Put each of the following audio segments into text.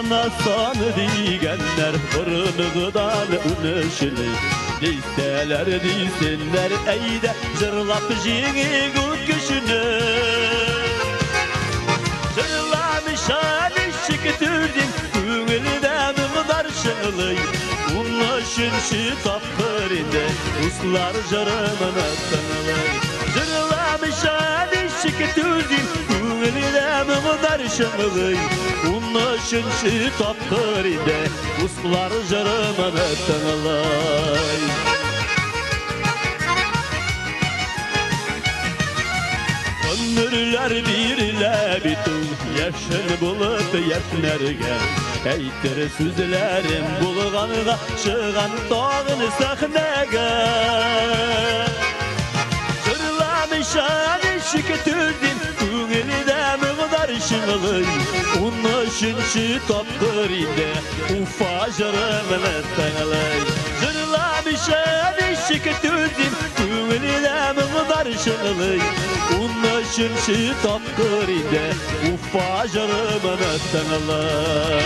Сайланасан дигәннәр борынгыдан унөчене. Дисәләр дисеннәр, әйдә җырлап җиңик ул көчне. Җырламыйча ничек түзим, күңелдә моңнар чыңлый. 13нче тапкыр инде дуслар җырымны тыңлый. Җырламыйча ничек түзим, күңелдә моңнар чыңлый. 13нче тапкыр инде дуслар җырымны тыңлый. Гомерләр бирелә бит ул яшел булып яшьнәргә. Әйтер сүзләрем булганга чыгам тагын сәхнәгә. Җырламыйча ничек түзим, күңелдә моңнар чыңлый. 13нче тапкыр инде Уфа җырымны тыңлый. Җырламыйча ничек түзим, күңелдә моңнар чыңлый. 13нче тапкыр инде Уфа җырымны тыңлый.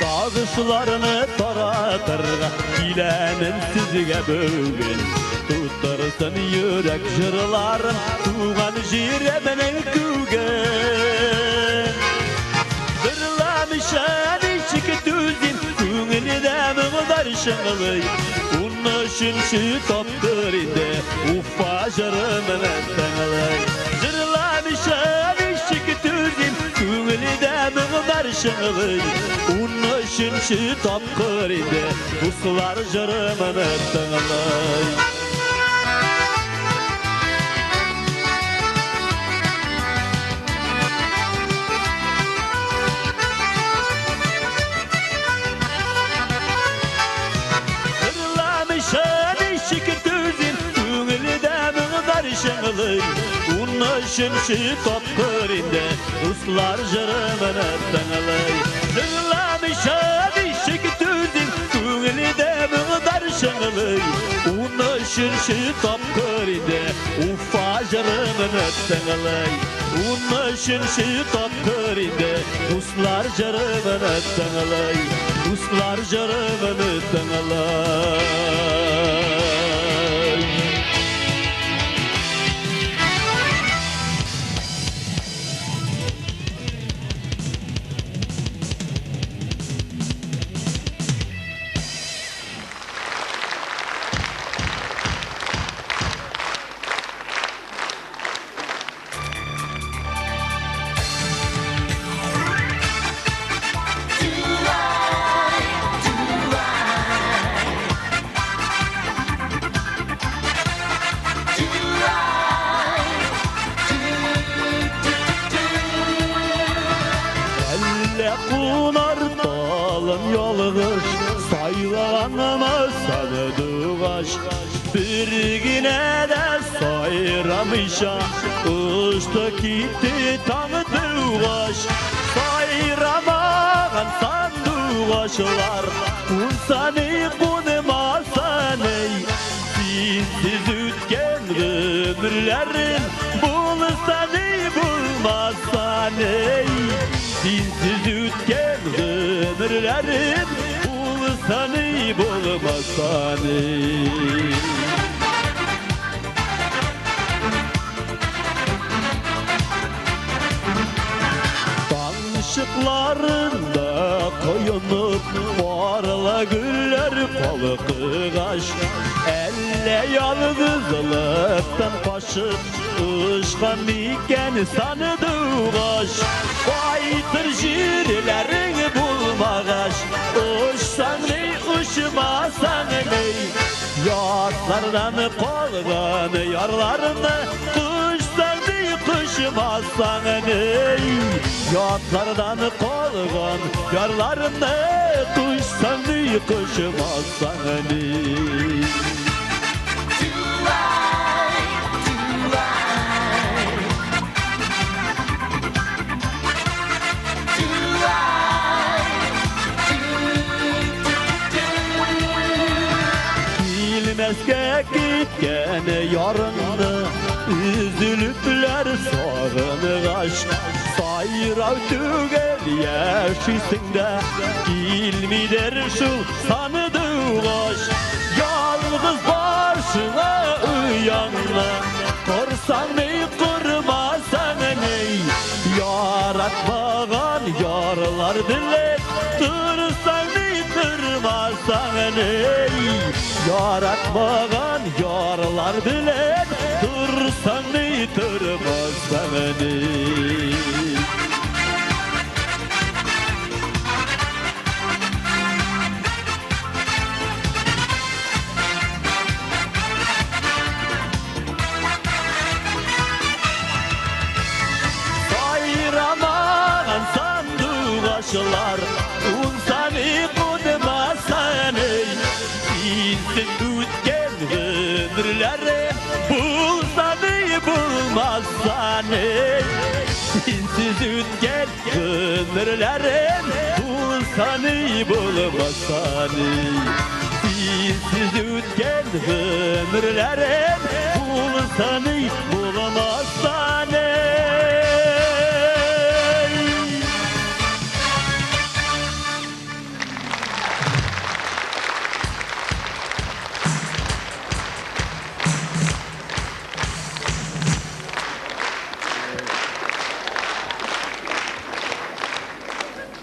Сагышларны таратырга киләмен сезгә бүген. Тутырсын йөрәк җырларым туган җиремнең күген. Җырламыйча ничек түзим, күңелдә моңнар чыңлый. 13нче тапкыр инде Уфа җырымны тыңлый. Җырламыйча ничек түзим, күңелдә моңнар чыңлый. 13нче тапкыр инде дуслар җырымны тыңлый. Җырламыйча ничек түзим, күңелдә моңнар чыңлый. 13нче тапкыр инде дуслар җырымны тыңлый. Җырламыйча ничек түзим, күңелдә моңнар чыңлый. 13нче тапкыр инде Уфа җырымны тыңлый. 13нче тапкыр инде дуслар җырымны тыңлый. Дуслар җырымны тыңлый. Әллә кунар талым ялгыш, сайлаганмы сандугач. Бер генә дә сайрамыйча, очты китте таң тугач. Сайрамаган сандугачлар, кунса ни, кунмаса ни. Синсез үткән гомерләрем, булса ни, булмаса ни. Синсез үткән гомерләрем, булса ни, булмаса ни. Таң ышыкларында коенып, парлы гөлләр калкыгач, әллә ялгызлыктан качып, очкан микән сандугач. Кайтыр җирләрең булмагач, очсаң ни, очмасаң ни. Ятлардан калган ярларны кочсаң ни, кочмасаң ни. Ятлардан калган ярларны кочсаң ни, кочмасаң ни. Сөймәскә киткән ярыңны, өзелепләр сагынгач, сайрау түгел яшисең дә, килмидер шул сандугач. Ялгыз башыңа ояңны корсаң ни, кормасаң ни, яратмаган ярлар белән торсаң ни, тормасаң ни, яратмаган ярлар белән торсаң ни, тормасаң ни. Сайрамаган сандугачлар кунса ни, кунмаса ни, синсез үткән гомерләрем булса ни, булмаса ни, синсез үткән гомерләрем булса ни, булмаса ни, синсез үткән гомерләрем булса ни, булмаса ни.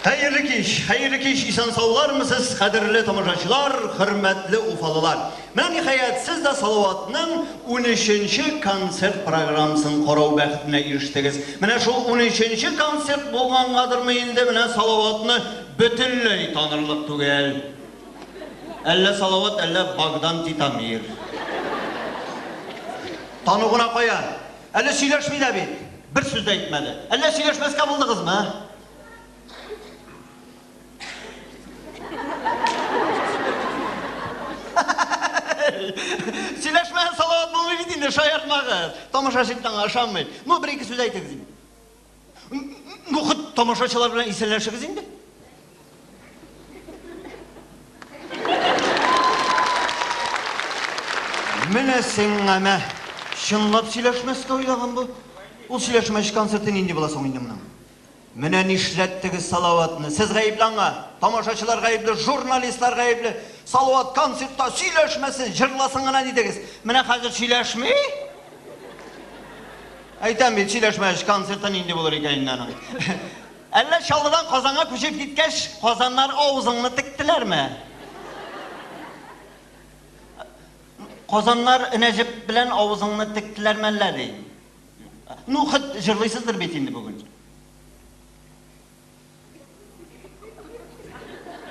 Хәерле кич, хәерле кич, исән саулармысыз, кадерле тамашачылар, хөрмәтле уфалылар. Менә ниһаять сез дә Салаватның 13-нче концерт программасын карау бәхетенә ирештегез. Менә шул 13-нче концерт булгангадырмы инде, менә Салаватны бөтенләй танырлык түгел. Әллә Салават, әллә Богдан Титамир. Тану гына кая? Әле сөйләшми дә бит. Бер сүз дә әйтмәде. Әллә сөйләшмәскә булдыгызмы, а? Сөйләшмәгән Салават булмый бит инде, шаяртмагыз. Тамашачы бит аңа ышанмый. Ну, бер-ике сүз әйтегез инде. Ну, хоть тамашачылар белән исәнләшегез инде. Менә сиңа мә. Чынлап сөйләшмәскә уйлаган бу. Ул сөйләшмәч концерты нинди була соң инде моның? Менә нишләттегез Салаватны. Сез гаепле аңа. Тамашачылар гаепле, журналистлар гаепле. Салават концертта сөйләшмәсен, җырласын гына дидегез. Менә хәзер сөйләшми. Әйтәм бит, сөйләшмәгәч концерты нинди булыр икән инде аның. Әллә Чаллыдан Казанга күчеп киткәч, Казаннар авызыңны тектеләрме? Казаннар энә-җеп белән авызыңны тектеләрме әллә ди. Ну, хоть җырлыйсыздыр бит инде бүген.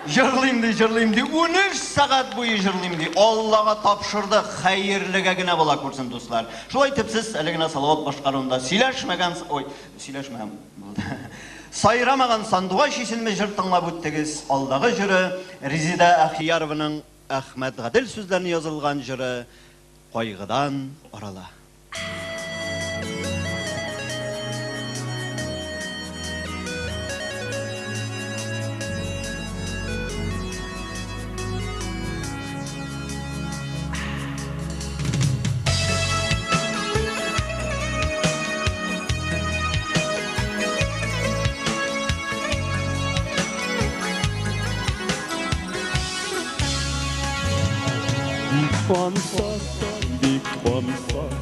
Җырлыйм ди, җырлыйм ди, 13 сәгать буе җырлыйм ди. Аллага тапшырдык, хәерлегә генә була күрсен, дуслар. Шулай итеп сез әле генә Салават башкаруында сөйләшмәгән, ой, сөйләшмәгән булды. Сайрамаган сандугач исемле җыр тыңлап үттегез. Алдагы җыры Резеда Әхиярованың Әхмәт Гадел сүзләренә язылган җыры Кайгыдан арала. Бик ансат, бик ансат,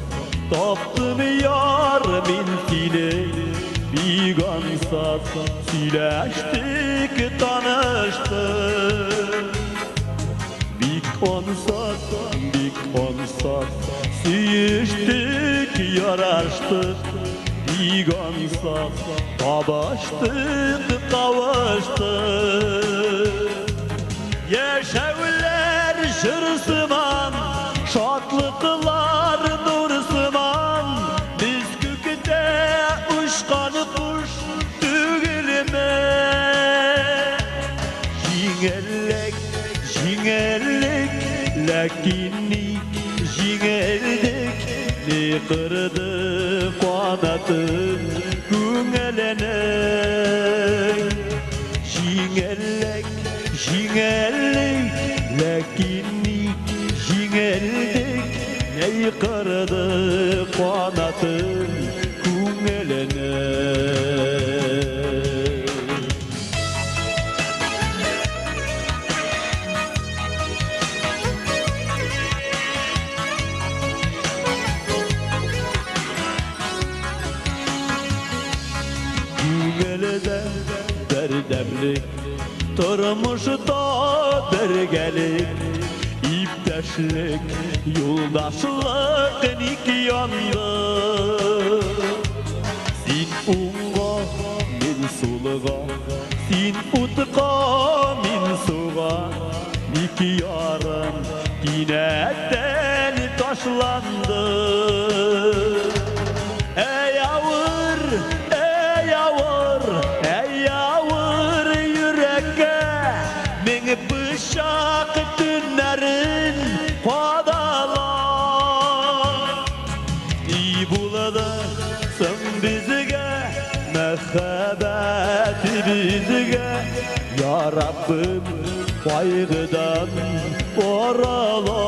таптым яр мин сине. Бик ансат, сөйләштек, таныштык. Бик ансат, бик ансат, сөештек, яраштык. Бик ансат, табыштык, кавыштык. Яшәүләр җыр сыман, шатлыклар нур сыман, без күктә очкан кош түгелме? Җиңеллек, җиңеллек, ләкин ник җиңелдек? Ни кырды канатын күңеленең? Җиңеллек, җиңеллек, ләкин ник җиңелдек? Тормышта бергәлек, иптәшлек, юлдашлык ник янды? Син уңга, мин сулга, син утка, мин суга, ник ярым кинәттән ташланды? Әй авыр, әй авыр, әй авыр йөрәккә мең пычак төннәрен кадала. Ни булды соң безгә, мәхәббәт безгә, Я Раббым, кайгыдан арала.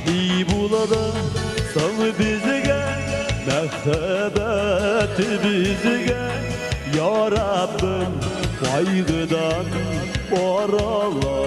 Ни булды соң безгә, мәхәббәт безгә, Я Раббым, кайгыдан арала.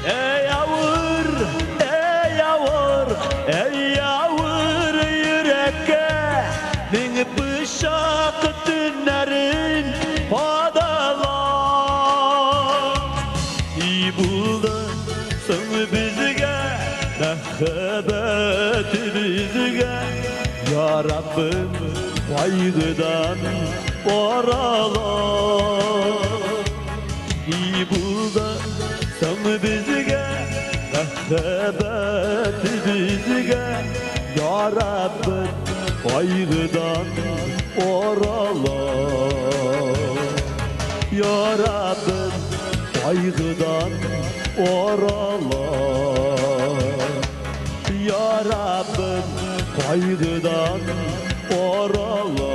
Ey авыр, ey авыр, ey авыр йөрәккә мең пычак төннәрен кадала. Ни булды соң безгә, мәхәббәт безгә, Я Раббым, кайгыдан арала. Ни булды соң безгә, мәхәббәт безгә, Я Раббым, кайгыдан арала. Я Раббым, кайгыдан арала. Я Раббым, кайгыдан арала.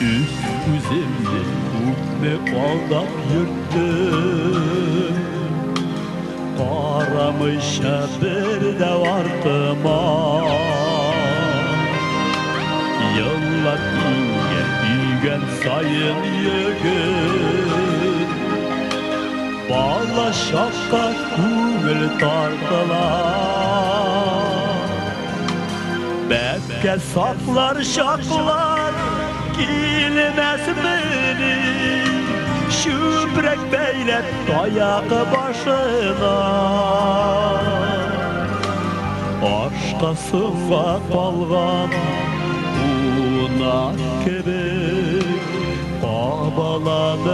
Үз-үземне күпме алдап йөрттем, Карамыйча бер дә артыма. Еллар иңгә өйгән саен йөген, Бала чакка күңел тартыла. Бәбкә саклар чаклар килмәсмени, Чүпрәк бәйләп таяк башына. Ашка соңга калган кунак кебек кабаланып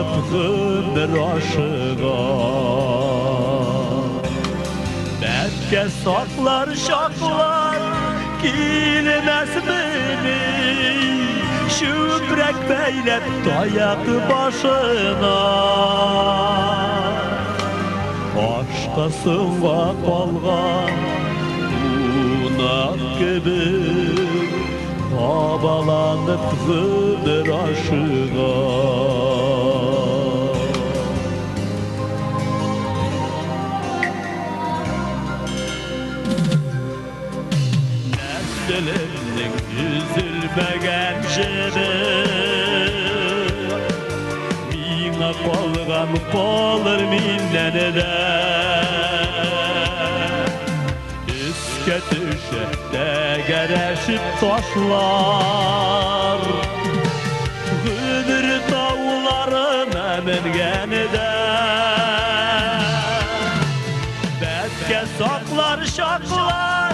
Кабаланып гомер ашыга. Бәбкә саклар чаклар килмәсмени, Чүпрәк бәйләп таяк башына. Ашка соңга калган кунак кебек, Кабаланып гомер ашыга. Нәселемнең өзелмәгән җебе Миңа калган калыр миннән дә. Өскә төшә тәгәрәшеп ташлар, Гомер тауларына менгәндә. Бәбкә саклар чаклар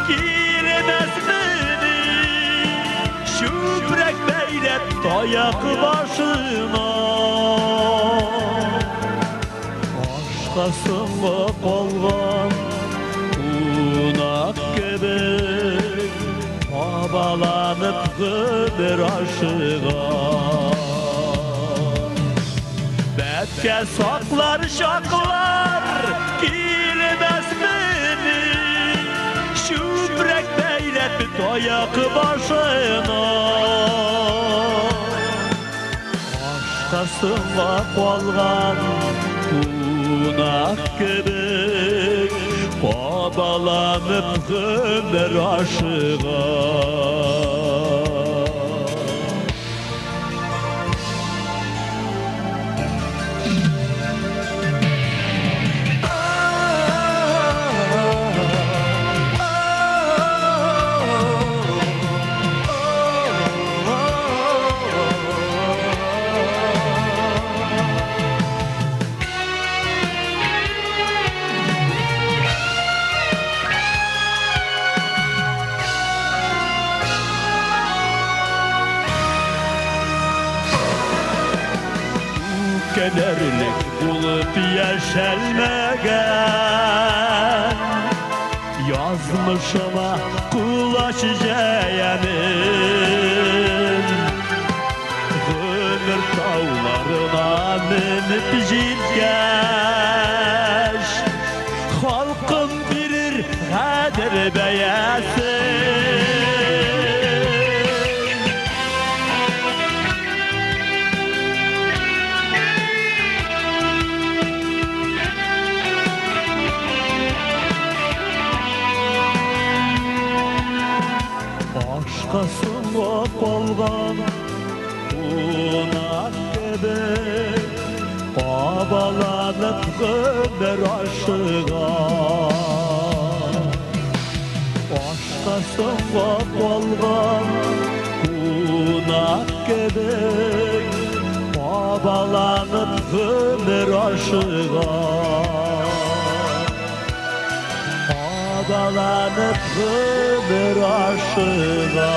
килмәсмени, Чүпрәк бәйләп таяк башына. Ашка соңга калган кунак кебек, Кабаланып гомер ашыга. Бәбкә саклар чаклар килмәсмени, Чүпрәк бәйләп таяк башына. Ашка соңга калган кунак кебек, Кабаланып гомер ашыга. Үпкәләрлек булып яшәлмәгән, Язмышыма кулач җәямен. Гомер тауларына менеп җиткәч, Халкым бирер кадер бәясен. Ашка соңга калган кунак кебек, Кабаланып гомер ашыга. Ашка соңга калган кунак кебек, Кабаланып гомер ашыга. Кабаланып гомер ашыга.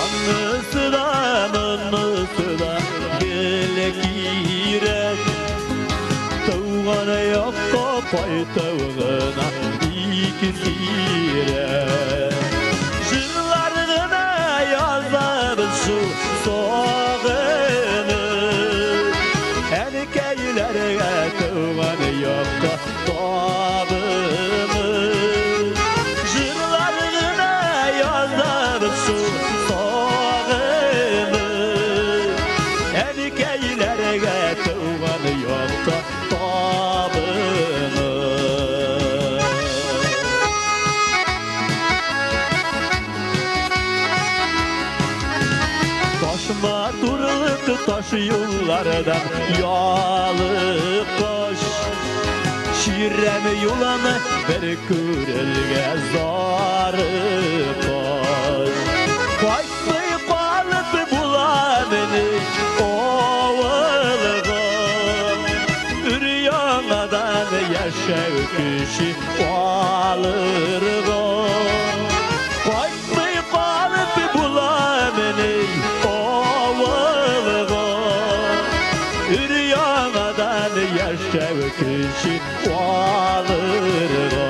Анысы да, монысы да гел кирәк. Туган якка кайту гына бик сирәк. Җырлар гына язабыз шул Таш юллардан ялыккач, Чирәм юлын бер күрергә зарыккач. Кайтмый калып буламыни авылга? Өр-яңадан яшәү көче алырга. Кайтмый калып буламыни авылга? Өр-яңадан яшәү көче алырга.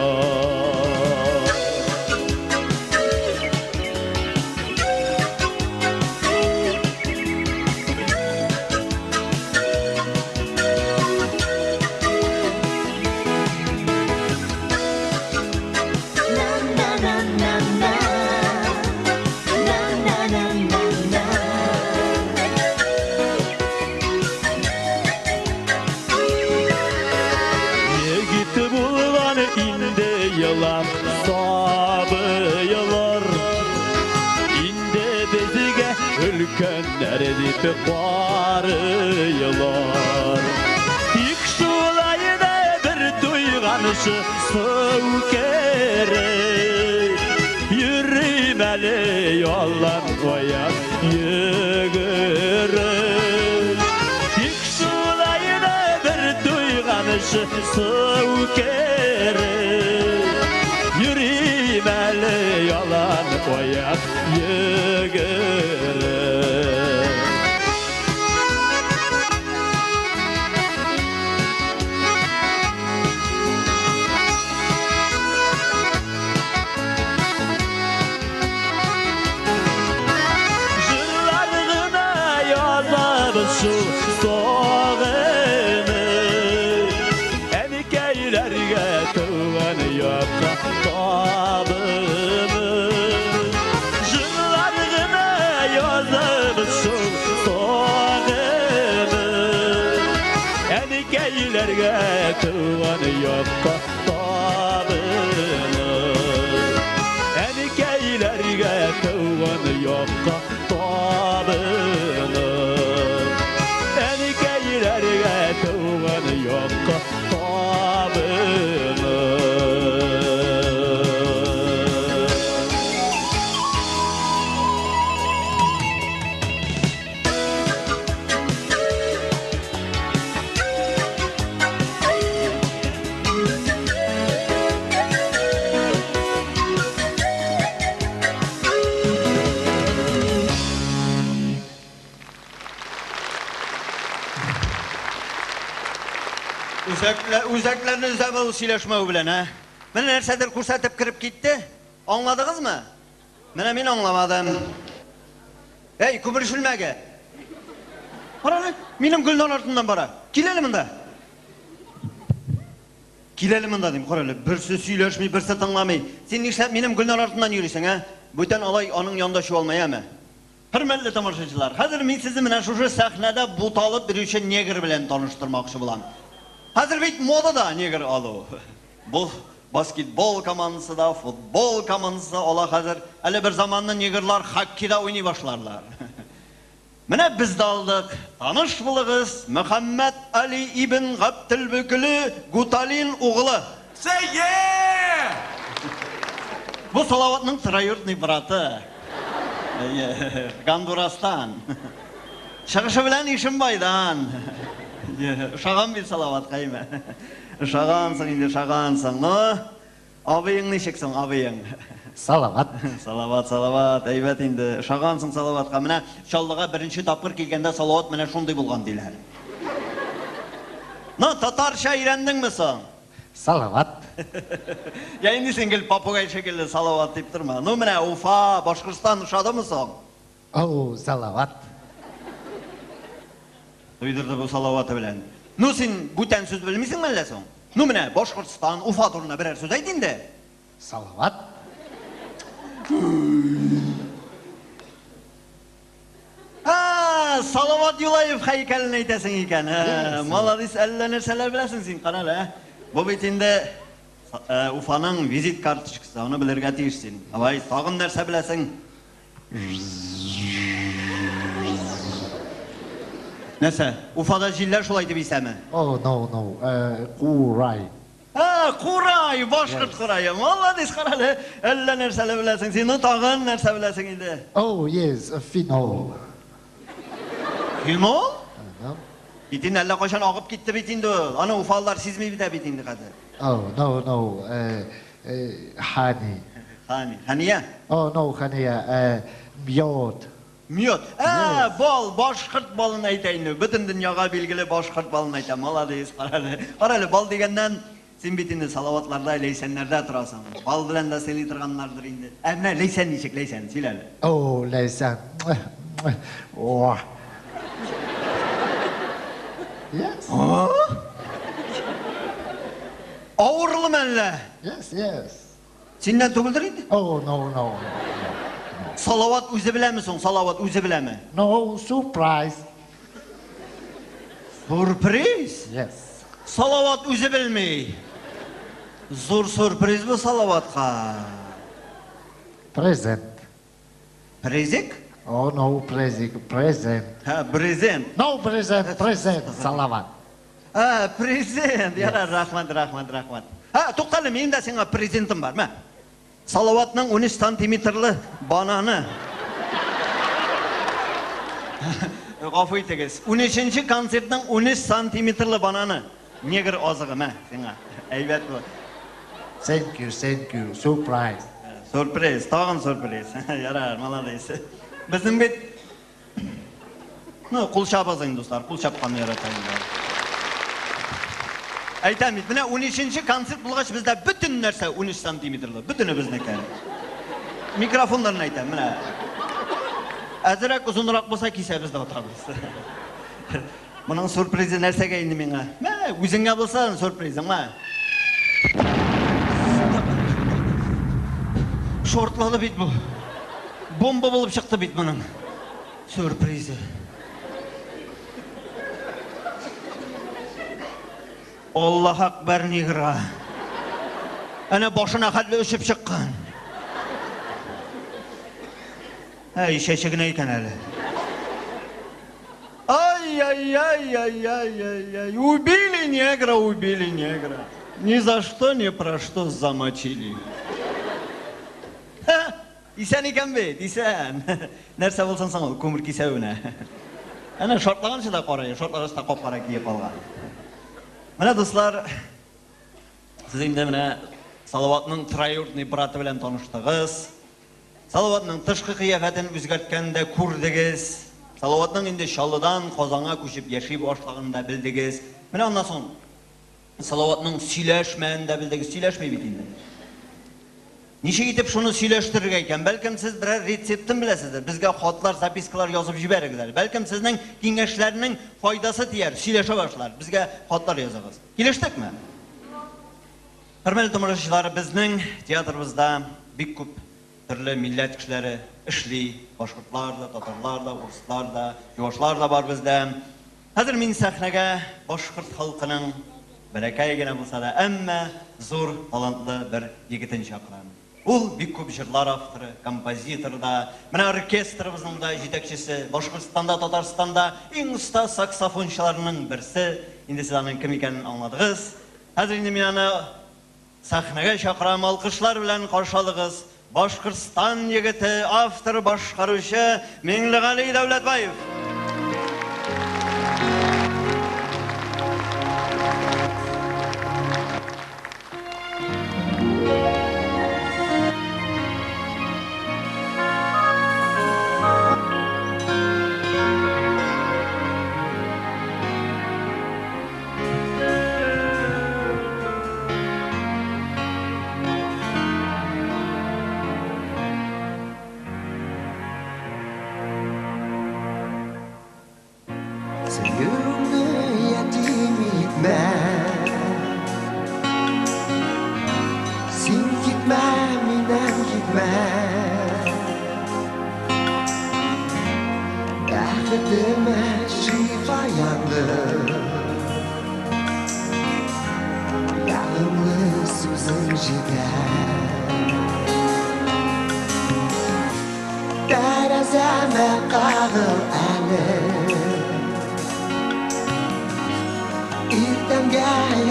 Егет булган инде елап сабыйлар, Инде безгә өлкәннәр дип карыйлар. Тик шулай да бер туйганчы су кереп, Йөрим әле ялан аяк йөгереп. Тик шулай да бер туйганчы су кереп, Йөрим әле ялан аяк йөгереп. Җырлар гына язабыз шул сагынып, Әнкәйләргә туган якка табынып. Җырлар гына язабыз шул сагынып, Әнкәйләргә туган якка табынып. Әнкәйләргә туган якка табынып. Әнкәйләргә туган якка табынып. Үзәкләрне өзә был сөйләшмәү белән, ә? Менә нәрсәдер күрсәтеп кереп китте. Аңладыгызмы? Менә мин аңламадым. Әй, күмер чүлмәге. Кара әле, минем Гөлнар артыннан бара. Кил әле монда. Кил әле монда дим, кара әле. Берсе сөйләшми, берсе тыңламый. Син нишләп минем Гөлнар артыннан йөрисең, ә? Бүтән алай аның янында чуалма, яме? Хөрмәтле тамашачылар, хәзер мин сезне менә шушы сәхнәдә буталып йөрүче негр белән таныштырмакчы булам. Хәзер бит модада негр алу. Бу баскетбол командасы да, футбол командасы да ала хәзер. Әле бер заманны негрлар хоккейда уйный башларлар. Менә без дә алдык. Таныш булыгыз, Мөхәммәд Али ибн Габделбөкеле Гуталин угылы. Say yeah! Бу Салаватның троюродный браты. Әйе, Гондурастан. Чыгышы белән Ишембайдан. Ошаган бит Салаватка, әйме? Ошагансың инде, ошагансың. Ну, абыең ничек соң, абыең? Салават. Салават, Салават, әйбәт инде. Ошагансың Салаватка. Менә Чаллыга беренче тапкыр килгәндә Салават менә шундый булган диләр. Ну, татарча өйрәндеңме соң? Салават. Я инде син гел попугай шикелле Салават дип торма. Ну, менә Уфа, Башкортстан ошадымы соң? Оу, Салават. Туйдырды бу Салаваты белән. Ну, син бүтән сүз белмисеңме әллә соң? Ну, менә Башкортстан, Уфа турында берәр сүз әйт инде. Салават. А, Салават Юлаев һәйкәлен әйтәсең икән. Ә, молодец, әллә нәрсәләр беләсең син, кара әле, ә. Бу бит инде Уфаның визит карточкасы, аны белергә тиеш син. Давай, тагын нәрсә беләсең? Нәрсә, Уфада җилләр шулай дип исәме? Oh, no, no. Курай. Ә, курай, башкорт курае. Молодец, карале. Әллә нәрсәләр беләсең син. Ну, тагын нәрсә беләсең инде? Oh, yes, фенол. Фенол? No. Бит инде әллә кайчан агып китте бит инде ул. Аны уфалылар сизми бит бит инде хәзер. Oh, no, no. Honey. Хани, Хания. Oh, no, Хания. Мед. Мед. Ә, бал, башкорт балын әйтә инде. Бөтен дөньяга билгеле башкорт балын әйтә. Молодец, карале. Карале, бал дигәннән син бит инде Салаватларда, Ләйсәннәрдә торасың. Бал белән дә сыйлый торганнардыр инде. Ә менә Ләйсән ничек, Ләйсән, сөйлә әле. Oh, Ләйсән. О. Yes. Авырлымы әллә? Yes. Синнән түгелдер инде? Oh, no, no. Салават үзе беләме соң? Салават үзе беләме? No, surprise. Сюрприз? Yes. Салават үзе белми. Зур сюрприз бу Салаватка. Present. Презик? Oh, no, презик. Present. Һа, брезент. No, present, present. Салават. Һа, презент. Ярар, рәхмәт, рәхмәт, рәхмәт. Һа, туктале, минем дә сиңа презентым бар. Мә. Салаватның 13 сантиметрлы бананы. Гафу итегез. 13 концертның 13 сантиметрлы бананы. Негр азыгы, мә, сиңа. Әйбәт бу. Thank you, thank you. Surprise. Сюрприз, тагын сюрприз. Ярар, молодец. Безнең бит Ну, кул чабыгыз инде, дуслар, кул чапканны ярата инде. Әйтәм бит, менә 13 концерт булгач, бездә бөтен нәрсә 13 сантиметрлы, бөтене безнеке. Микрофоннарны әйтәм, менә. Әзрәк озынрак булса кисәбез дә атабыз. Моның сюрпризы нәрсәгә инде миңа? Мә, үзеңә булса сюрпризың, мә. Шортлады бит бу. Бомба булып чыкты бит моның. Сюрпризы. Аллаһ акбар негрга. Әнә башына хәтле очып чыккан. Әй, чәче генә икән әле. Ай-яй-яй-яй-яй-яй-яй. Убили негра, убили негра. Ни за что, ни про что замочили. Ха, исән икән бит, исән. Нәрсә булсын соң ул, күмер кисәвенә. Әнә шартлаганчы да кара, шартлагач та кап-кара кие калган. Менә, дуслар, сез инде менә Салаватның троюродный браты белән таныштыгыз. Салаватның тышкы кыяфәтен үзгәрткәнен дә күрдегез. Салаватның инде Чаллыдан Казанга күчеп яши башлаганын да белдегез. Менә аннан соң Салаватның сөйләшмәен дә белдегез. Сөйләшми бит инде. Ничек итеп шуны сөйләштерергә икән? Бәлкем сез берәр рецептын беләсездер. Безгә хатлар, запискалар язып җибәрегез әле. Бәлкем сезнең киңәшләрнең файдасы тияр, сөйләшә башлар. Безгә хатлар языгыз. Килештекме? Хөрмәтле тамашачылар, безнең театрыбызда бик күп төрле милләт кешеләре эшли. Башкортлар да, татарлар да, урыслар да, чувашлар да бар бездә. Хәзер мин сәхнәгә башкорт халкының бәләкәй генә булса да, әмма зур талантлы бер егетен чакырам. Ул бик күп җырлар авторы, композитор да, менә оркестрыбызның да җитәкчесе, Башкортстанда, Татарстанда иң оста саксофончыларның берсе. Инде сез аның кем икәнен аңладыгыз. Хәзер инде мин аны сәхнәгә чакырам, алкышлар белән каршы алыгыз. Башкортстан егете, автор, башкаручы Миңлегали Дәүләтбаев. Сөюемне ятим итмә. Син китмә, миннән китмә. Бәхетемә шифа янды. Ягымлы сүзең җитә. Тәрәзәмә кагыл әле.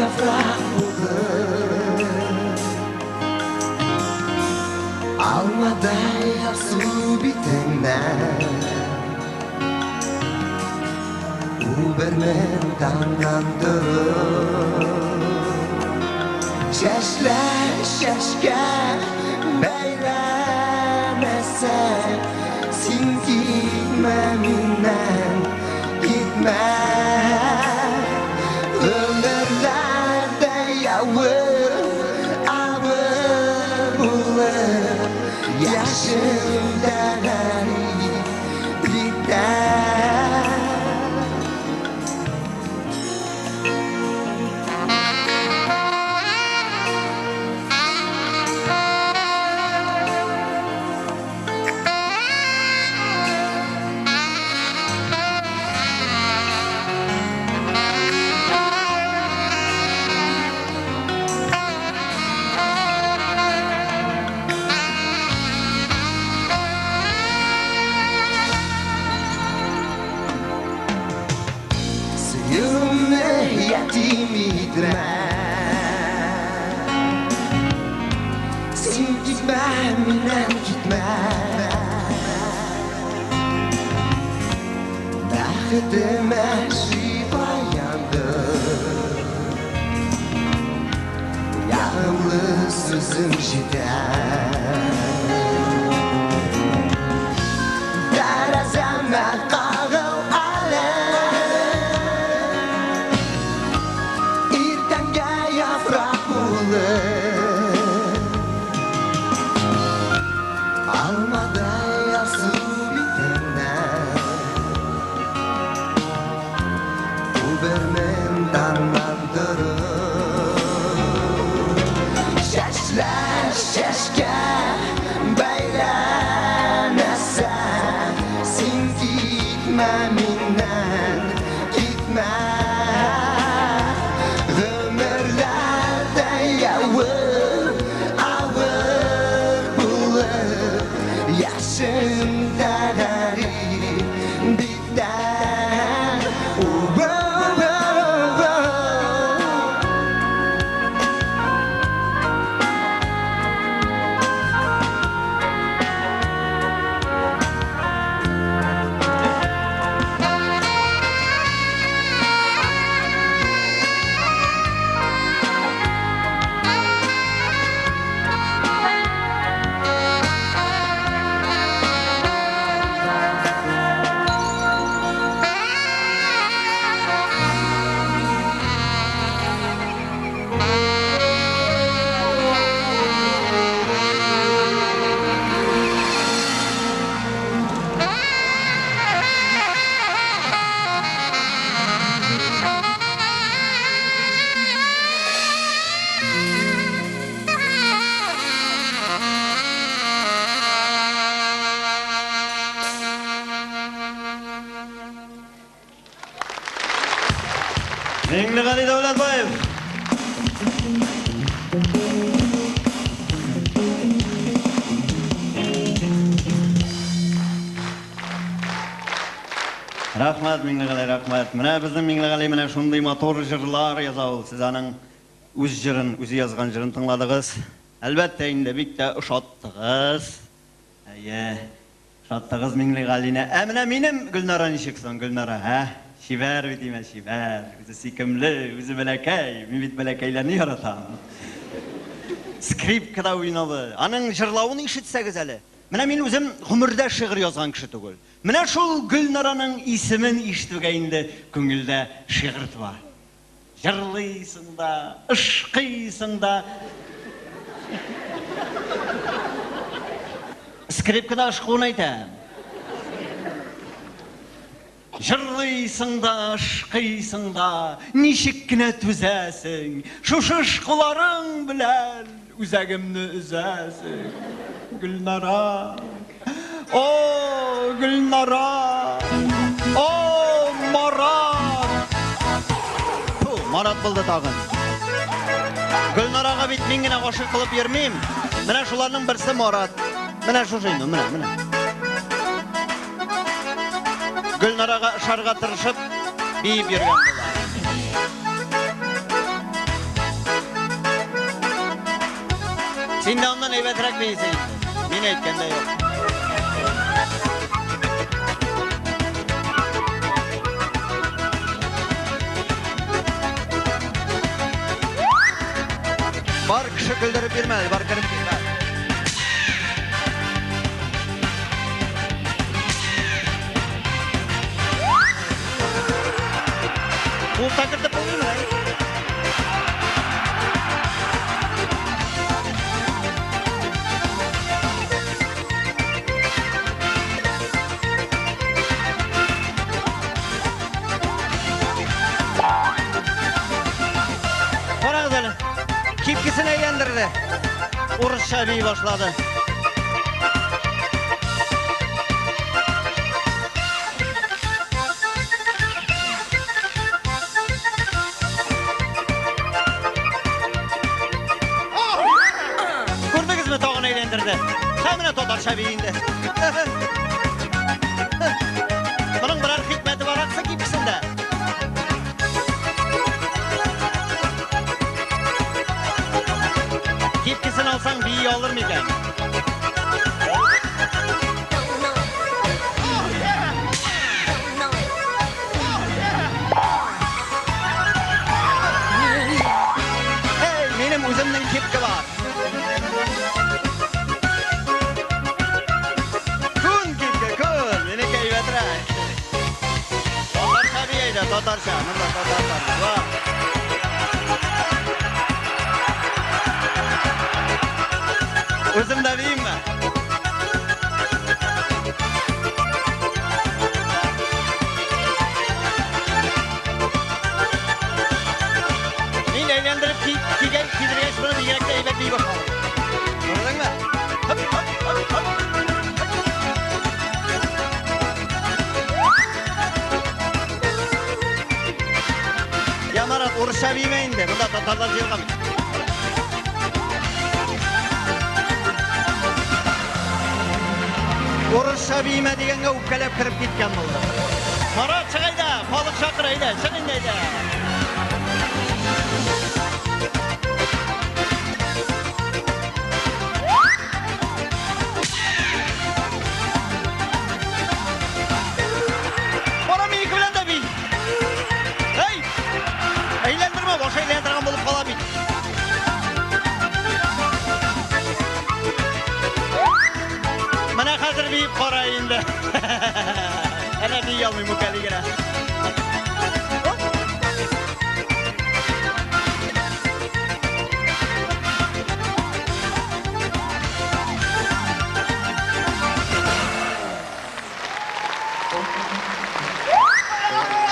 яфрак булып, Алмадай алсу битеңнән Үбәрмен таңнан торып. Чәчләр чәчкә бәйләнәсә, Син китмә миннән, китмә. Гомерләрдә явыр, авыр булыр, Яшем тәгәри битәр. Сөюемне ятим итмә. Син китмә миннән, китмә. Бәхетемә шифа янды, Ягымлы сүзең җитә. Тәрәзәмә кагыл әле, Иртәнгә яфрак булыр, Алмадай алсу битеңнән Үбәрмен таңнан торып. Чәчләр чәчкә бәйләнәсә, Син китмә миннән, китмә. Гомерләрдә явыр, авыр булыр, Яшем тәгәри битәр. Ү-ү-ү-ү. Миңлегали Дәүләтбаев. Рәхмәт, Миңлегали, рәхмәт. Менә безнең Миңлегали менә шундый матур җырлар яза ул. Сез аның үз җырын, үзе язган җырын тыңладыгыз. Әлбәттә инде, бик тә ошаттыгыз. Әйе, ошаттыгыз Миңлегалине. Ә менә минем Гөлнара ничек соң, Гөлнара, ә? Чибәр бит имә, чибәр. Үзе сөйкемле, үзе бәләкәй. Мин бит бәләкәйләрне яратам. Скрипкада уйнавы, аның җырлавын ишетсәгез әле. Менә мин үзем гомердә шигырь язган кеше түгел. Менә шул Гөлнараның исемен ишетүгә инде күңелдә шигырь туа. Җырлыйсың да, ышкыйсың да. Скрипкада ышкуын әйтәм. Җырлыйсың да, ышкыйсың да, ничек кенә түзәсең? Шушы ышкуларың белән үзәгемне өзәсең. Гөлнара. О, Гөлнара. О, Марат. Фу, Марат булды тагын. Гөлнарага бит мин генә гашыйк кылып йөрмим. Менә шуларның берсе Марат. Менә шушы инде, менә, менә. Гөлнарага ышарга тырышып биеп йөргән була. Син дә аннан әйбәтрәк бийсең инде. Мин әйткәндә юк. Бар кеше көлдереп йөрмәде, бар кереп кит. Кул та кертеп булмыймы? Карагыз әле. Кипкесен әйләндерде. Урысча бии башлады. Күрдегезме, тагын әйләндерде. Һәм менә татарча бии инде. Моның берәр хикмәте бар аксы кипкесендә. Кипкесен алсаң бии алыр микән? Эй, минем үземнең кипке бар. Күн кипке, күн. Минеке әйбәтрәк. Татарча бии әйдә, татарча. Монда татарлар. Ва. Үзем дә биимме? Мин әйләндереп кигән кидергәч моны бигрәк тә әйбәт бии башладым. Күрдеңме? Хоп, хоп, хоп, хоп. Я, Марат, урысча биимә инде. Монда татарлар җыелган. Урысча биимә дигәнгә үпкәләп кереп киткән булды. Марат, чык әйдә, халык чакыр әйдә, чык инде әйдә. Бара минеке белән дә бий. Эй! Әйләндермә, баш әйләнә торган булып кала бит. Менә хәзер биеп кара инде. Әнә бии алмыйм үкәли генә. Оп.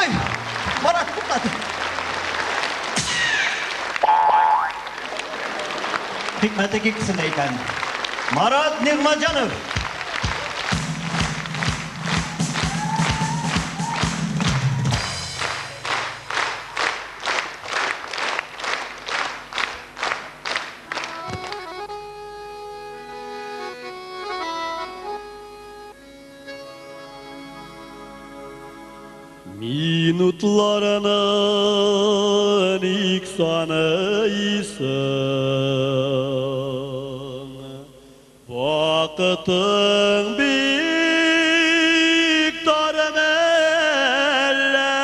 Ай! Марат, туктат. Хикмәте кипкесендә икән. Марат Нигъмәтҗанов. Минутларны ник саныйсың? Вакытың бик тар мәллә?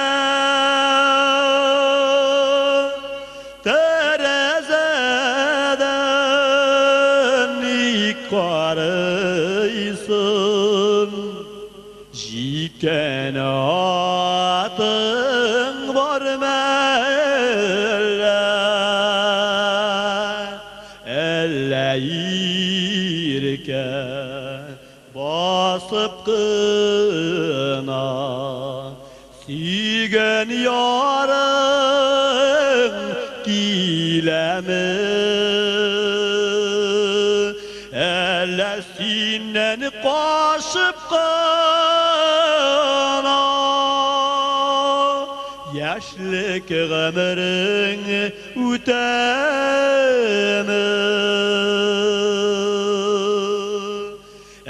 Тәрәзәдән ник карыйсың? Җиккән атың бар мәллә? Әллә иркә басып кына сөйгән ярың киләме? Әллә синнән качып кына яшьлек гомерең үтәме?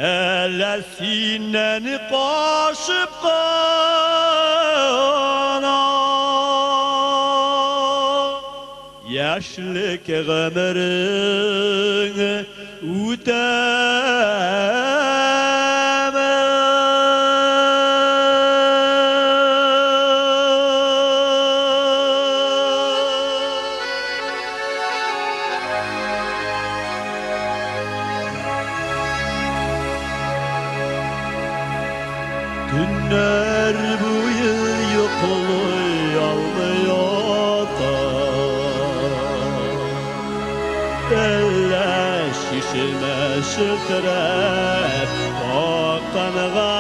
Әллә синнән качып кына Яшьлек гомерең үтәме? Төннәр буе йоклый алмый ятам. Әллә чишмә челтерәп акканга,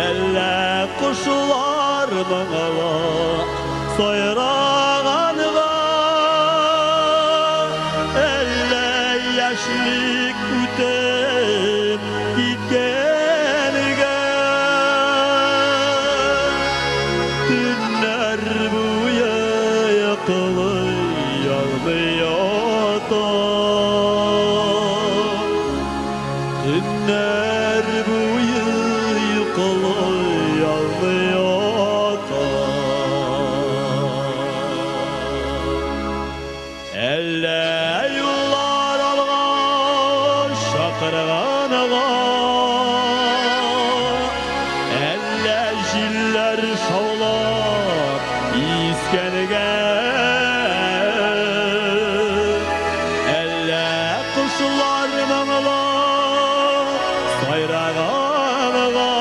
әллә кошлар моңлы сайраганга, әллә яшьлек үтеп киткәнгә. Төннәр буе йоклый алмый ятам. Төннәр буе йоклый алмый ятам. Әллә юллар алга чакырганга, әллә җилләр шаулап искәнгә, әллә кошлар моңлы сайраганга,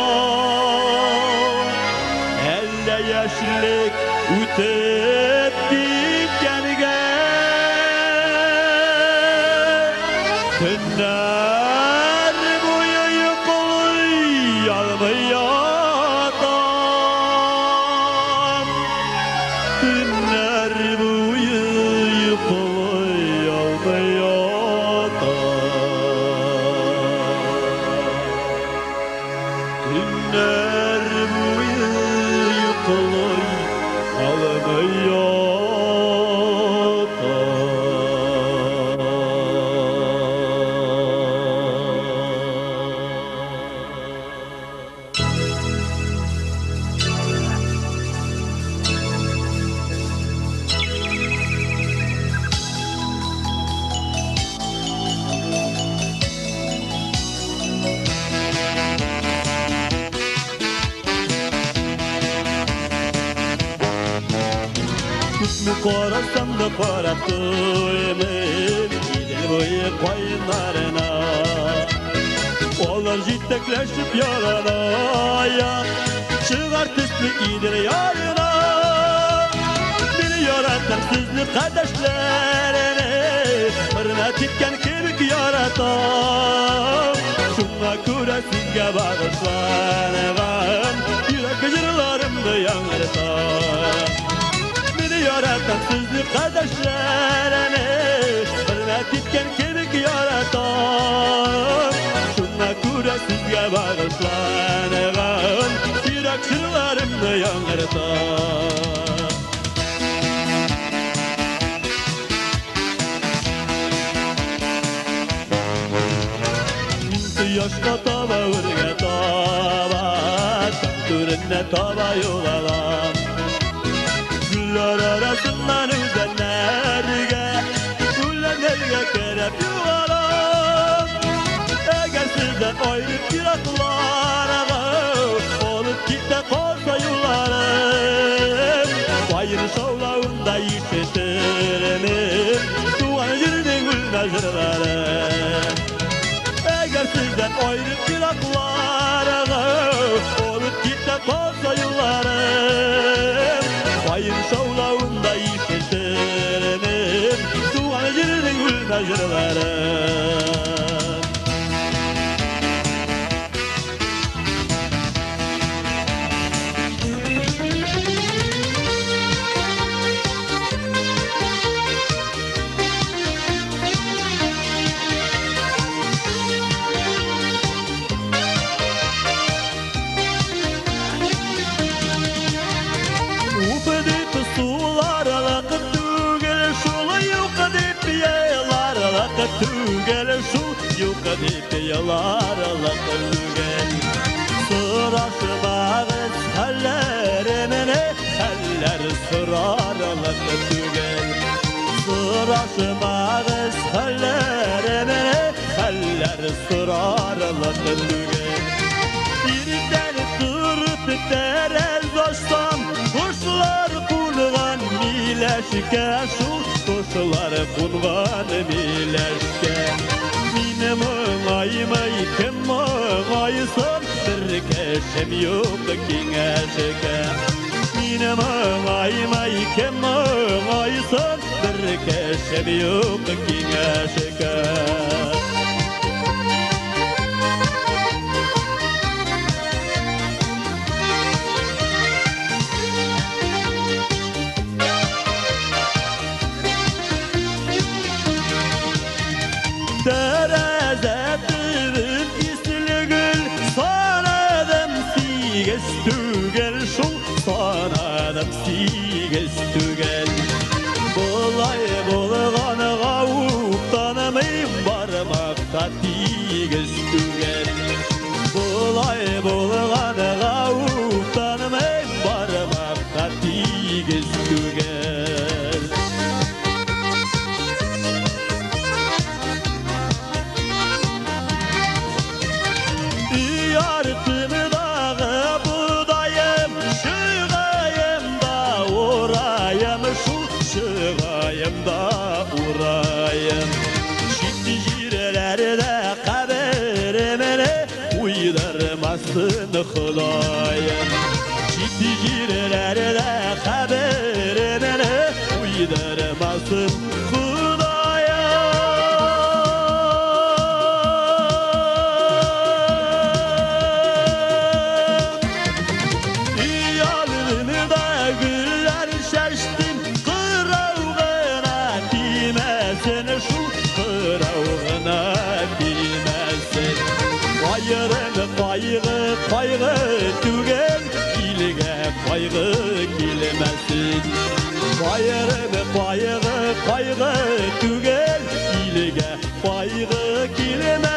әллә яшьлек үтеп киткәнгә. Төннәр буе йоклый алмый ятам. Төннәр буе йоклый алмый ятам. Төннәр буе йоклый алмый ятам. Күпме карасам да карап туймыйм Идел буе каеннарына. Алар җитәкләшеп яланаяк чыгар төсле Идел ярына. Мин яратам сезне, кардәшләрне, хөрмәт иткән кебек яратам. Шуңа күрә сезгә багышланган йөрәк җырларымны яңгыратам. Мин яратам сезне, кардәшләрне, хөрмәт иткән кебек яратам. Шуңа күрә сезгә багышланган йөрәк җырларымны яңгыратам. Мин кояшка таба, үргә таба, таң түренә таба юл алам. Гөлләр арасыннан үзәннәргә, үләннәргә кереп югалам. Әгәр сездән аерып еракларга алып китә калса юлларым, каен шаулавында ишетермен туган җирнең үлмә җырларын. Әгәр сездән аерып еракларга алып китә калса юлларым, каен шаулавында ишетермен туган җирнең үлмә җырларын. Уф дип сулар түгел шул, юк дип еларлык түгел шул, юк дип еларлык түгел. Сорашмагыз хәлләремне, хәлләремне. сорарлык түгел. Сорашмагыз хәлләремне, хәлләр сорарлык түгел. Иртән торып тәрәз ачсам, кошлар кунган миләшкә, шул кошлар кунган миләшкә. Мине моңаймый, кем моңайсын, бер кешем юк киңәшкә. Мине моңаймый, кем моңайсын, бер кешем юк киңәшкә. Тәрәзә төбем исле гөл, санадым сигез түгел шул, санадым сигез түгел. Болай булганга уктанмыйм, бармакта тигез түгел. Болай булганга уктанмыйм, бармакта тигез түгел. Яртымдагы бодайым, чыгаем да урайым, шул чыгаем да урайым. Чит җирләрдә каберемне уйдырмасын Ходаем. Чит җирләрдә каберемне уйдырмасын Ходаем. Ялымда гөлләр чәчтем, кырау гына тимәсен шул, кырау гына тимәсен. Аерым кайгы кайгы түгел, илгә кайгы килмәсен. Аерым кайгы кайгы түгел, илгә кайгы килмәсен.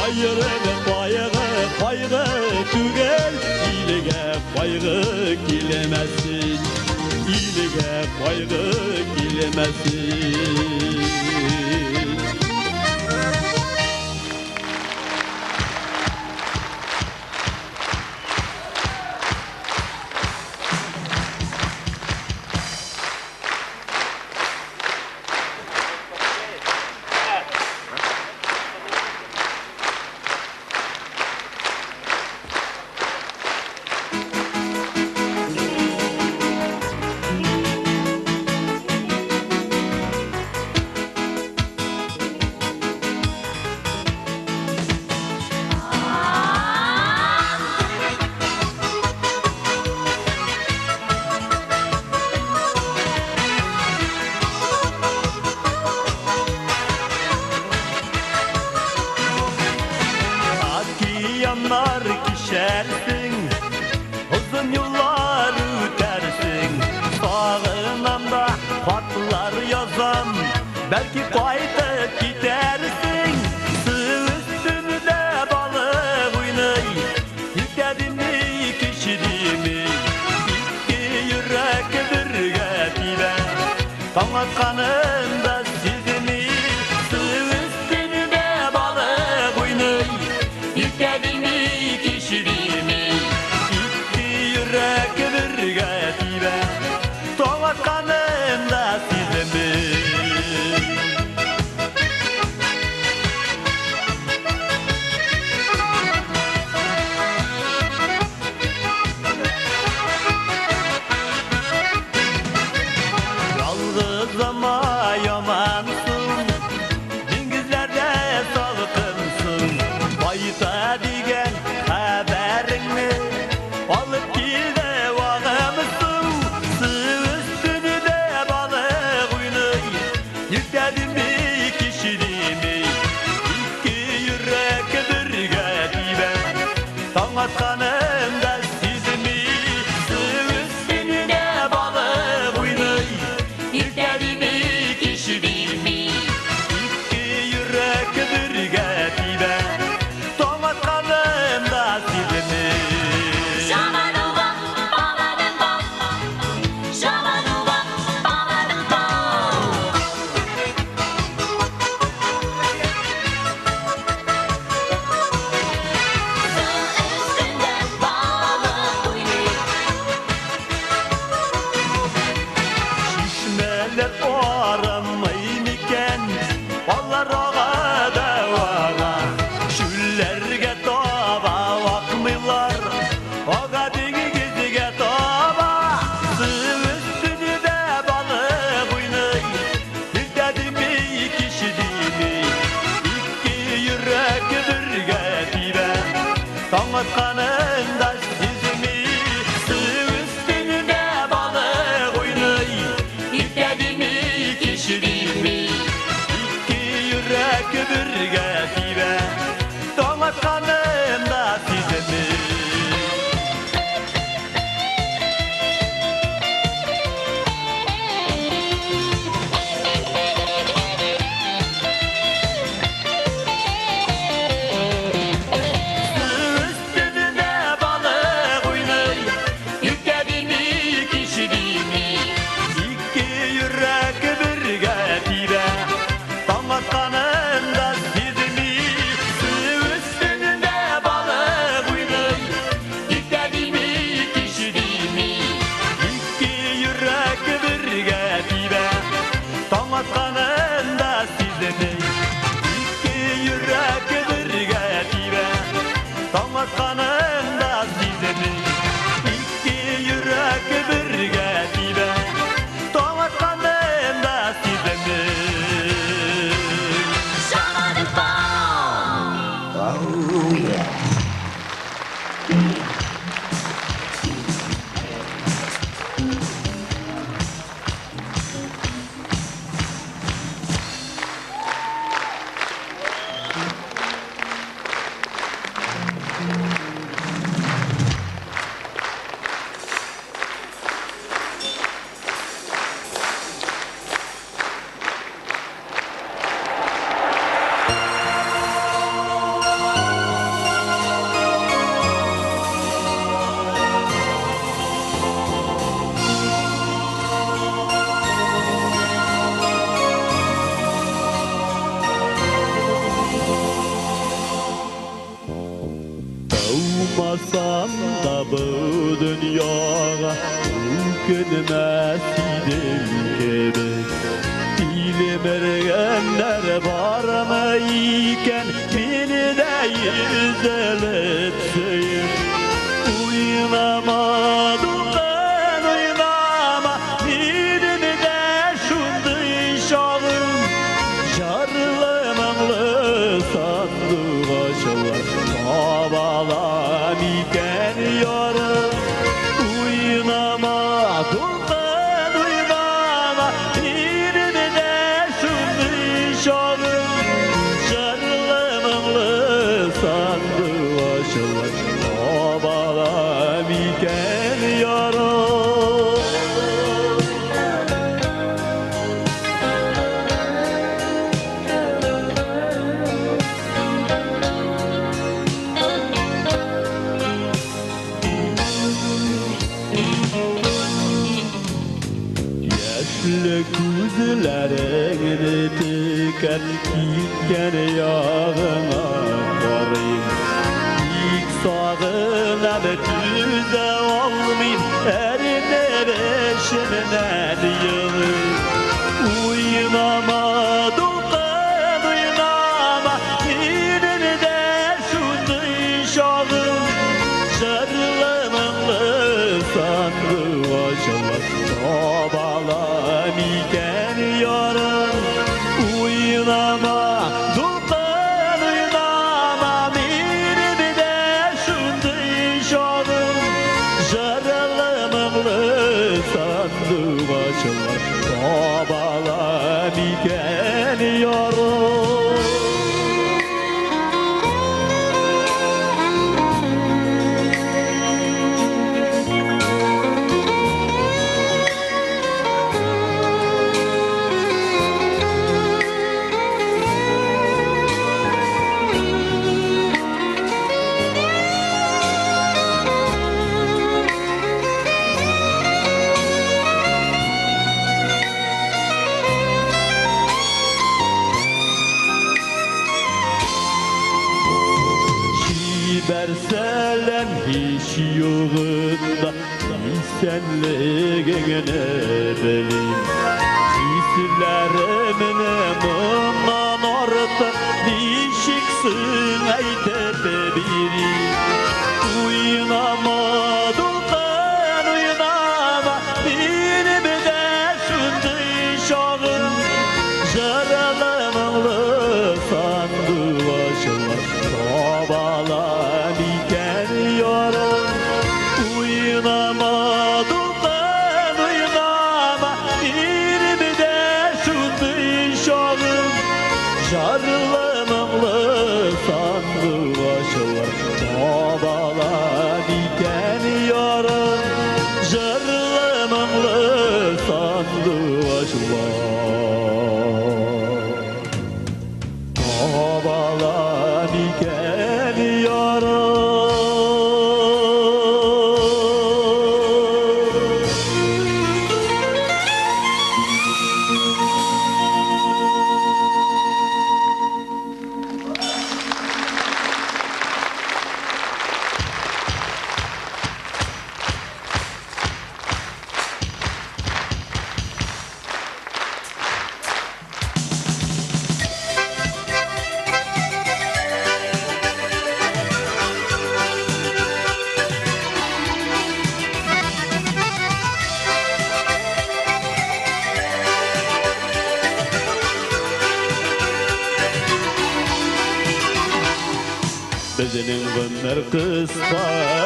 Аерым кайгы кайгы түгел, илгә кайгы килмәсен. Илгә кайгы килмәсен. Океаннар кичәрсең, озын юллар үтәрсең. Сагынам да хатлар язам, бәлки кайтып китәрсең. Су өстендә балык уйный, иртә дими, кич дими. Ике йөрәк бергә тибә, таң атканын да сизми. Су өстендә балык уйный, иртә дими, кич дими. Ике йөрәк бергә тибә, таң атканын да сизми. Таң атканын да сизми. Су өстендә балык уйный. Иртә дими, кич дими. Ике йөрәк бергә тибә. Таң атканын да сизми. Өстендә балык уйный, иртә дими, кич дими. Ике йөрәк бергә тибә, таң атканын да сизми. Өстендә балык уйный, иртә дими, кич дими. Ике йөрәк бергә тибә, таң атканын да сизми. Ике йөрәк бергә тибә, таң атканын да сизми. Ике йөрәк бергә тибә, таң атканын да сизми. Oh yeah. Тумасам да бу дөньяга, үкенмәс идем кебек. Тилмергәннәр бармы икән, мине дә өзелеп сөеп. Уйнама, дулкын, уйнама, минем дә шундый чагым. Җырлы моңлы сандугачлар табалам икән ярым. Уйнама, дулкын, уйнама, минем дә шундый чагым. Җырлы моңлы сандугачлар табалам икән ярым. Яшьле күзләреңне текәп киткән ягыңа карыйм. Бик сагынам, түзә алмыйм, әрнеп эчемнән елыйм. Уйнама, дулкын, уйнама, минем дә шундый чагым. Җырлы моңлы сандугачлар табалам икән ярым. Уйнама, дулкын, уйнама, минем дә шундый чагым. Җырлы моңлы сандугачлар табалам икән ярым. Җибәрсәләм һич югында, исәнлегеңне белим. Хисләремне моннан артык ничек соң әйтеп бирим? Уйнама, дулкын, уйнама, минем дә шундый чагым. Җырлы моңлы сандугачлар табалам икән. Җырлы моңлы сандугачлар табала микән ярым? Җырлы моңлы сандугачлар табала микән ярым? Безнең гомер кыска,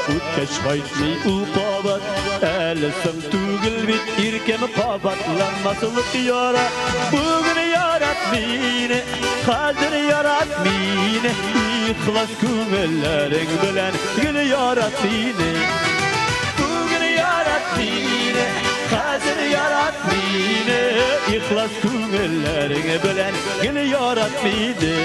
үткәч кайтмый ул кабат. Әле соң түгел бит, иркем, кабатланмаслык яра. Бүген ярат мине, хәзер ярат мине, ихлас күңелләрең белән гел ярат мине. Бүген ярат мине, хәзер ярат мине, ихлас күңелләрең белән гел ярат мине.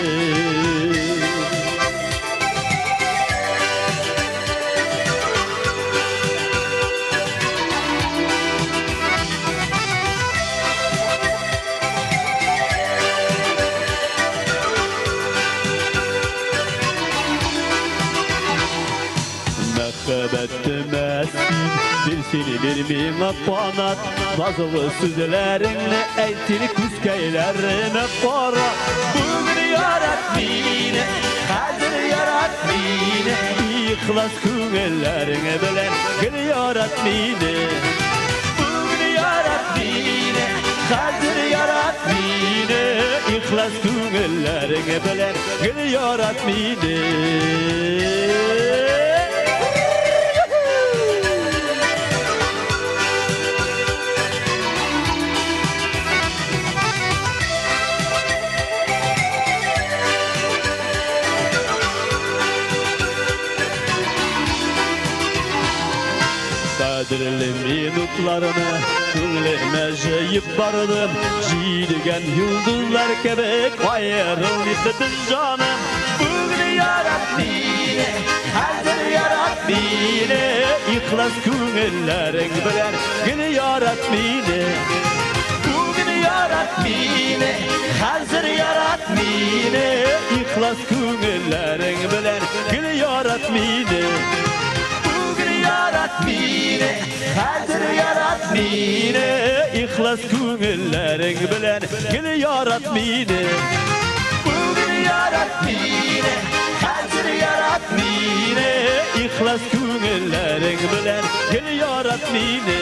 Мәхәббәтемә син, бир сине, бир миңа канат. Назлы сүзләреңне әйт, син күзкәйләремә кара. Бүген ярат мине, хәзер ярат мине, ихлас күңелләрең белән гел ярат мине. Бүген ярат мине, хәзер ярат мине, ихлас күңелләрең белән гел ярат мине. Кадерле минутларны күңелемә җыеп бардым. Җидегән йолдызлар кебек аерылмыйсың, җаным. Бүген ярат мине, хәзер ярат мине, ихлас күңелләрең белән гел ярат мине. Бүген ярат мине, хәзер ярат мине, ихлас күңелләрең белән гел ярат мине. Бүген ярат мине, хәзер ярат мине, ихлас күңелләрең белән гел ярат мине. Бүген ярат мине, хәзер ярат мине, ихлас күңелләрең белән гел ярат мине.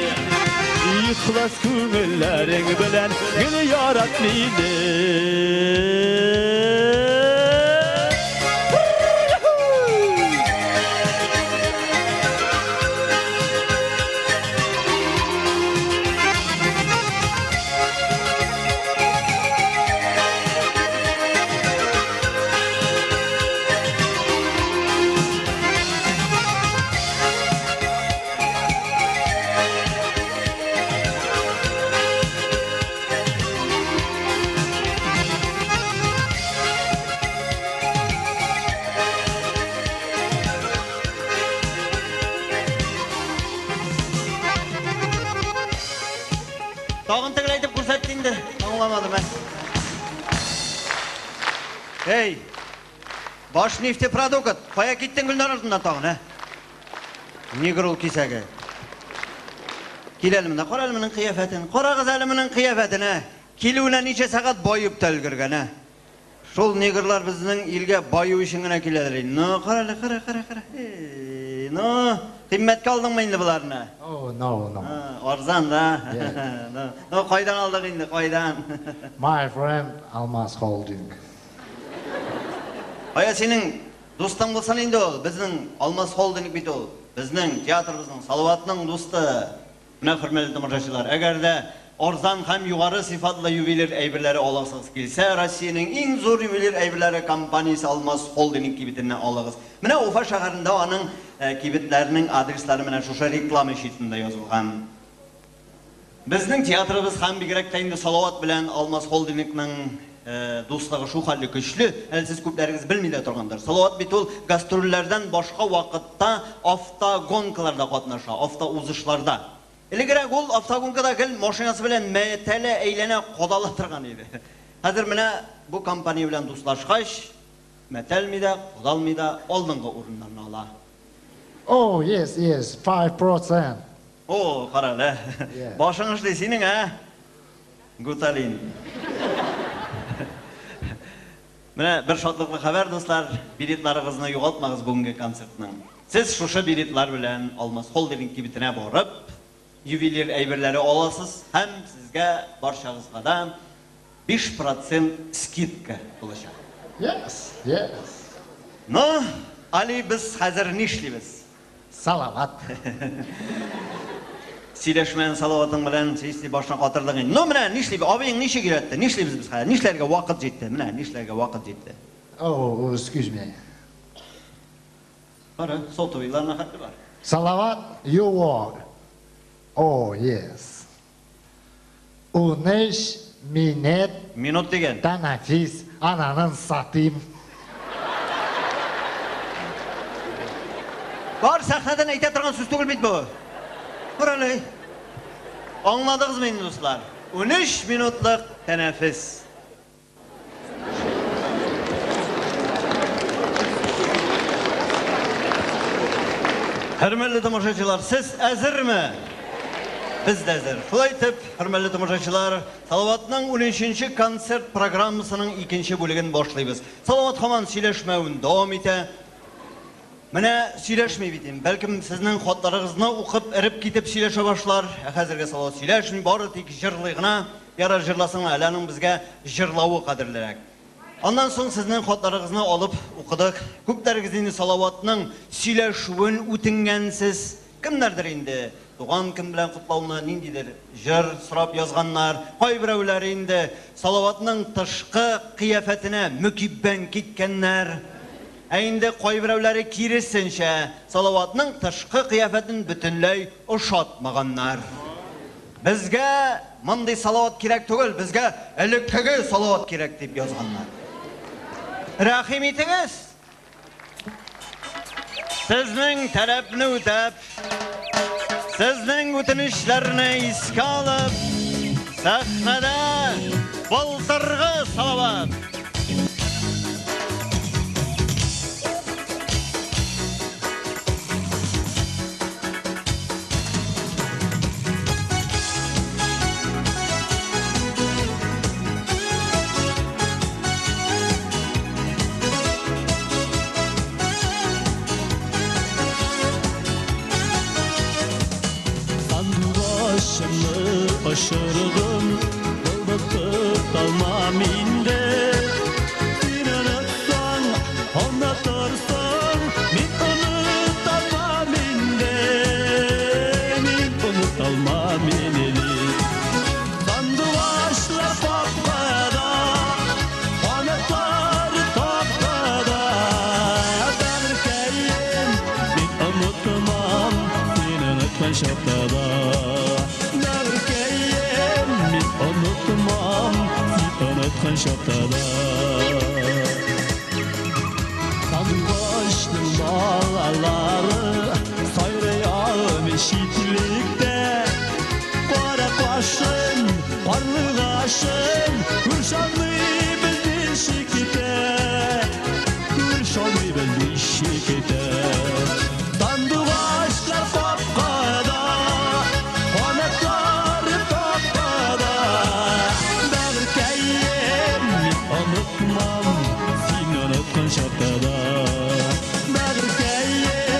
Ихлас күңелләрең белән гел ярат мине. Тагын тегеләйтеп күрсәтте инде. Аңламадым, ә. Эй, Башнефтепродукт, кая киттең Гөлнар артыннан тагын, ә? Негр ул кисәге. Кил әле монда, кара әле моның кыяфәтен. Карагыз әле моның кыяфәтен, ә? Килүенә ничә сәгать баеп та өлгергән, ә? Шул негрлар безнең илгә баю өчен генә киләләр инде. Ну, кара әле, кара, кара, кара. Эй, ну, кыйммәткә алдыңмы инде боларны? Oh, no, no. А, арзан, да? Yeah. Ну, ну, кайдан алдык инде, кайдан? My friend Almaz Holding. Кая синең дустың булсын инде ул, безнең Алмаз Холдинг бит ул. Безнең театрыбызның, Салаватның дусты. Менә, хөрмәтле тамашачылар, әгәр дә Арзан һәм югары сыйфатлы ювелир әйберләре аласыгыз килсә, Россиянең иң зур ювелир әйберләре компаниясе Алмаз Холдинг кибетеннән алыгыз. Менә Уфа шәһәрендә аның кибетләренең адреслары менә шушы реклама щитында язылган. Безнең театрыбыз һәм бигрәк тә инде Салават белән Алмаз Холдингның дуслыгы шул хәтле көчле, әле сез күпләрегез белми дә торгандыр. Салават бит ул гастрольләрдән башка вакытта автогонкаларда катнаша, автоузышларда. Элегрәк ул автогонкада гел машинасы белән мәтәлә, әйләнә, кадала торган иде. Хәзер менә бу компания белән дуслашкач, мәтәлми дә, кадалмый да, алдынгы урыннарны ала. Oh, yes, yes, 5%. О, кара әле. Yeah. Башың эшли синең, ә? Гуталин. Менә бер шатлыклы хәбәр, дуслар, билетларыгызны югалтмагыз бүгенге концертның. Сез шушы билетлар белән Алмаз Холдинг кибетенә барып, ювелир әйберләре аласыз һәм сезгә барчагызга да 5% скидка булачак. Yes, yes. Ну, Али, без хәзер нишлибез? Салават. Сөйләшмәгән Салаватың белән чисти башны катырдың инде. Ну, менә нишлибез? Абыең ничек өйрәтте? Нишлибез без хәзер? Нишләргә вакыт җитте? Менә нишләргә вакыт җитте. Oh, excuse me. Кара, сотовыйларына хәтле бар. Салават, you walk. Oh, yes. 13 минут Минут дигән. тәнәфис, ананын сатыйм. Бар сәхнәдән әйтә торган сүз түгел бит бу. Кара әле. Аңладыгызмы инде, дуслар? 13 минутлык тәнәфес. Хөрмәтле тамашачылар, сез әзерме? Без дә әзер. Шулай итеп, хөрмәтле тамашачылар, Салаватның 13-нче концерт программасының икенче бүлеген башлыйбыз. Салават һаман сөйләшмәвен дәвам итә. Менә сөйләшми бит инде. Бәлкем сезнең хатларыгызны укып, эреп китеп сөйләшә башлар. Ә хәзергә Салават сөйләшми, бары тик җырлый гына. Ярар, җырласын, әле аның безгә җырлавы кадерлерәк. Аннан соң сезнең хатларыгызны алып укыдык. Күпләрегез инде Салаватның сөйләшүен үтенгәнсез. Кемнәрдер инде туган көн белән котлауны ниндидер җыр сорап язганнар. Кайберәүләр инде Салаватның тышкы кыяфәтенә мөкиббән киткәннәр. Ә инде кайберәүләре киресенчә, Салаватның тышкы кыяфәтен бөтенләй ошатмаганнар. Безгә мондый Салават кирәк түгел, безгә элеккеге Салават кирәк дип язганнар. Рәхим итегез! Сезнең таләпне үтәп, сезнең үтенечләрне искә алып, сәхнәдә былтыргы Салават! Сандугачымны очырдым, Былбыл тоталмам инде. Син онытсаң, онытырсың, Мин оныталмам инде. Мин оныталмам инде. Сандугачлар капкада, Канатлар тактада. Бәгырькәем, мин онытмам, Син оныткан чакта да. Бәгырькәем, мин онытмам, Син оныткан чакта да. Сандугачның балалары сайрый алмый читлектә. Кара кашым, карлыгачым, күрешалмыйбыз ничек итә? Күрешалмыйбыз ничек итә? Сандугачлар капкада, канатлары тактада. Бәгырькәем, мин онытмам, син оныткан чакта да. Бәгырькәем,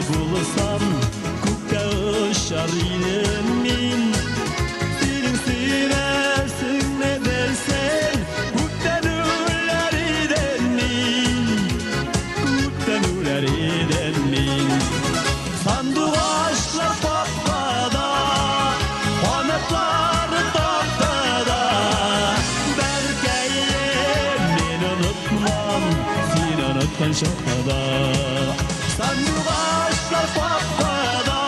булсам, күктә очар идем мин. Синең сөймәсеңне белсәм, күптән үләр идем мин. Күптән үләр идем мин. Сандугачлар капкада, канатлары тартада. Бәгырькәем, мин онытмам, син оныткан чакта да. Сандугачлар капкада,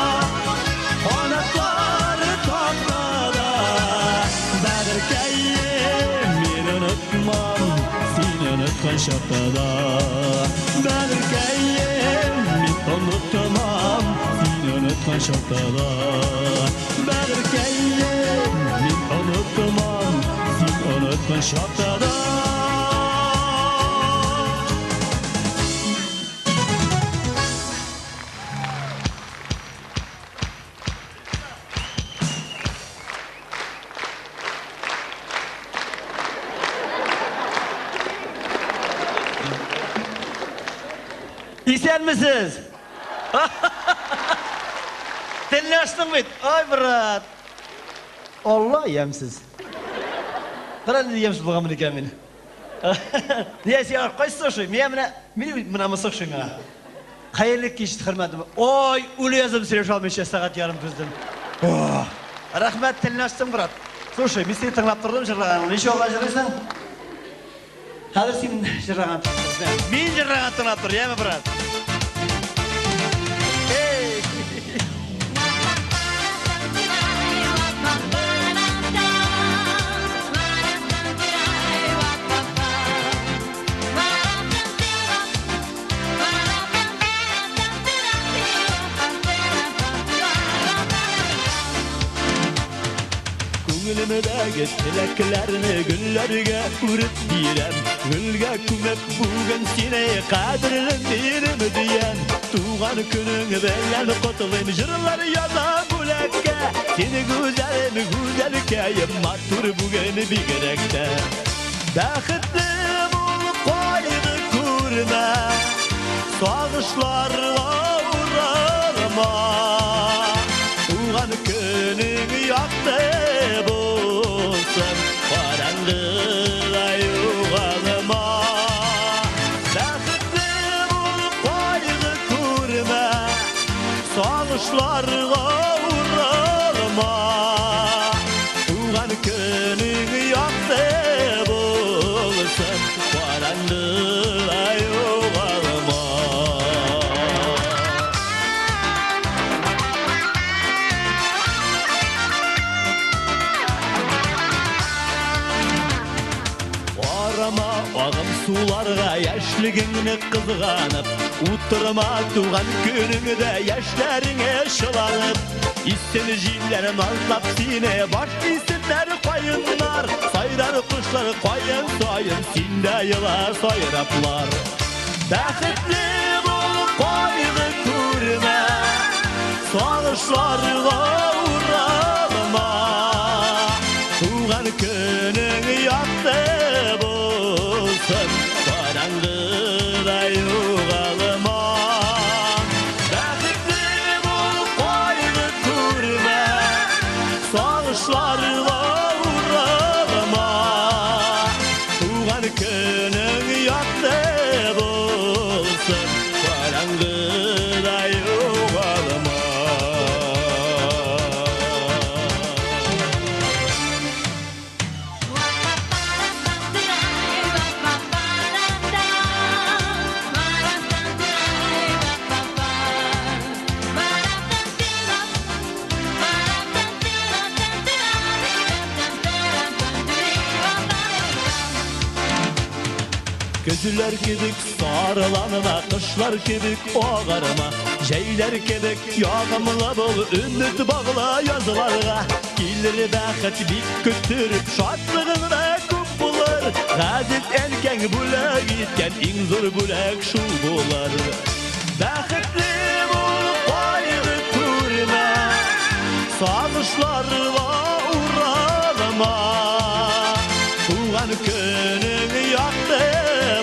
канатлары тартада. Бәгырькәем, мин онытмам, син оныткан чакта да. Бәгырькәем, мин онытмам, син оныткан чакта да. Бәгырькәем, мин онытмам, син оныткан чакта да. Исәнмесез? Телне ачтың бит. Ай, брат. Алла ямьсез. Кара нинди ямьсез булганмын икән мин. Нигә сиңа кайсысы ошый? Миңа менә, мин менә монысы ошый миңа. Хәерле кич, хөрмәтле. Ой, үле язып сөйләшә алмыйча сәгать ярым түздем. Рәхмәт, телне ачтың, брат. Слушай, мин сине тыңлап тордым җырлаганыңны. Ничек алай җырлыйсың? Хәзер син җырлаган тыңлап. Мин җырлаган тыңлап тор, яме, брат. Эй! Күңелемдәге теләкләрне гөлләргә үреп бирәм. Гөлгә күмеп бүген сине кадерлем минем диям. Туган көнең белән котлыйм, җырлар язам бүләккә. Сине гүзәлем, гүзәлкәем, матур бүген бигрәк тә. Бәхетле бул, кайгы күрмә, сагышларга уралма. Туган көнең якты булсын, караңгыда югалма. Бәхетле бул, кайгы күрмә, сагышларга уралма. Туган көнең якты булсын, караңгыда югалма. Карама агым суларга яшьлегеңне кызганып, утырма туган көнеңдә яшьләреңә чыланып. Исен җилләр назлап сине, баш исеннәр каеннар, сайрар кошлар каен саен, син дә ела сайраплар. Бәхетле бул, кайгы күрмә, сагышларга уралма. Туган көнең якты булсын, караңгыда югалма. Бәхетле бул, кайгы күрмә, сагышларга уралма. Туган көнең якты булсын, караңгыда югалма. Көзләр кебек сарыланма, кышлар кебек агарма, җәйләр кебек ягымлы бул, өмет багла язларга. Килер бәхет бик көттереп, шатлыгың да күп булыр. Газиз әнкәң бүләк иткән иң зур бүләк шул булыр. Бәхетле бул, кайгы күрмә, сагышларга уралма. Туган көнең якты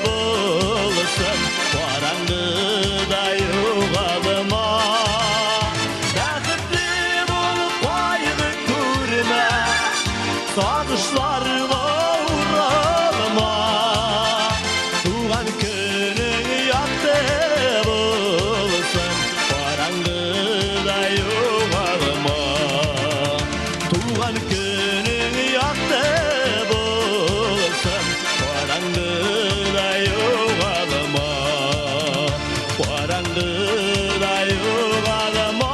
булсын, караңгыда югалма. Туган көнең якты булсын, караңгыда югалма, караңгыда югалма.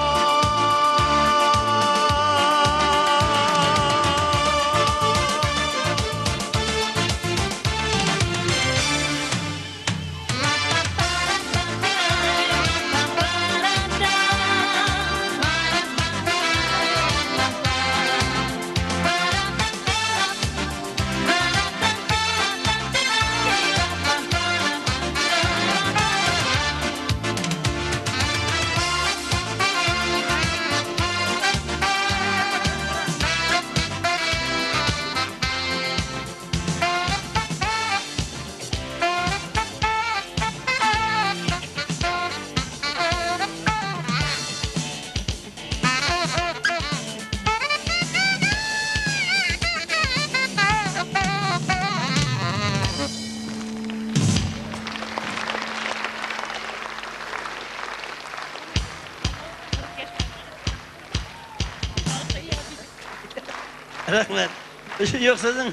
Рәхмәт. Эше юк сезнең.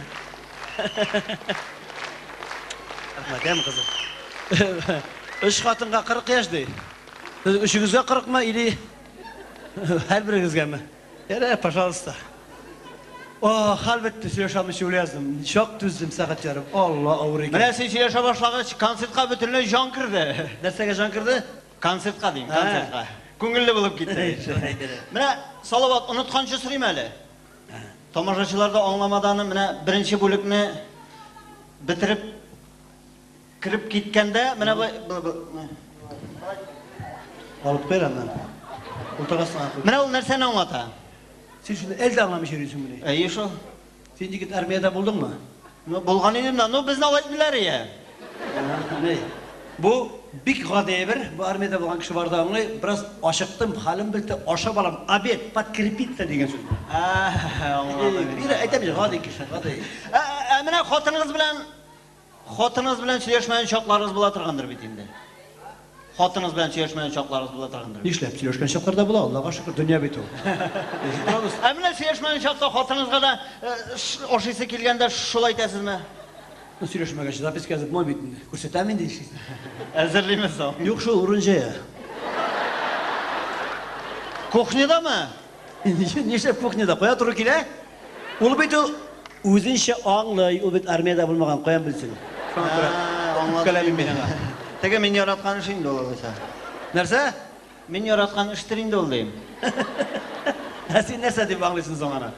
Рәхмәт, әм кызым. Өч хатынга 40 яшь ди. Сез өчегезгә 40 мы или һәрберегезгәме? Ярар, пожалуйста. О, хәл бетте, сөйләшә алмыйча үлә яздым. Чак түздем сәгать ярым. Алла, авыр икән. Менә син сөйләшә башлагач, концертка бөтенләй җан керде. Нәрсәгә җан керде? Концертка дим, концертка. Күңелле булып китте. Менә, Салават, онытканчы сорыйм әле. Тамашачылар да аңламады аны, менә беренче бүлекне бетереп кереп киткәндә, менә бу Алып куй аннан. Култык астына куй. Менә ул нәрсәне аңлата? Син шуны әле дә аңламыйча йөрисеңмени? Әйе шул. Син егет армиядә булдыңмы? Ну, булган идем дә, ну безне алай итмиләр ия. Ни? Бу бик гади әйбер. Бу армиядә булган кеше бар да аңлый. Бераз ачыктым, хәлем бетте, ашап алам. Обед, подкрепиться дигән сүз. Аңладым. Бир, әйтәм бит, гади кеше, гади. Ә менә хатыныгыз белән хатыныгыз белән сөйләшмәгән чакларыгыз була торгандыр бит инде. Хатыныгыз белән сөйләшмәгән чакларыгыз була торгандыр. Нишләп сөйләшкән чаклар да була, Аллага шөкер, дөнья бит ул. Ә менә сөйләшмәгән чакта хатыныгызга да ашыйсы килгәндә шулай әйтәсезме? Ну, сөйләшмәгәч, записка язып булмый бит инде. Күрсәтәм инде нишлисең. Әзерлиме соң? Юк шул, урын җәя. Кухнядамы? Нишләп кухняда? Кая туры килә? Ул бит ул үзенчә аңлый, ул бит армиядә булмаган, каян белсен? Шуңа күрә үпкәләмим мин аңа. Теге мин яраткан эш инде ул алайса. Нәрсә? Мин яраткан эштер инде ул дим. Ә син нәрсә дип аңлыйсың соң аны?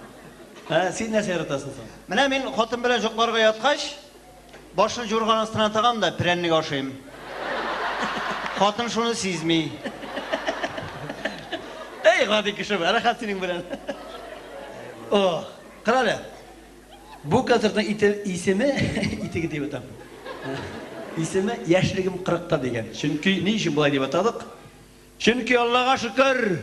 Ә син нәрсә яратасың соң? Менә мин хатын белән йокларга яткач, башны юрган астына тыгам да прәннек ашыйм. Хатын шуны сизми. Эй, гади кеше, рәхәт синең белән. О, кара әле. Бу концертның исеме, итеге дип атам. Исеме Яшьлегем 40-та дигән. Чөнки ни өчен болай дип атадык? Чөнки Аллага шөкер,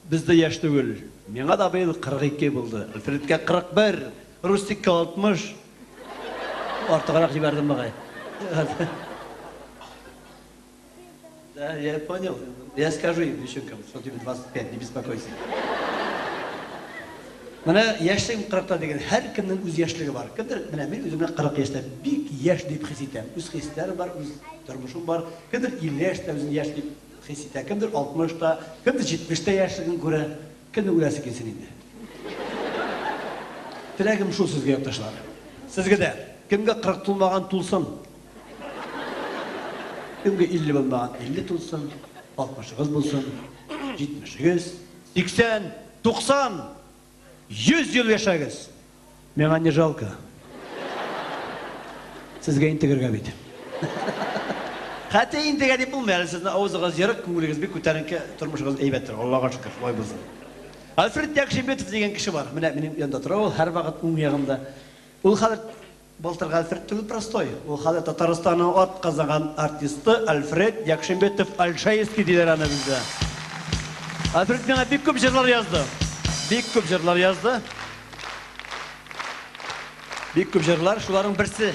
без дә яшь түгел. Миңа да быел 42 булды. Альфредка 41, Рустикка 60. Артыграк җибәрдем бугай. Да, я понял. Я скажу им, девчонкам, что тебе 25, не беспокойся. Менә яшьлегем 40-та дигән, һәркемнең үз яшьлеге бар. Кемдер, менә мин үземне 40 яшьтә бик яшь дип хис итәм. Үз хисләрем бар, үз тормышым бар. Кемдер 50 яшьтә үзен яшь дип хис итә, кемдер 60-та, кемдер 70-тә яшьлеген күрә. Кемнең үләсе килсен инде. Теләгем шул сезгә, якташлар. Сезгә дә, кемгә 40 тулмаган тулсын. Кемгә 50 булмаган 50 тулсын, 60-ыгыз булсын, 70-егез, 80, 90, 100 ел яшәгез. Миңа не жалко. Сезгә интегергә бит. Хәтта интегә дип булмый әле, сезнең авызыгыз ерык, күңелегез бик күтәренке, тормышыгыз әйбәттер, Аллага шөкер, шулай булсын. Альфред Якшимбетов дигән кеше бар. Менә минем янда тора ул, һәрвакыт уң ягымда. Ул хәзер былтыргы Альфред түгел, простой. Ул хәзер Татарстанның ат казанган артисты Альфред Якшимбетов Альшаевский диләр аны бездә. Альфред миңа бик күп җырлар язды. Бик күп җырлар язды. Бик күп җырлар, шуларның берсе.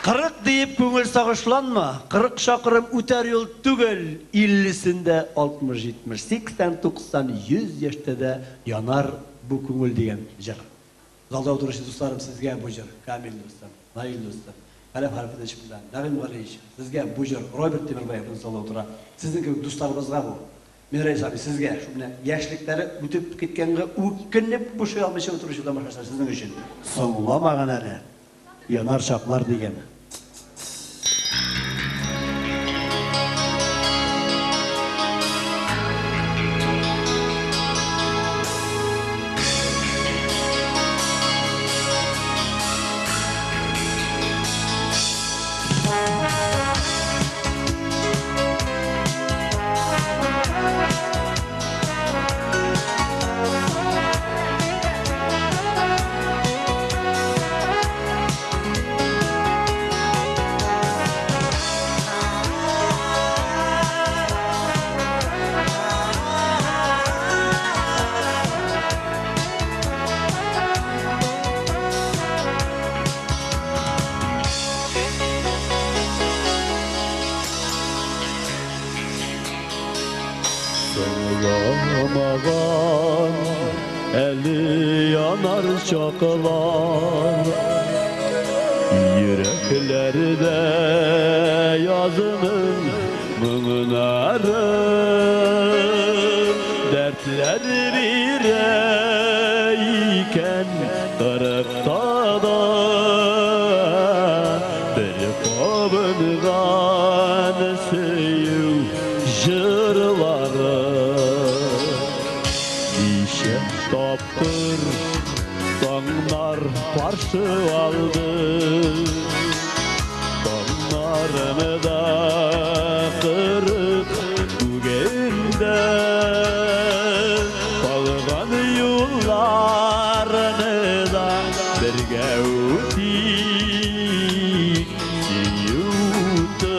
40 диеп күңел сагышланма, 40 чакрым үтәр юл түгел, 50-сендә, 60, 70, 80, 90, 100 яшьтә дә янар. бу күңел дигән җыр. Залда утыручы дусларым, сезгә бу җыр, Камил дустым, Наил дустым, Хәләф Хәрфетович белән, Нәгыйм Галиевич, сезгә бу җыр, Роберт Тимербаев безнең залда утыра. Сезнең кебек дусларыбызга бу. Мин Рәис абый, сезгә, шул менә яшьлекләре үтеп киткәнгә үкенеп бушый алмыйча утыручы тамашачылар сезнең өчен. Соңламаган әле, янар чаклар дигән. Соңламаган әле янар чаклар, Йөрәкләрдә язының моңнары, Дәртләр бирә икән кырыкта да, Бер кабынган сөю җырлары. Ничә тапкыр таңнар каршы алды, Таңнарны да кырык бүгендә, Калган юлларны да бергә үтик, Сөю уты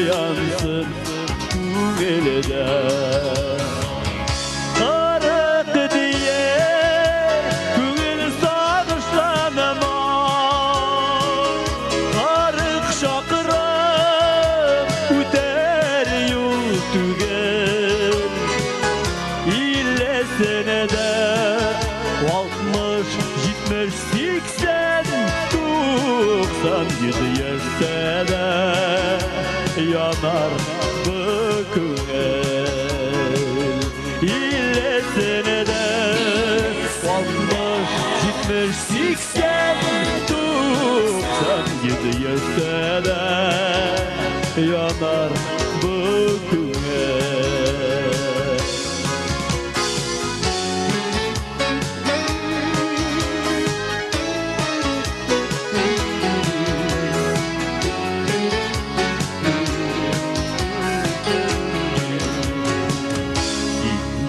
янсын күңелдә. Кырык дия күңел сагышланма, Кырык чакрым үтәр юл түгел. Иллесенә дә 60, 70, 80, 90, 100 яшьтә дә янар бу күңел. Иллесенә дә 60, 70, 80, 90, 100 яшьтә дә янар бу күңел.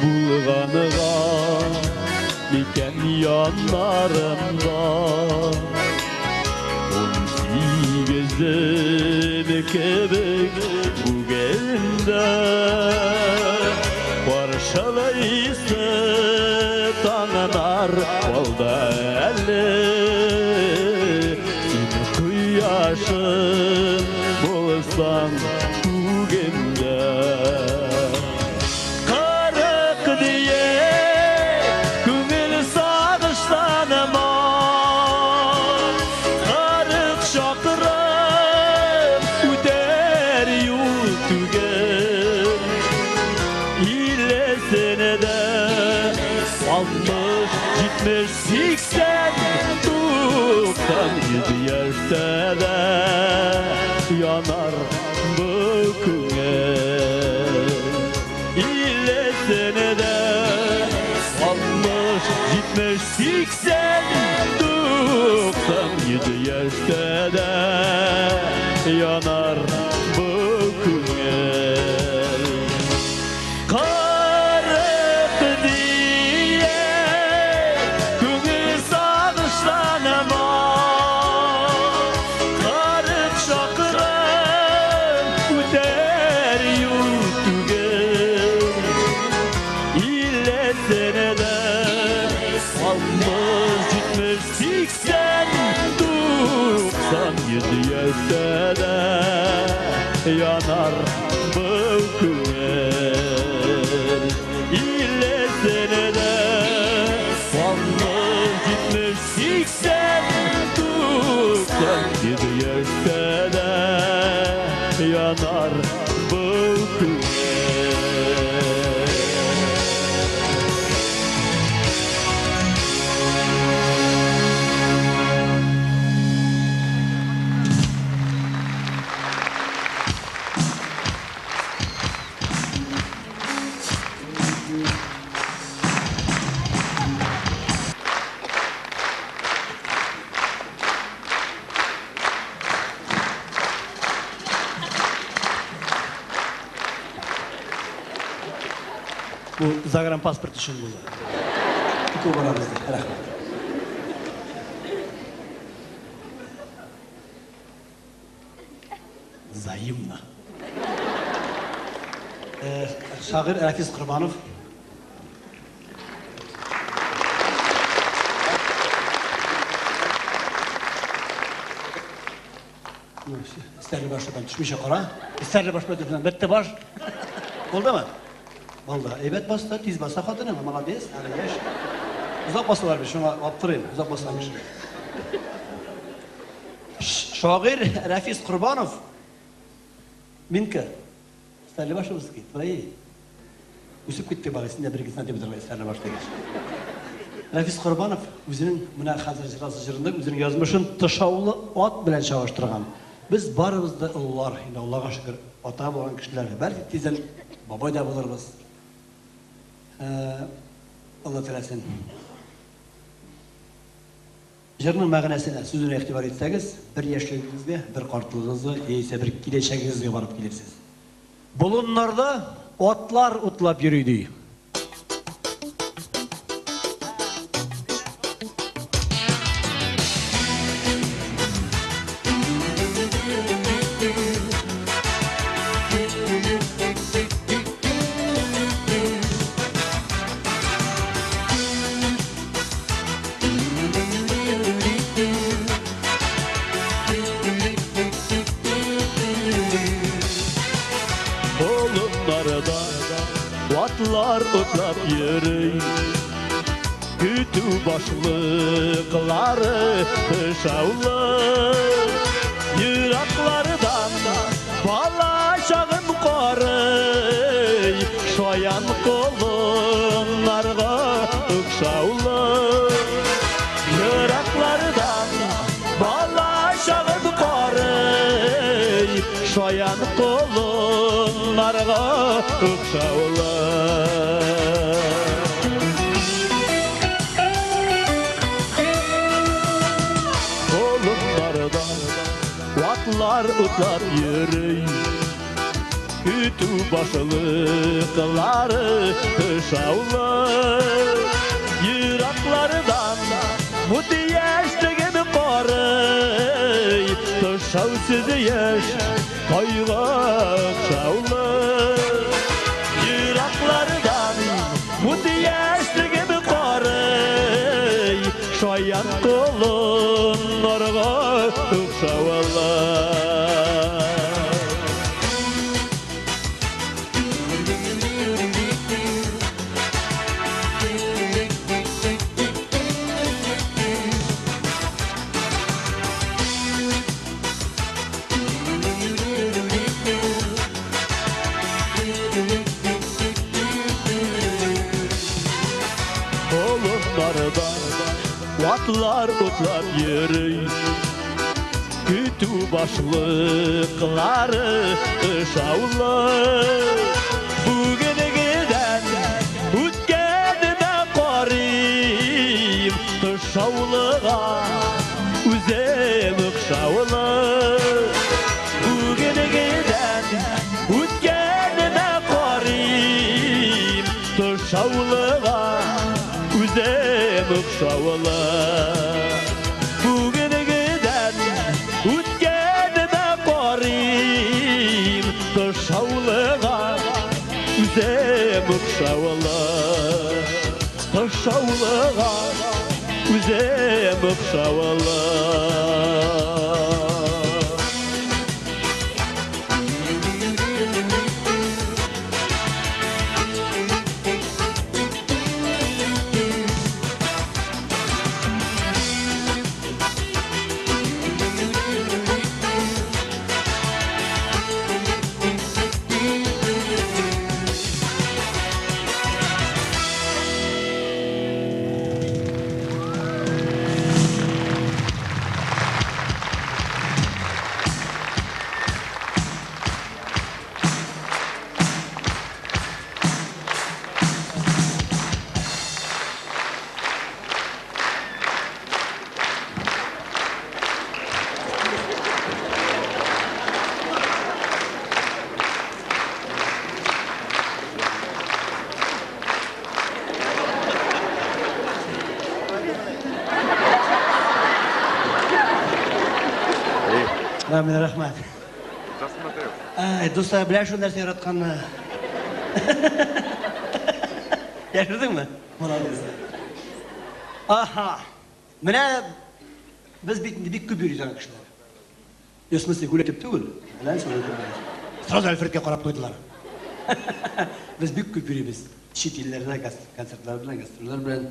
Булганга микән яннарымда, 18-ем кебек бүген дә, Каршылыйсы таңнар алда әле, Син кояшым булсаң бүген дә. Кырык дия күңел сагышланма, Кырык чакрым үтәр юл түгел. Иллесенә дә 60, 70, 80, 90, 100 яшьтә дә янар бу күңел. Иллесенә дә 60, 70, 80, 90, 100 яшьтә дә янар бу күңел. Кырык дия күңел сагышланма, Кырык чакрым үтәр юл түгел. Иллесенә дә 60, 70, 80, 90, 100 яшьтә дә янар бу күңел. Иллесенә дә 60, 70, 80, 90, 100 яшьтә дә янар бу күңел. Бу загранпаспорт өчен булды. Күп барабыз ди. Рәхмәт. Взаимно. Шагыйрь Рафис Корбанов. Стәрле баш белән төшмичә кара. Стәрле баш белән бетте баш. Булдымы? Булды. Әйбәт басты, тиз баса хатының, молодец, әле яшь. Озак басалар бит, шуңа аптырыйм, озак баскан кеше. Шагыйрь Рафис Корбанов Минка, Стәрлебашевский, твои. Үсеп китте бала, син дә бер-ике сантиметрга Стәрлебаш дигәч. Рафис Корбанов үзенең менә хәзер җырасы җырында үзенең язмышын тышаулы ат белән чагыштырган. Без барыбыз да олылар, инде Аллага шөкер, ата булган кешеләр. Бәлки тиздән бабай да булырбыз. Алла теләсен. Җырның мәгънәсенә, сүзенә игътибар итсәгез, бер яшьлегегезгә, бер картлыгыгызга яисә бер киләчәгегезгә барып килерсез. Болыннарда атлар утлап йөри, ди. Болыннарда атлар утлап йөри, көтү башлыклары тышаулы. Ераклардан бала чагым карый, шаян колыннарга охшаулы. Ераклардан бала чагым карый, шаян колыннарга охшаулы. Болыннарда атлар утлап йөри, көтү башлыклары тышаулы. Ераклардан мут яшьлегем карый, тышаусыз яшь тайга охшаулы. Ераклардан мут яшьлегем карый, шаян колыннарга охшаулы. Болыннарда атлар утлап йөри, көтү башлыклары тышаулы. Бүгенгедән үткәнемә карыйм, тышаулыга үзем охшаулы. Бүгенгедән үткәнемә карыйм, тышаулыга үзем охшаулы. Бүгенгедән үткәнемә карыйм, тышаулыга үзем охшаулы. Тышаулыга үзем охшаулы. Рамил, рәхмәт. Ай, дуслар, белә шул нәрсә яратканны. Яшердеңме? Молодец. Аһа. Менә без бит инде бик күп йөри торган кешеләр. В смысле, гүләтеп түгел. Сразу Альфредка карап куйдылар. Без бик күп йөрибез. Чит илләрдә концертлар белән, гастрольләр белән.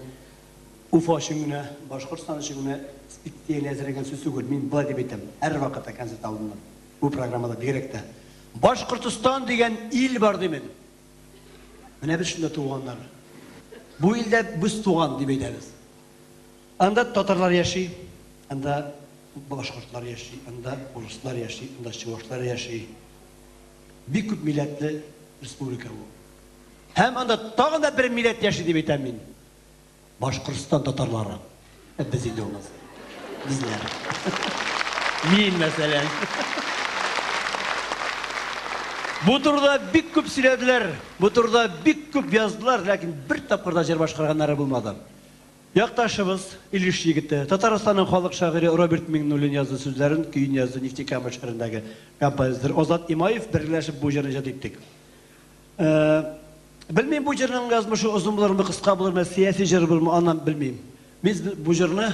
Уфа өчен генә, Башкортстан өчен генә специаль әзерләнгән сүз түгел. Мин болай дип әйтәм, һәрвакытта концерт алдыннан. Бу программада бигрәк тә. Башкортостан дигән ил бар димен. Менә без шунда туганнар. Бу илдә без туган дип әйтәбез. Анда татарлар яши, анда башкортлар яши, анда урыслар яши, анда чувашлар яши. Бик күп милләтле республика бу. Һәм анда тагын да бер милләт яши дип әйтәм мин. Башкортстан татарлары. Без инде ул. Безләр. Мин, мәсәлән. Бу турыда бик күп сөйләделәр, бу турыда бик күп яздылар, ләкин бер тапкыр да җыр башкарганнары булмады. Якташыбыз, Илеш егете, Татарстанның халык шагыйре Роберт Миңнуллин язды сүзләрен, көен язды Нефтекама шәһәрендәге композитор Азат Имаев, берләшеп бу җырны иҗат иттек. Белмим, бу җырның язмышы озын булырмы, кыска булырмы, сәяси җыр булырмы, аннан белмим. Без бу җырны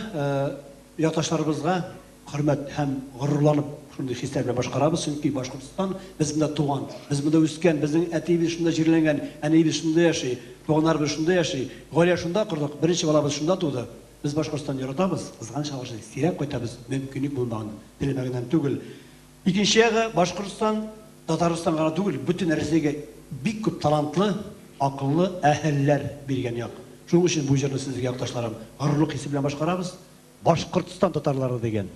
якташларыбызга хөрмәт һәм горурланып шундый хисләр белән башкарабыз, чөнки Башкортстан без монда туган, без монда үскән, безнең әтиебез шунда җирләнгән, әниебез шунда яши, туганнарыбыз шунда яши, гаилә шунда кордык, беренче балабыз шунда туды. Без Башкортстанны яратабыз, кызганыч алгыч, сирәк кайтабыз, мөмкинлек булмаган, теләмәгәннән түгел. Икенче ягы, Башкортстан, Татарстан гына түгел, бөтен Рәсәйгә бик күп талантлы, акыллы әһелләр биргән як. Шуның өчен бу җырны сезгә, якташларым, горурлык хисе белән башкарабыз. Башкортстан татарлары дигән.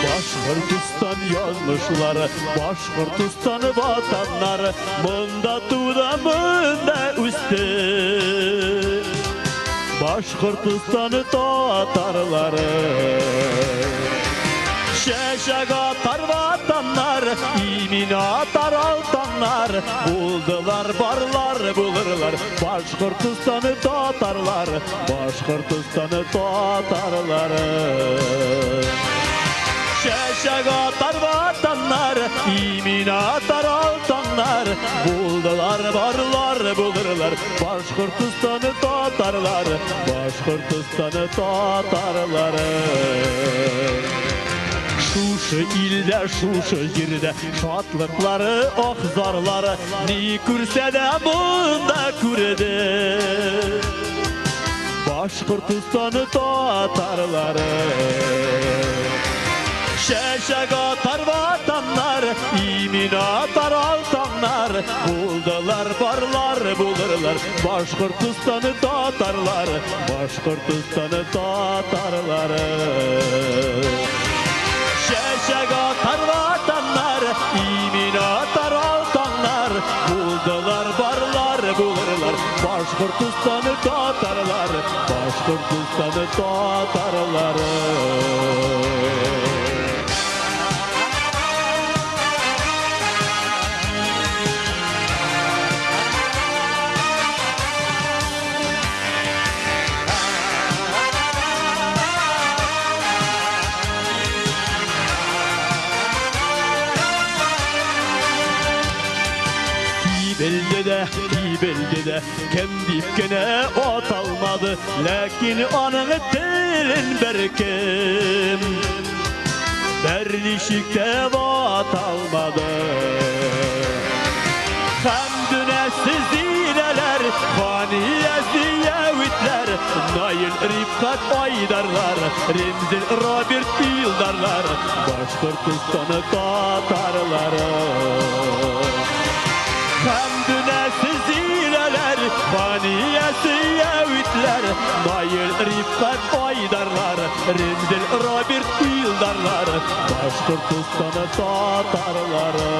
Башкортостан язмышлары, Башкортостан ватаннары, монда туды, монда үсте. Башкортостан татарлары. Чәчәк атар ватаннар, имин атар алтаннар, булдылар, барлар, булырлар, Башкортостан татарлар, Башкортостан татарлары. Чәчәк атар ватаннар, имин атар алтаннар, булдылар, барлар, булырлар, Башкортостан татарлар, Башкортостан татарлары. Шушы илдә, шушы җирдә шатлыклары, ах зарлары, ни күрсә дә монда күрде. Башкортостан татарлары. Чәчәк атар ватаннар, имин атар алтаннар, булдылар, барлар, булырлар, Башкортостан татарлары, Башкортостан татарлары. Чәчәк атар ватаннар, имин атар алтаннар, булдылар, барлар, булырлар, Башкортостан татарлары, Башкортостан татарлары. Белде дә, белде дә, кем дип кенә аталмады, ләкин аның телен беркем берничек тә ваталмады. Хәмдүнә Зиләләр, Хания Зиявитләр, Наил Рифкат Айдарлар, Ремзил Роберт Илдарлар, Башкортостан татарлары. Хәмдүнә Зиләләр, Хания Зиявитләр, Наил Рифкат Айдарлар, Ремзил Роберт Илдарлар, Башкортостан татарлары.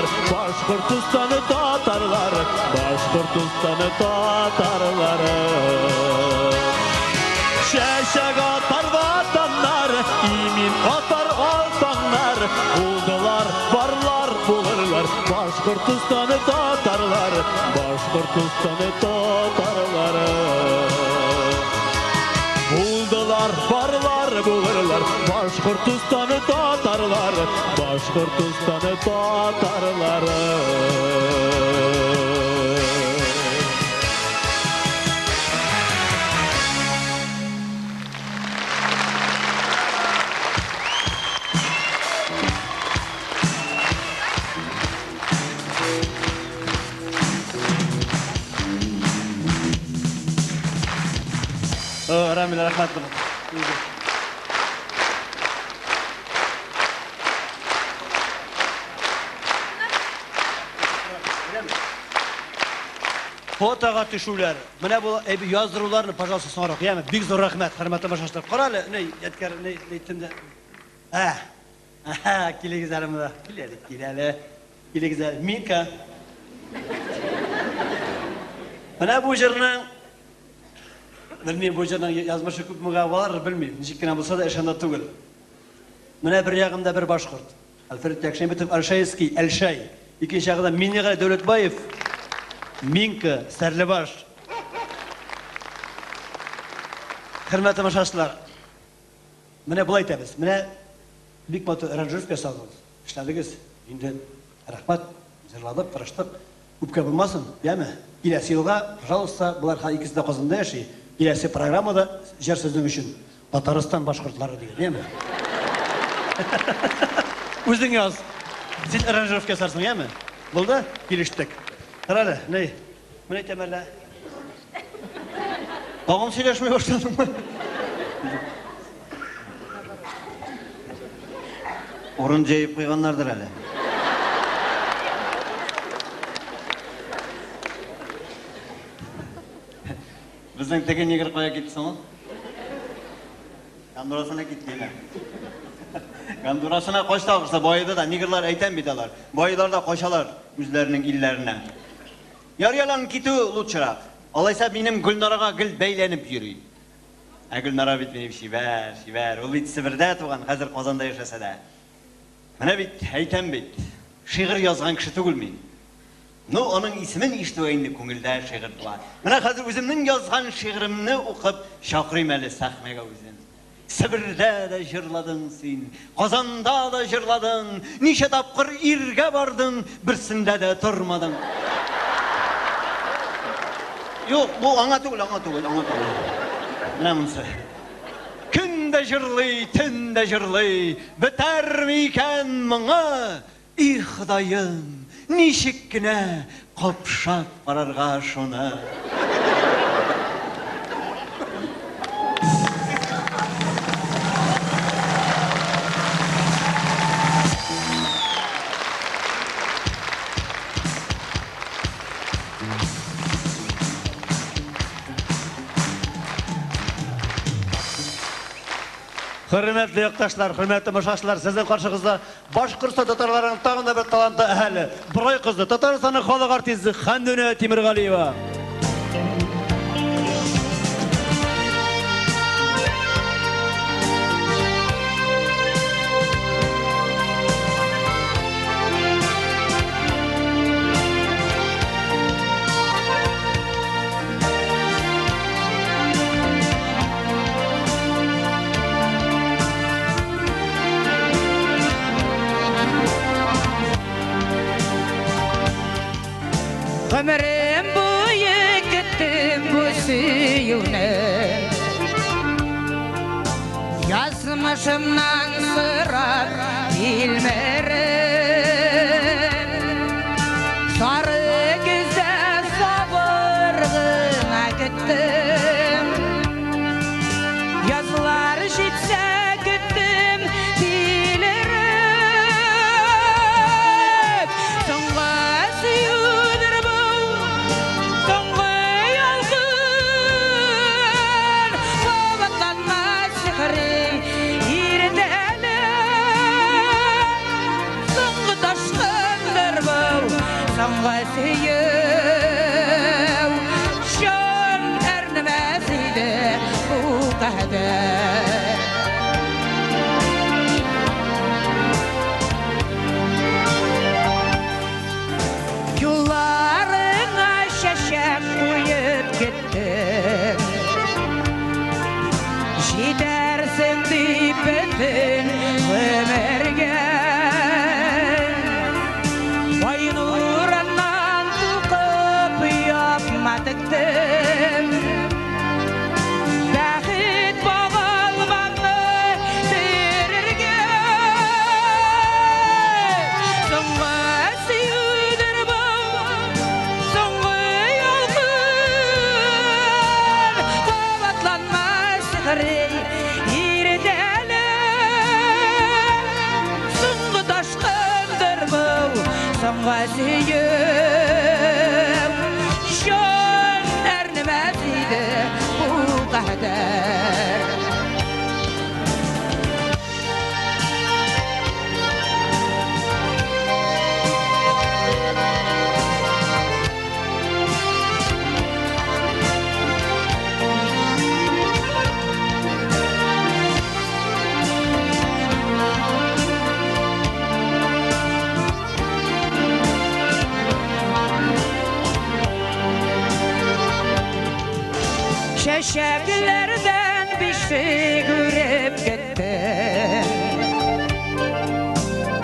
булдылар Башкортостаны татарлары, Башкортостаны татарлары. Чәчәк атар ватаннар, имин атар алтаннар, булдылар, барлар, булырлар, Башкортостаны татарлары, Башкортостаны татарлары. Булдылар, барлар, булырлар, Башкортостаны татарлары, Башкортостаны татарлары. Рамил, рәхмәт. Фотога төшүләр, менә бу яздыруларны, пожалуйста, соңрак, яме? Бик зур рәхмәт, хөрмәтле тамашачылар. Кара әле, ни, Ядкәр, ни, әйттем дә. Ә, килегез әле монда. Кил әле, кил әле. Килегез әле. Минка. Менә бу җырның, белмим, бу җырның язмышы күпмегә барыр, белмим. Ничек кенә булса да, эш анда түгел. Менә бер ягымда бер башкорт. Альфред Якшәмбетов Альшаевский, Әлшәй. Икенче ягында Миннегали Дәүләтбаев, Минка, Стәрлебаш. Хөрмәтле тамашачылар, менә болай итәбез. Менә бик матур аранжировка ясадыгыз, эшләдегез. Инде рәхмәт, җырладык, тырыштык. Үпкә булмасын, яме? Киләсе елга, пожалуйста, болар хәзер икесе дә Казанда яши. Киләсе программада җыр сезнең өчен Татарстан башкортлары дигән, яме? Үзең яз. Син аранжировка ясарсың, яме? Булды? Килештек. Кара әле, ни? Менә әйтәм әллә. Тагын сөйләшми башладыңмы? Урын җәеп куйганнардыр әле. Безнең теге негр кая китте соң ул? Гондурасына китте инде. Гондурасына качты ахрысы, баеды да. Негрлар әйтәм бит алар. Байлар да качалар үзләренең илләренә. Ярый әле аның китүе лучшерак. Алайса минем Гөлнарага гел бәйләнеп йөри. Ә Гөлнара бит минем чибәр, чибәр. Ул бит Себердә туган, хәзер Казанда яшәсә дә. Менә бит, әйтәм бит, шигырь язган кеше түгел мин. Ну, аның исемен ишетүгә инде күңелдә шигырь туа. Менә хәзер үземнең язган шигыремне укып чакырыйм әле сәхнәгә үзен. Себердә дә җырладың син, Казанда да җырладың, ничә тапкыр иргә бардың, берсендә дә тормадың. Юк, бу аңа түгел, аңа түгел, аңа түгел. Менә монысы. Көн дә җырлый, төн дә җырлый, бетәрме икән моңы? И Ходаем, ничек кенә капшап карарга шуны. Хөрмәтле якташлар, хөрмәтле тамашачылар, сезнең каршыгызда Башкортстан татарларының тагын да бер талантлы әһеле, Борай кызы, Татарстанның халык артисты Хәмдүнә Тимергалиева. Гомерем буе көттем бу сөюне. Язмышымнан сорап тилмереп. Сары көздә сабыр гына көттем. Язлар җитсә көттем тилереп. Соңгы сөюдер бу, соңгы ялкын. Кабатланмас сихри иртәләр. Соңгы сөю җан әрнемәс иде бу кадәр. Юлларыңа чәчәк куеп киттем. Җитәрсең дип бөтен гомергә. Айнураннан тукып япма тектем. Бәхет багалмамны төрергә. Соңгы сөюдер бу, соңгы ялкын. Кабатланмас сихри иртәләр. Соңгы ташкындыр бу, соңгы сөю. Җан әрнемәс иде бу кадәр. Чәчәкләрдән бишек үреп киттем.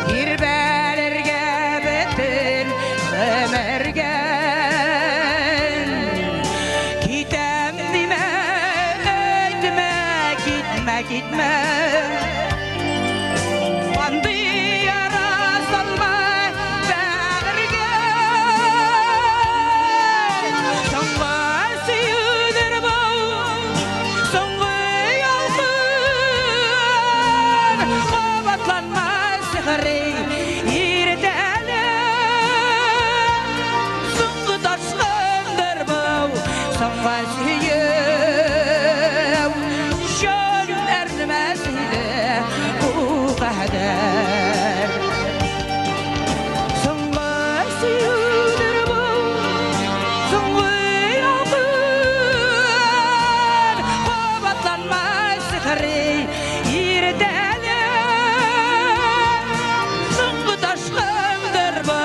Тирбәлергә бөтен гомергә. Китәм димә, әйтмә, китмә, китмә. Андый яра салма бәгырьгә. Соңгы сөюдер бу, соңгы ялкын. Кабатланмас сихри иртәләр. Соңгы ташкындыр бу, соңгы сөю. Җан әрнемәс иде бу кадәр. Соңгы сөюдер бу, соңгы ялкын. Кабатланмас сихри иртәләр. Соңгы ташкындыр бу,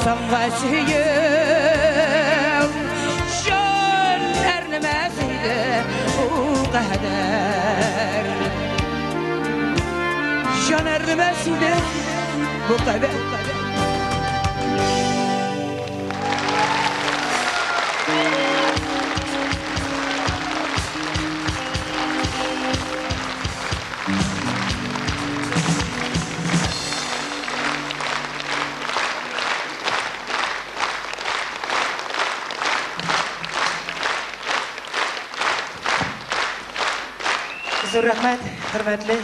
соңгы сөю. Җан әрнемәс иде бу кадәр. Җан әрнемәс иде бу кадәр. Зур рәхмәт, хөрмәтле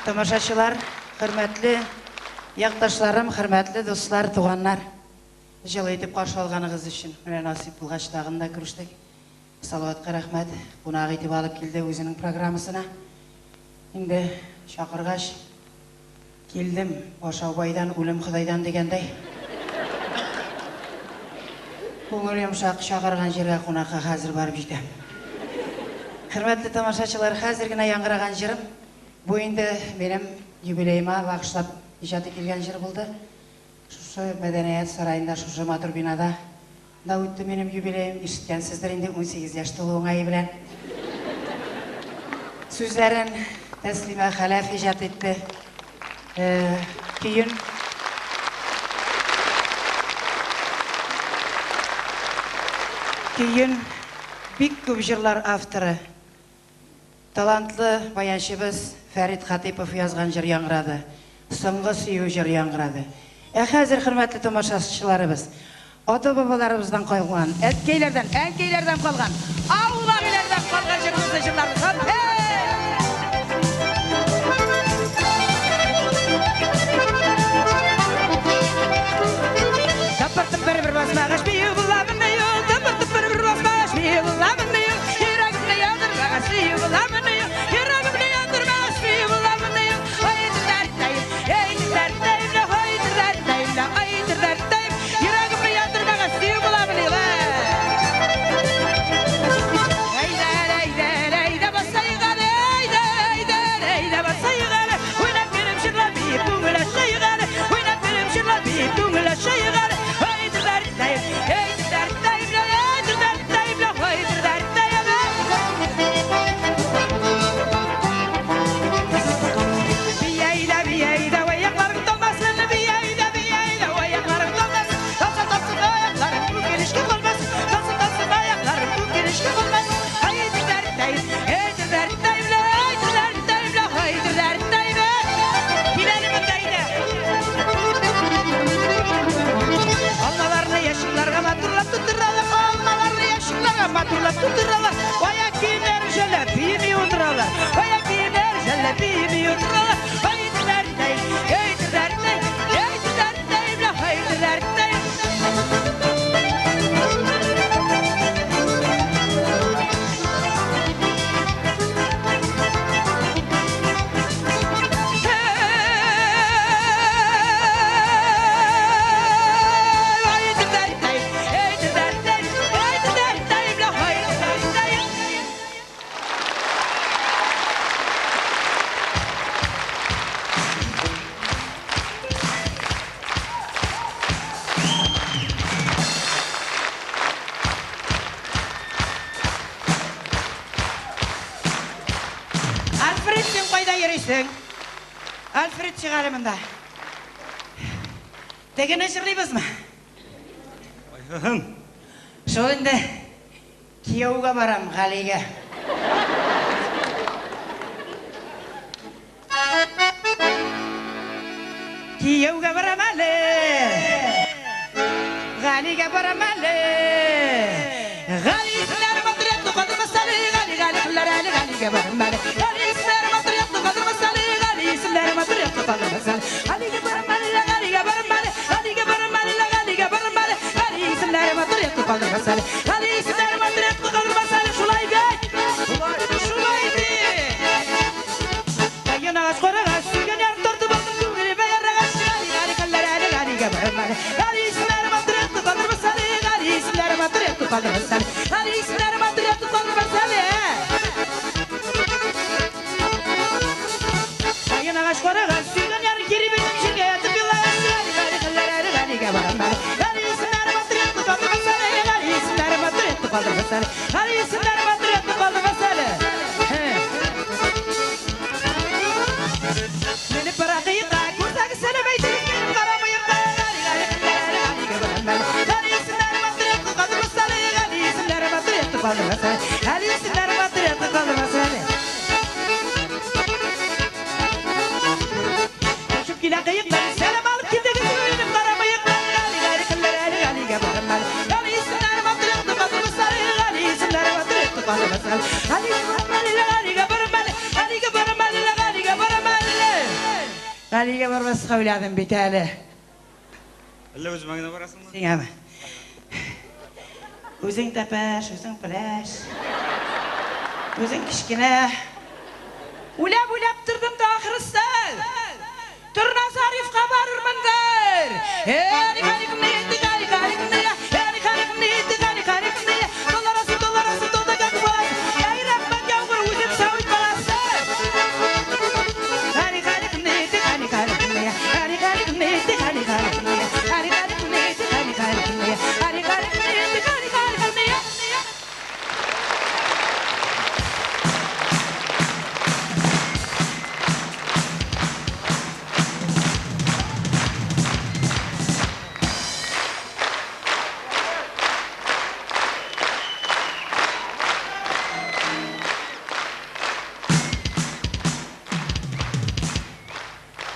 тамашачылар, хөрмәтле якташларым, хөрмәтле дуслар, туганнар. Җылы итеп каршы алганыгыз өчен. Менә насыйп булгач тагын да күрештек. Салаватка рәхмәт, кунак итеп алып килде үзенең программасына. Инде чакыргач килдем, ашау байдан, үлем Ходайдан дигәндәй. Күңел йомшак, чакырган җиргә кунакка хәзер барып җитәм. Хөрмәтле тамашачылар, хәзер генә яңгыраган җырым бу инде минем юбилеема багышлап иҗат ителгән җыр булды. Шушы мәдәният сараенда, шушы матур бинада да үтте минем юбилеем. Ишеткәнсездер инде 18 яшь тулу уңае белән. Сүзләрен Тәслимә Хәләф иҗат итте. Көен Көен бик күп җырлар авторы, талантлы баянчыбыз Фәрит Хатипов язган җыр яңгырады. Соңгы сөю җыр яңгырады. Ә хәзер, хөрмәтле тамашачыларыбыз, ата-бабаларыбыздан калган, әткәйләрдән, әнкәйләрдән калган, аулак өйләрдән калган җырыбызны җырларбыз. Һәм Тыпыр-тыпыр бер басмагач бию буламыни ул, тыпыр-тыпыр бер басмагач бию буламыни ул, йөрәгемне яндырмагач бию буламыни ул, йөрәгемне яндырмагач бию буламыни ул. Ай дәрттәйм, эй дәрттәйм, ай дәрттәйм, ай дәрттәйм, йөрәгемне күңел ачыйк әле. Һайдыр дәрттәем, һайдыр дәрттәем, һайдыр дәрттәем, һайдыр дәрттәем. Бияйдә, бияйдә, аякларың талмасын, бияйдә, бияйдә, аякларың талмасын. Талса, талсын аякларың, үкенечкә калмасын. Талса, талсын аякларың, үкенечкә калмасын. Һайдыр дәрттәем, һайдыр дәрттәем, һайдыр дәрттәем, һайдыр дәрттәем. Кил әле монда, әйдә. Алмаларны ящикларга матурлап тутыралар, алмаларны ящикларга матурлап тутыралар. Аяк киемнәре жәлләп кими утыралар. Аяк киемнәре жәлләп кими утыралар. Һайдыр дәрттәем, һайдыр дәрттәем, һайдыр дәрттәем, һайдыр дәрттәем. Һайдыр дәрттәем, һайдыр дәрттәем, һайдыр дәрттәем, һайдыр дәрттәем. Альфред, син кайда йөрисең? Альфред, чык әле монда. Тегене җырлыйбызмы? Шул инде кияүгә барам Галигә. Кияүгә барам әле. Галигә барам әле. Гали исемнәре матур ятлы калдырмас әле. Гали, Гали кызлар әле, Галигә барам әле. Гали исемнәре матур ятлы калдырмас әле. Гали исемнәре матур ятлы калдырмас әле. Галигә барам әле, Галигә барам әле. Галигә барам әле, Галигә барам әле. Гали исемнәре матур ятлы калдырмас әле. Гали исемнәре матур ятлы калдырмас әле. Шулай бит. Шулай бит. Каен агач карагач, сөйгән ярым тартып алдым күңелемә ярагач. Гали, Гали кызлар әле, Галигә барам әле. Гали исемнәре матур ятлы калдырмас әле. Гали исемнәре матур ятлы калдырмас әле. Гали исемнәре матур ятлы калдырмас әле. Каен агач карагач, сөйгән ярым кире бирдем җиргә ятып елагач. Гали, Гали кызлар әле, Галигә барам әле. Гали исемнәре матур ятлы калдырмас әле. Гали исемнәре матур ятлы калдырмас әле. Гали исемнәре матур ятлы калдырмас әле. Хе. Менеп бара кыекка, күрсәгез сәлам әйтегез, минем кара мыекка. Гали, Гали кызлар әле, Галигә барам әле. Гали исемнәре матур ятлы калдырмас әле. Гали исемнәре матур ятлы калдырмас әле. Гали исемнәре матур ятлы калдырмас әле. Төшеп килә кыектан, сәлам алып китегез, минем кара мыекка. Гали, Гали кызлар әле, Галигә барам әле. Гали исемнәре матур ятлы калдырмас әле. Гали исемнәре матур ятлы калдырмас әле. Галигә барам әле, Галигә барам әле. Галигә барам әле, Галигә барам әле. Галигә бармаска уйладым бит әле. Әллә үземә генә барасыңмы? Сиңаме? Үзең тәпәш, үзең пеләш. Үзең кечкенә. Уйлап-уйлап тордым да ахрысы. Торна Зарифка барырмындыр. Эри Гали Гали Гали Эри Гали Гали Гали Долларасы, долларасы, долда как баласы. Әй, рәхмәт яугыр, үзем сәүит баласы. Гали Гали Гали Гали Гали Гали Гали Гали Гали Гали Гали Гали Гали Гали Гали.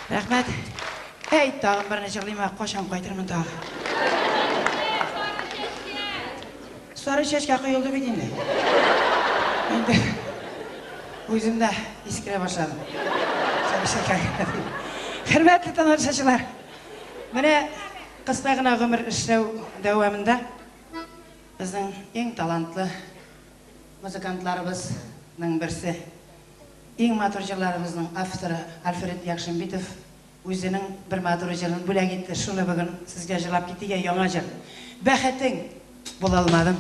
Рәхмәт. Әй, тагын берне җырлыйм, кайчан кайтырмын тагы. Сары чәчкә коелды бит инде. Инде үзем дә искерә башладым. Сары чәчкә. Хөрмәтле тамашачылар, менә кыска гына гомер эшләү дәвамында безнең иң талантлы музыкантларыбызның берсе, иң матур җырларыбызның авторы Альфред Якшимбитов үзенең бер матур җырын бүләк итте. Шуны бүген сезгә җырлап китик, яңа җыр. Бәхетең була алмадым.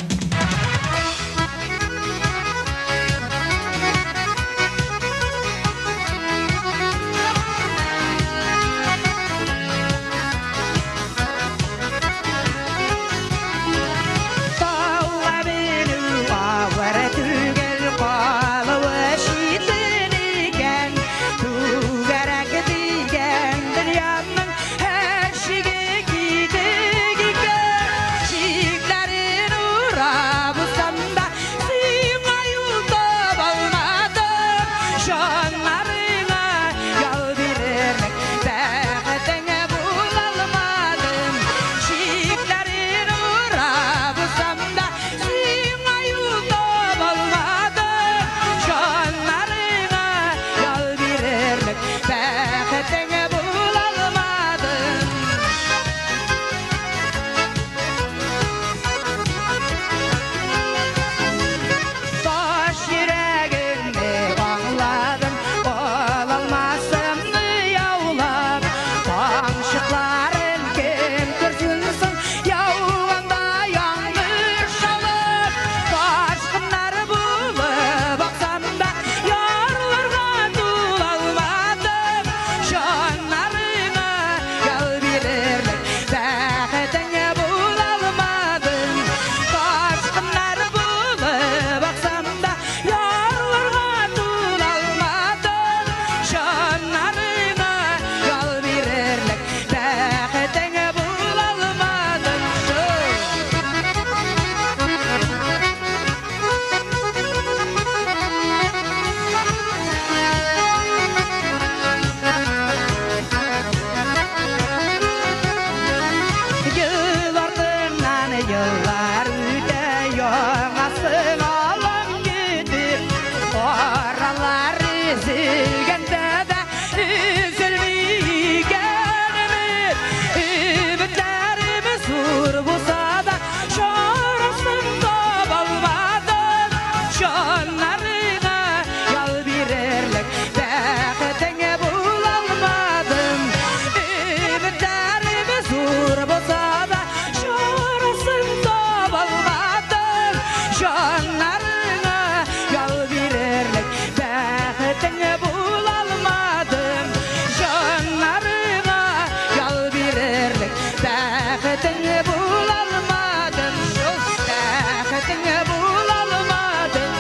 Бәхетеңе булалмадым шул, бәхетеңе булалмадым,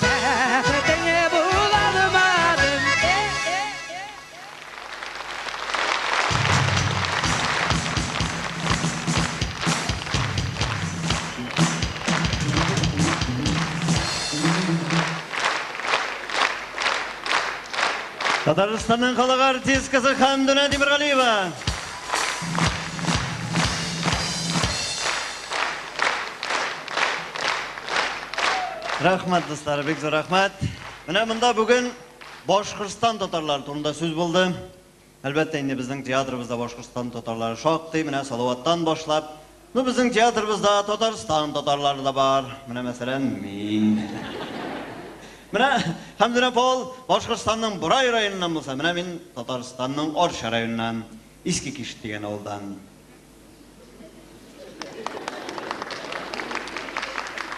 бәхетеңе булалмадым. Татарстанның халык артисткасы Хәмдүнә Тимергалиева. Рәхмәт, дуслар, бик зур рәхмәт. Менә монда бүген Башкортстан татарлары турында сүз булды. Әлбәттә, инде безнең театрыбызда Башкортстан татарлары шактый, менә Салаваттан башлап. Ну, безнең театрыбызда Татарстан татарлары да бар. Менә мәсәлән, мин. Менә Хәмдүнә апа ул Башкортстанның Борай районыннан булса, менә мин Татарстанның Арча районыннан, Иске Кишет дигән авылдан.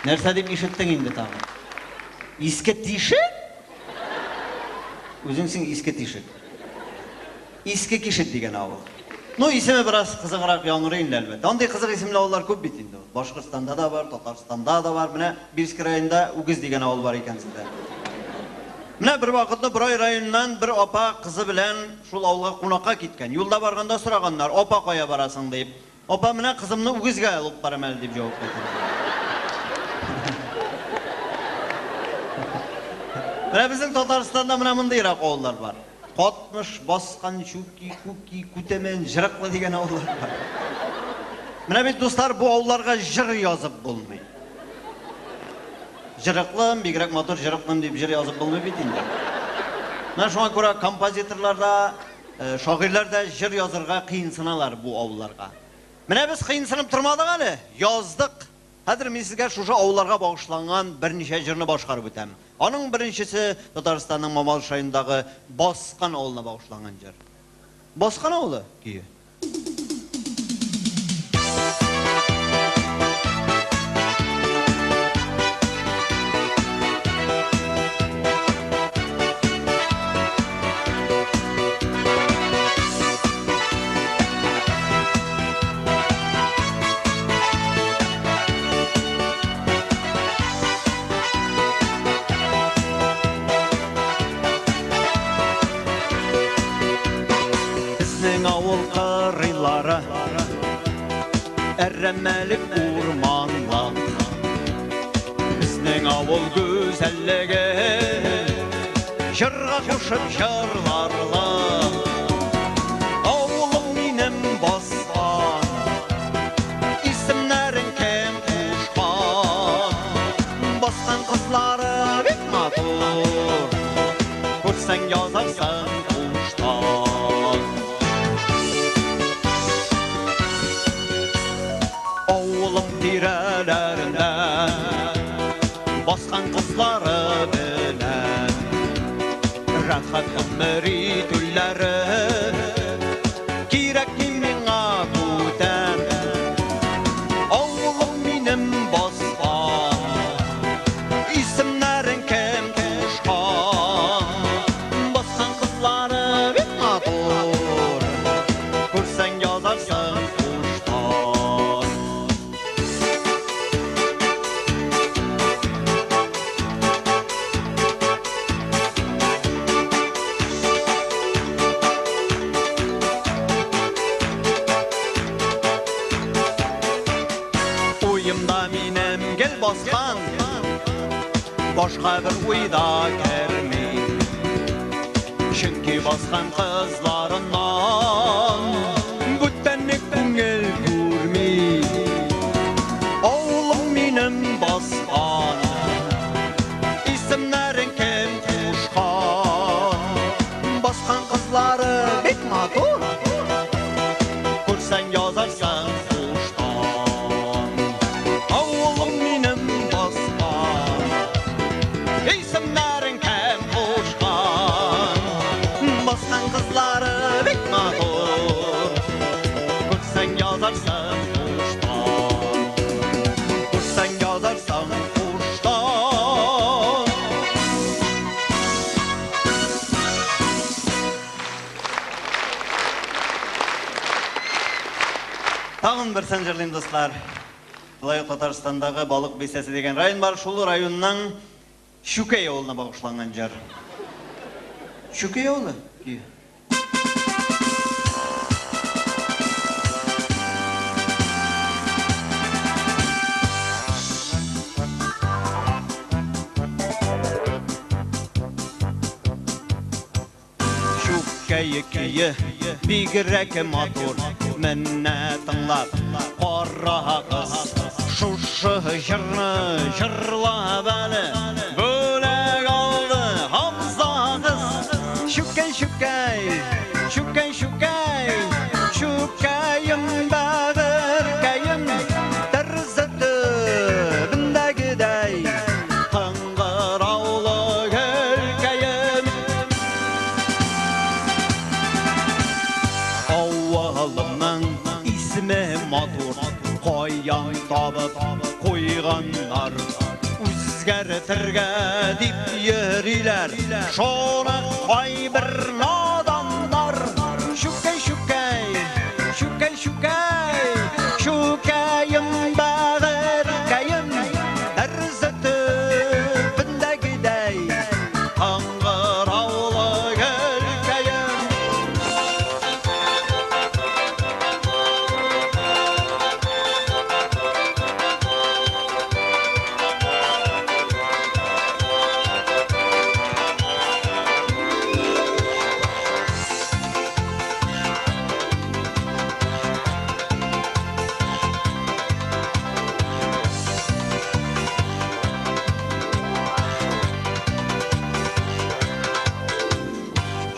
Нәрсә дип ишеттең инде тагын? Иске Тишек? Үзең син Иске Тишек. Иске Кишет дигән авыл. Ну, исеме бераз кызыграк яңгырый инде, әлбәттә. Андый кызык исемле авыллар күп бит инде. Башкортстанда да бар, Татарстанда да бар. Менә Бирск районында Үгез дигән авыл бар икән сездә. Менә бер вакытны Борай районыннан бер апа кызы белән шул авылга кунакка киткән. Юлда барганда сораганнар, апа кая барасың дип. Апа, менә кызымны Үгезгә алып барам әле дип җавап кайтарган. Менә безнең Татарстанда менә мондыйрак авыллар бар. Катмыш, Баскан, Чүки, Күки, Күтәмән, Җырыклы дигән авыллар бар. Менә бит, дуслар, бу авылларга җыр язып булмый. Җырыклым, бигрәк матур җырыклым дип җыр язып булмый бит инде. Менә шуңа күрә композиторлар да, шагыйрьләр дә җыр язырга кыенсыналар бу авылларга. Менә без кыенсынып тормадык әле, яздык. Хәзер мин сезгә шушы авылларга багышланган берничә җырны башкарып үтәм. Аның беренчесе Татарстанның Мамадыш районындагы Баскан авылына багышланган җыр. Баскан авылы көе. Безнең авыл кырыйлары әрәмәлек урманлык. Безнең авыл гүзәллеге җырга кушып җырларлык. Авылым минем Баскан, исемнәрен кем кушкан? Баскан кызлары бик матур, күрсәң язарсың куштан. Авылым тирәләрендә баскан кызлары белән рәхәт гомер итүләре кирәкми миңа бүтән. Авылым минем Баскан, исемнәрен кем кушкан? Баскан кызлары бик матур, күрсәң язарсың куштан. Уемда минем гел баскан, башка бер уйда керми. Чөнки баскан кызларыннан бүтәнне күңел күрми. Авылым минем Баскан, исемнәрен кем кушкан? Баскан кызлары бик матур, күрсәң язарсың куштан. Авылым минем Баскан, исемнәрен кем кушкан? Баскан кызлары бик Тагын берсен җырлыйм, дуслар. Болай ук Татарстандагы Балык Бистәсе дигән район бар, шул районның Чүкәй авылына багышланган җыр. Чүкәй авылы? Ие. Чүкәй көе бигрәк матур, менә тыңлап карагыз. Шушы җырны җырлап әле бүләк алды Хамзагыз. Чүкәй, чүкәй, чүкәй, чүкәй, чүкәем бәгырькәем, тәрәзә төбендәгедәй кыңгыраулы гөлкәем. Авылымның исеме матур, каян табып куйганнар. Үзгәртергә дип йөриләр, шуны кайбер наданнар. Чүкәй, чүкәй, чүкәй, чүкәй, чүкәем бәгырькәем, тәрәзә төбендәгедәй кыңгыраулы гөлкәем.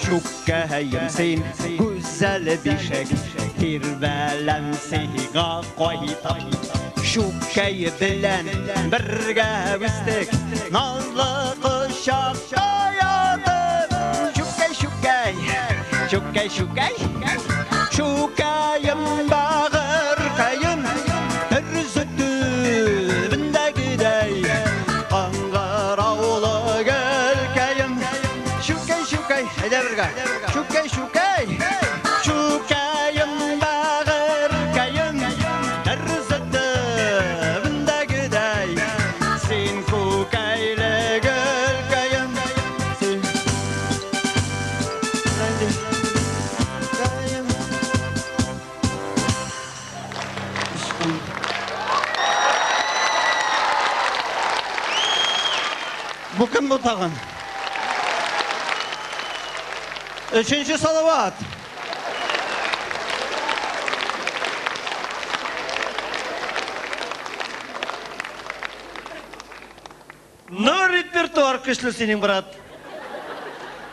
Чүкәем син, гүзәл бишек, тирбәләм сиңа кайтып. Чүкәй белән бергә үстек, назлы кочакта ятып. Чүкәй, чүкәй, чүкәй, чүкәй, чүкәем бәгырькәем, тәрәзә төбендәгедәй кыңгыраулы гөлкәем. Чүкәй, чүкәй, әйдә бергә. Чүкәй, чүкәй, чүкәем бәгырькәем, тәрәзә төбендәгедәй син күкәйле гөлкәем. Син гөлкәем. Бу кем бу тагын? Өченче Салават. Ну, репертуар көчле синең, брат.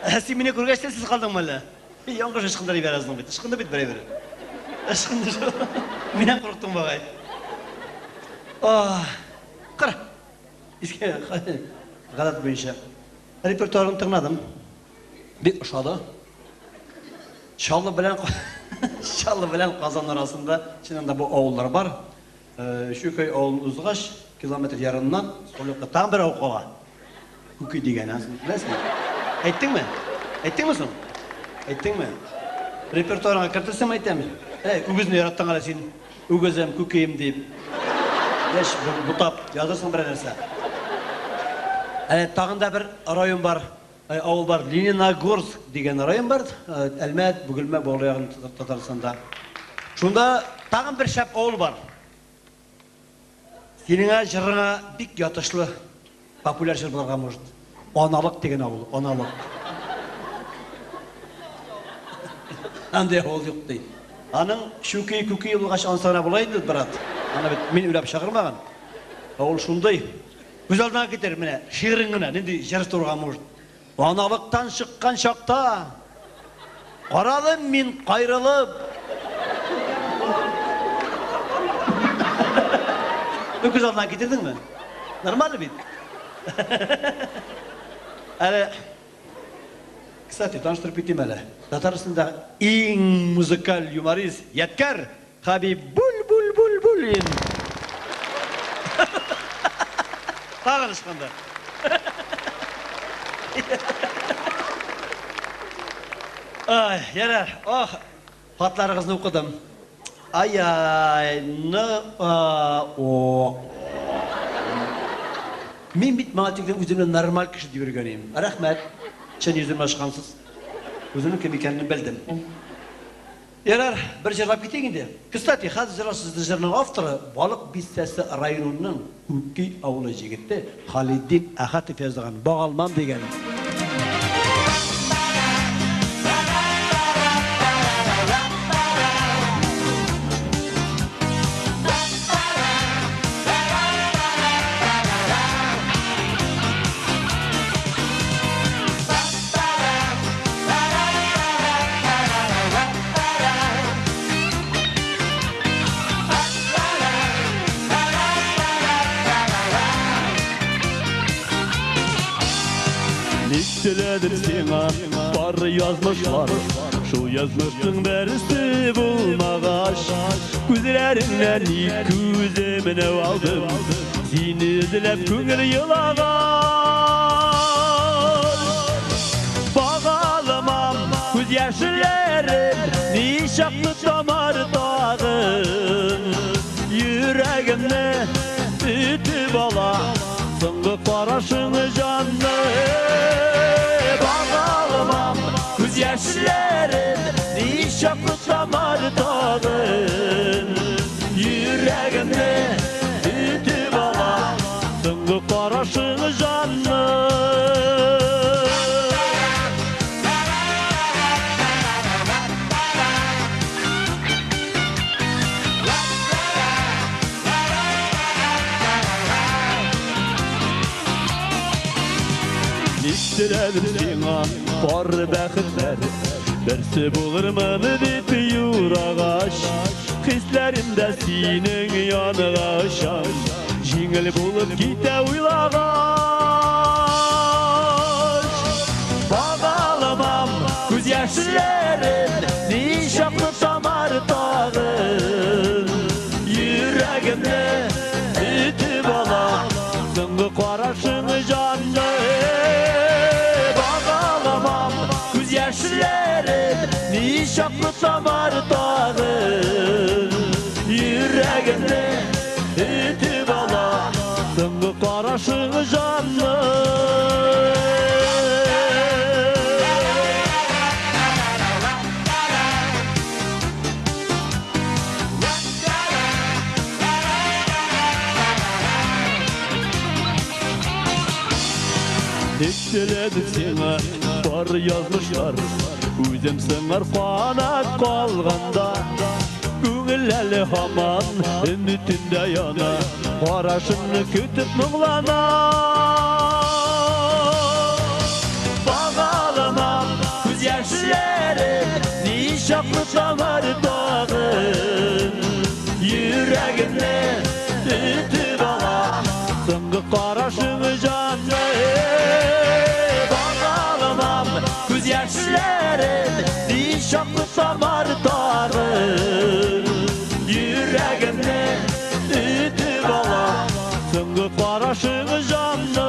Ә син мине күргәч телсез калдыңмы әллә? Яңгыр ычкындырып җибәрәсең бит. Ычкынды бит берәй бере. Ычкынды шул. Миннән курыктың бугай. Ах, кара. Иске гадәт буенча. Репертуарын тыңладым. Бик ошады. Чаллы белән Чаллы белән Казан арасында чыннан да бу авыллар бар. Чүкәй авылын узгач, километр ярымнан сул якта тагын бер авыл кала. Күкөй дигән, анысын беләсеңме? Әйттеңме? Әйттеңме соң? Әйттеңме? Репертуарыңа кертерсеңме әйтәм? Әй, үгезне яраттың әле син. Үгезем, күкөем дип. Яшь бутап язырсың берәр нәрсә. Әле тагын да бер район бар, авыл бар, Лениногорск дигән район бар, Әлмәт, Бөгелмә, Баулы ягын Татарстанда. Шунда тагын бер шәп авыл бар. Синеңә җырыңа бик ятышлы, популяр җыр булырга может. Аналык дигән авыл, Аналык. Андый авыл юк ди. Аның чүки күки булгач анысы гына була инде, брат. Аны бит мин уйлап чыгармаган. Авыл шундый. Күз алдыңа китер, менә шигырен генә, нинди җыр турга может. Аналыктан чыккан чакта карадым мин кайрылып. Ну, күз алдына китердеңме? Нормально бит? Әле, кстати, таныштырып китим әле. Татарстанда иң музыкаль юморист Ядкәр Хәбиб Буль-буль-буль-булин. Тагын ычкынды. Ай, ярар. Ох, хатларыгызны укыдым. Ай-ай, Н, А, О. Мин бит моңа тиклем үземне нормаль кеше дип йөргән идем. Рәхмәт, чын йөземне ачкансыз. Үземнең кем икәнне белдем. Ярар, бер җырлап китик инде. Кстати, хәзер җырласыз җырның авторы Балык Бистәсе районының Күки авылы җегете Халиддин Әхәтов язган Багалмам дигән. Ник теләдем сиңа бар язмышлар, Шул язмышның берсе булмагач, Күзләреңнән ник күземне алдым, Сине эзләп күңел елагач. Багалымам күз яшьләрем, Ничаклы тамар тагын, Йөрәгемне өтеп ала Соңгы карашың җанны. Багалымам күз яшьләрем, Ничаклы тамар тагын, Йөрәгемне өтеп ала Соңгы карашың җанны. Ник теләдем сиңа бар бәхетләр, Берсе булырмын дип юрагач, Хисләремдә синең яныңа очам, Җиңел булып китә уйлагач. Багалымам күз яшьләрем, Ничаклы тамар тагын, Йөрәгемне өтеп ала Соңгы карашың җанны. Багаламам күз яшьләрем, Ничаклы тамар тагын, Йөрәгемне өтеп ала Соңгы карашың җанны. Ник теләдем сиңа бар язмышлар, Үзем сыңар канат калганда, Күңел әле һаман өметендә яна, Карашыңны көтеп моңлана. Багалымам күз яшьләрем, Ничаклы тамар тагын, Йөрәгемне өтеп ала Соңгы карашың җанны. Багалымам күз яшьләрем, Ничаклы тамар тагын, Йөрәгемне өтеп ала Соңгы карашың җанны.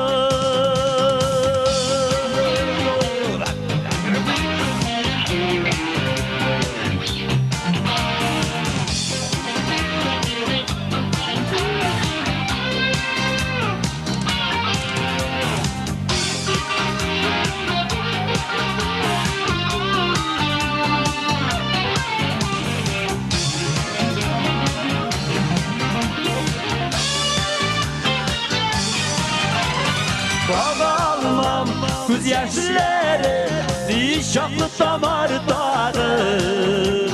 Багалмам күз яшьләрем, Ничаклы тамар тагын,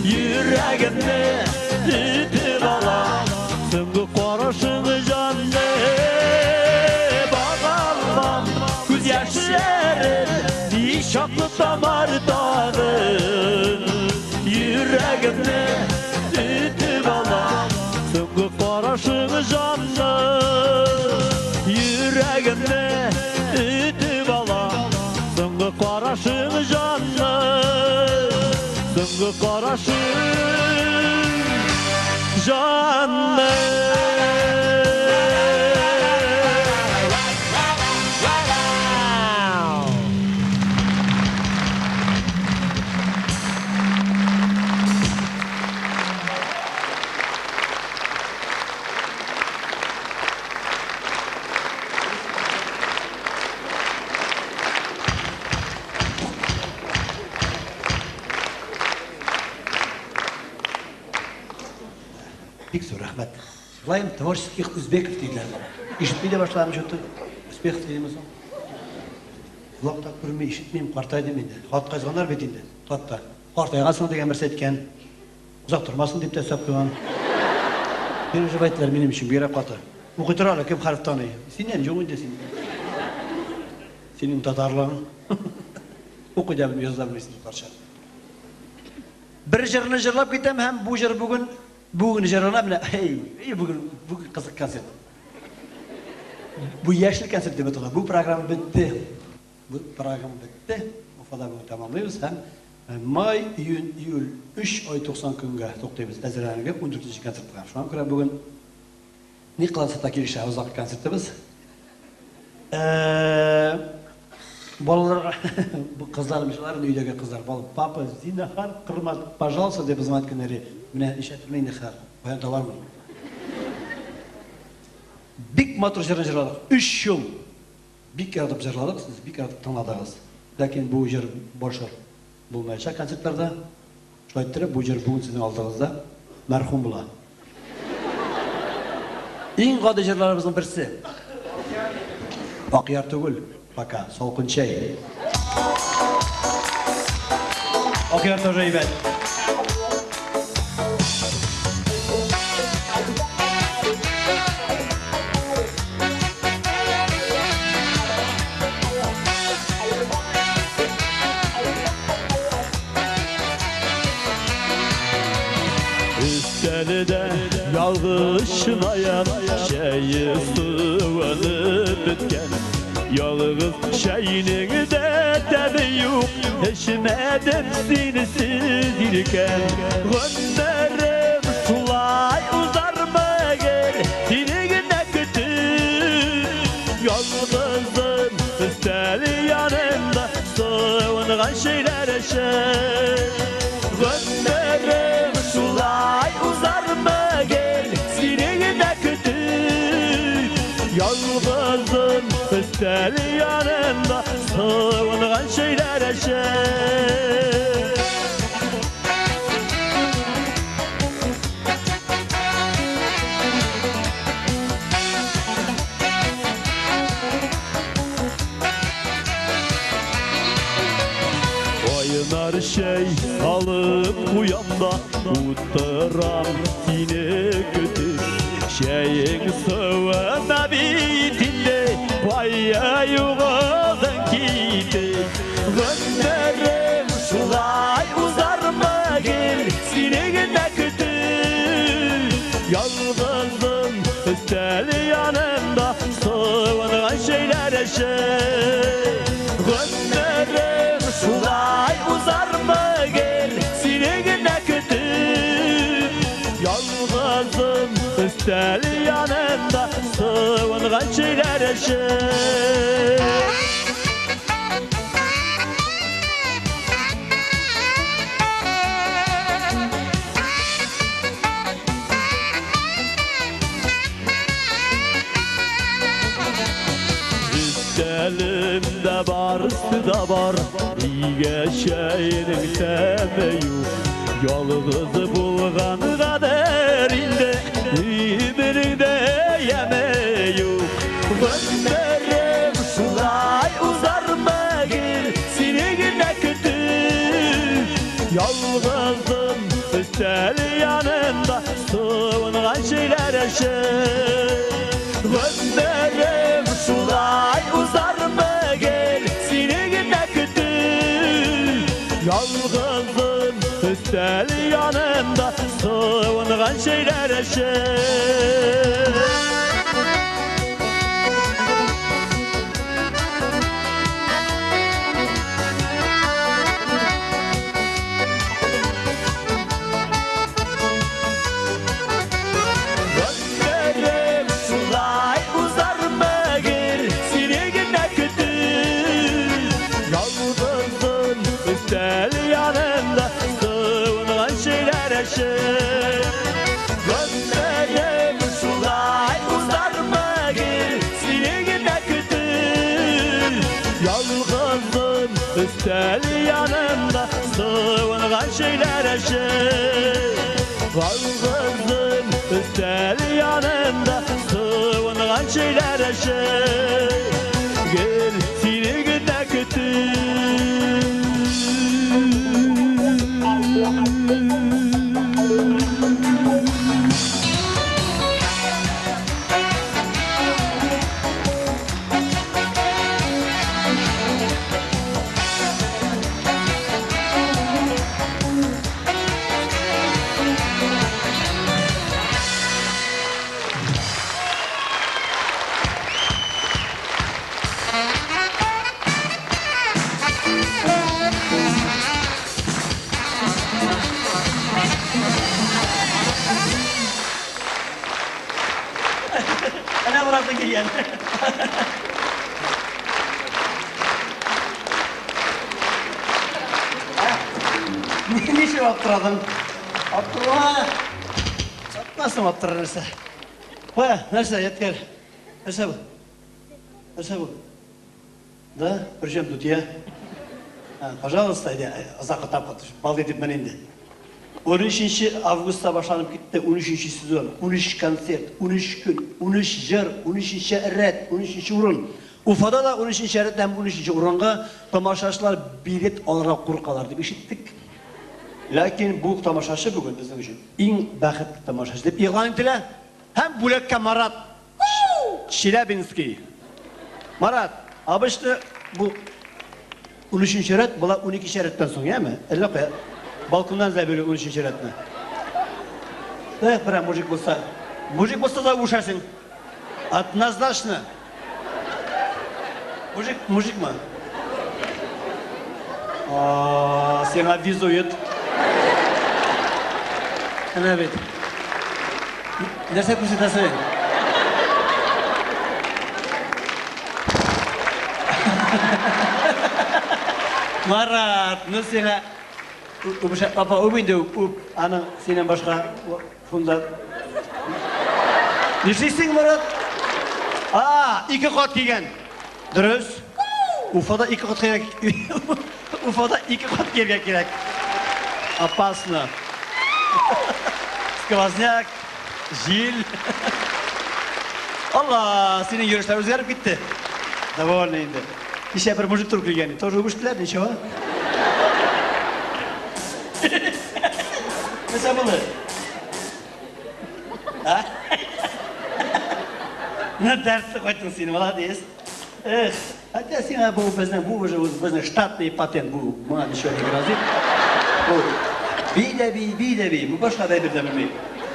Йөрәгемне өтеп ала Соңгы карашың җанны. Багалмам күз яшьләрем, Ничаклы тамар тагын, Йөрәгемне өтеп ала Соңгы карашың җанны. Йөрәгемне өтеп ала Соңгы карашың җанны. Соңгы карашың җанны. Бик зур рәхмәт. Желаем творческих успехов диделәр миңа. Ишетми дә башладым что-то. Успехов дидеме соң? Колак та күрми, ишетмим, картайдым инде. Хат язганнар бит инде, хатта. Картайгансың дигән берсе әйткән. Озак тормасын дип тә өстәп куйган. Переживайтьләр минем өчен бигрәк каты. Укый тор әле, кем хәреф таный? Синнән юк инде син. Синең татарлыгың. Укый да белми, яза да белмисең татарча. Бер җырны җырлап китәм һәм бу җыр бүген бүген җырлана менә. Эй, эй, бүген бүген кызык концерт. Бу яшел концерт дип атала. Бу программа бетте. Бу программа бетте. Уфада бүген тәмамлыйбыз һәм май, июнь, июль 3 ай 90 көнгә туктыйбыз әзерләнергә 14 концертка. Шуңа күрә бүген ни кыланса та килешә озак концертыбыз. Балаларга бу кызлар мишалар өйдәге кызлар бал папа зинһар кырма пожалуйста дип звонить көннәре менә нишләтер инде хәзер каян табармын. Бик матур җырны җырладык. 3 ел бик яратып җырладык, сез бик яратып тыңладыгыз. Ләкин бу җыр башы булмаячак концертларда. Шулай иттереп, бу җыр бүген сезнең алдыгызда мәрхүм була. Иң гади җырларыбызның берсе. Акъяр түгел, пока, салкын чәй. Акъяр тоже әйбәт. Өстәлдә ялгыз чынаяк чәе суынып беткән. Ялгыз чәйнең дә тәме юк, эчмәдем синсез иркәм. Гомерем шулай узармы гел, сине генә көтеп. Ялгызым өстәл янында суынган чәйләр эчеп. Гомерем шулай узармы гел, сине генә көтеп. Ялгызым өстәл янында суынган чәйләр эчеп. Кайнар чәй алып куям да утырам сине көтеп. Чәең суына бит инде, кая югалдың китеп. Гомерем шулай узармы гел, сине генә көтеп. Ялгызым өстәл янында суынган чәйләр эчеп. Гомерем шулай узармы гел, сине генә көтеп. Ялгызым өстәл янында суынган чәйләр эчеп. Өстәлемдә барысы да бар, нигә чәйнең тәме юк? Ялгыз булгангадыр инде, өемнең дә яме юк. Гомерем шулай узармы гел, сине генә көтеп. Ялгызым өстәл янында суынган чәйләр эчеп. Гомерем шулай узармы гел, сине генә көтеп. Ялгызым өстәл янында суынган чәйләр эчеп. Гомерем шулай узармы гел, сине генә көтеп. Ялгызым өстәл янында суынган чәйләр эчеп. Гомерем шулай узармы гел, сине генә көтеп. Ялгызым өстәл янында суынган чәйләр эчеп. Ялгызым өстәл Өстәл янында суынган чәйләр эчеп, гел сине генә көтеп. Әнә Мураты килгән. Ничек аптырадың? Аптырма. Чатнасың аптырар нәрсә. Кая, нәрсә, Ядкәр? Нәрсә бу? Нәрсә бу? Да, причем тут я? А, пожалуйста, әйдә, озак этап бал итеп мен инде. 13 августта башланып китте 13 сезон, 13 концерт, 13 көн, 13 җыр, 13 рәт, 13 урын. Уфада да 13 рәт һәм 13 урынга тамашачылар билет алырга куркалар дип ишеттек. Ләкин бу тамашачы бүген безнең өчен иң бәхетле тамашачы дип игълан ителә. Һәм бүләккә Марат Челябинский. Марат, обычно бу 13 рәт була 12 рәттән соң, яме? Әллә кая? Балконнан эзләп йөри 13 рәтне. Эх, берәр мужик булса. Мужик булса да үбешәсең. Однозначно. Мужик, мужикмы? А, сиңа визует. Әнә бит. Нәрсә күрсәтәсең? Марат, ну сиңа үбешә, апа, үп инде, үп, үп. Аның синнән башка шунда. Нишлисең, Марат? А, ике кат кигән. Дөрес. Уфада ике кат кирәк. Уфада ике кат кияргә кирәк. Опасно. Сквозняк, җил. Алла, синең йөрешләр үзгәреп китте. Довольно инде. Кичә бер мужик торып килгән. Тоже үбештеләр, ничего. Нәрсә булды? А? Ну, дәртле кайттың син, молодец. Эх, хотя сиңа бу безнең, бу уже безнең штатный патент, бу моңа ничего не грозит. Бу би дә би, би дә би, бу башка да әйбер дә белми.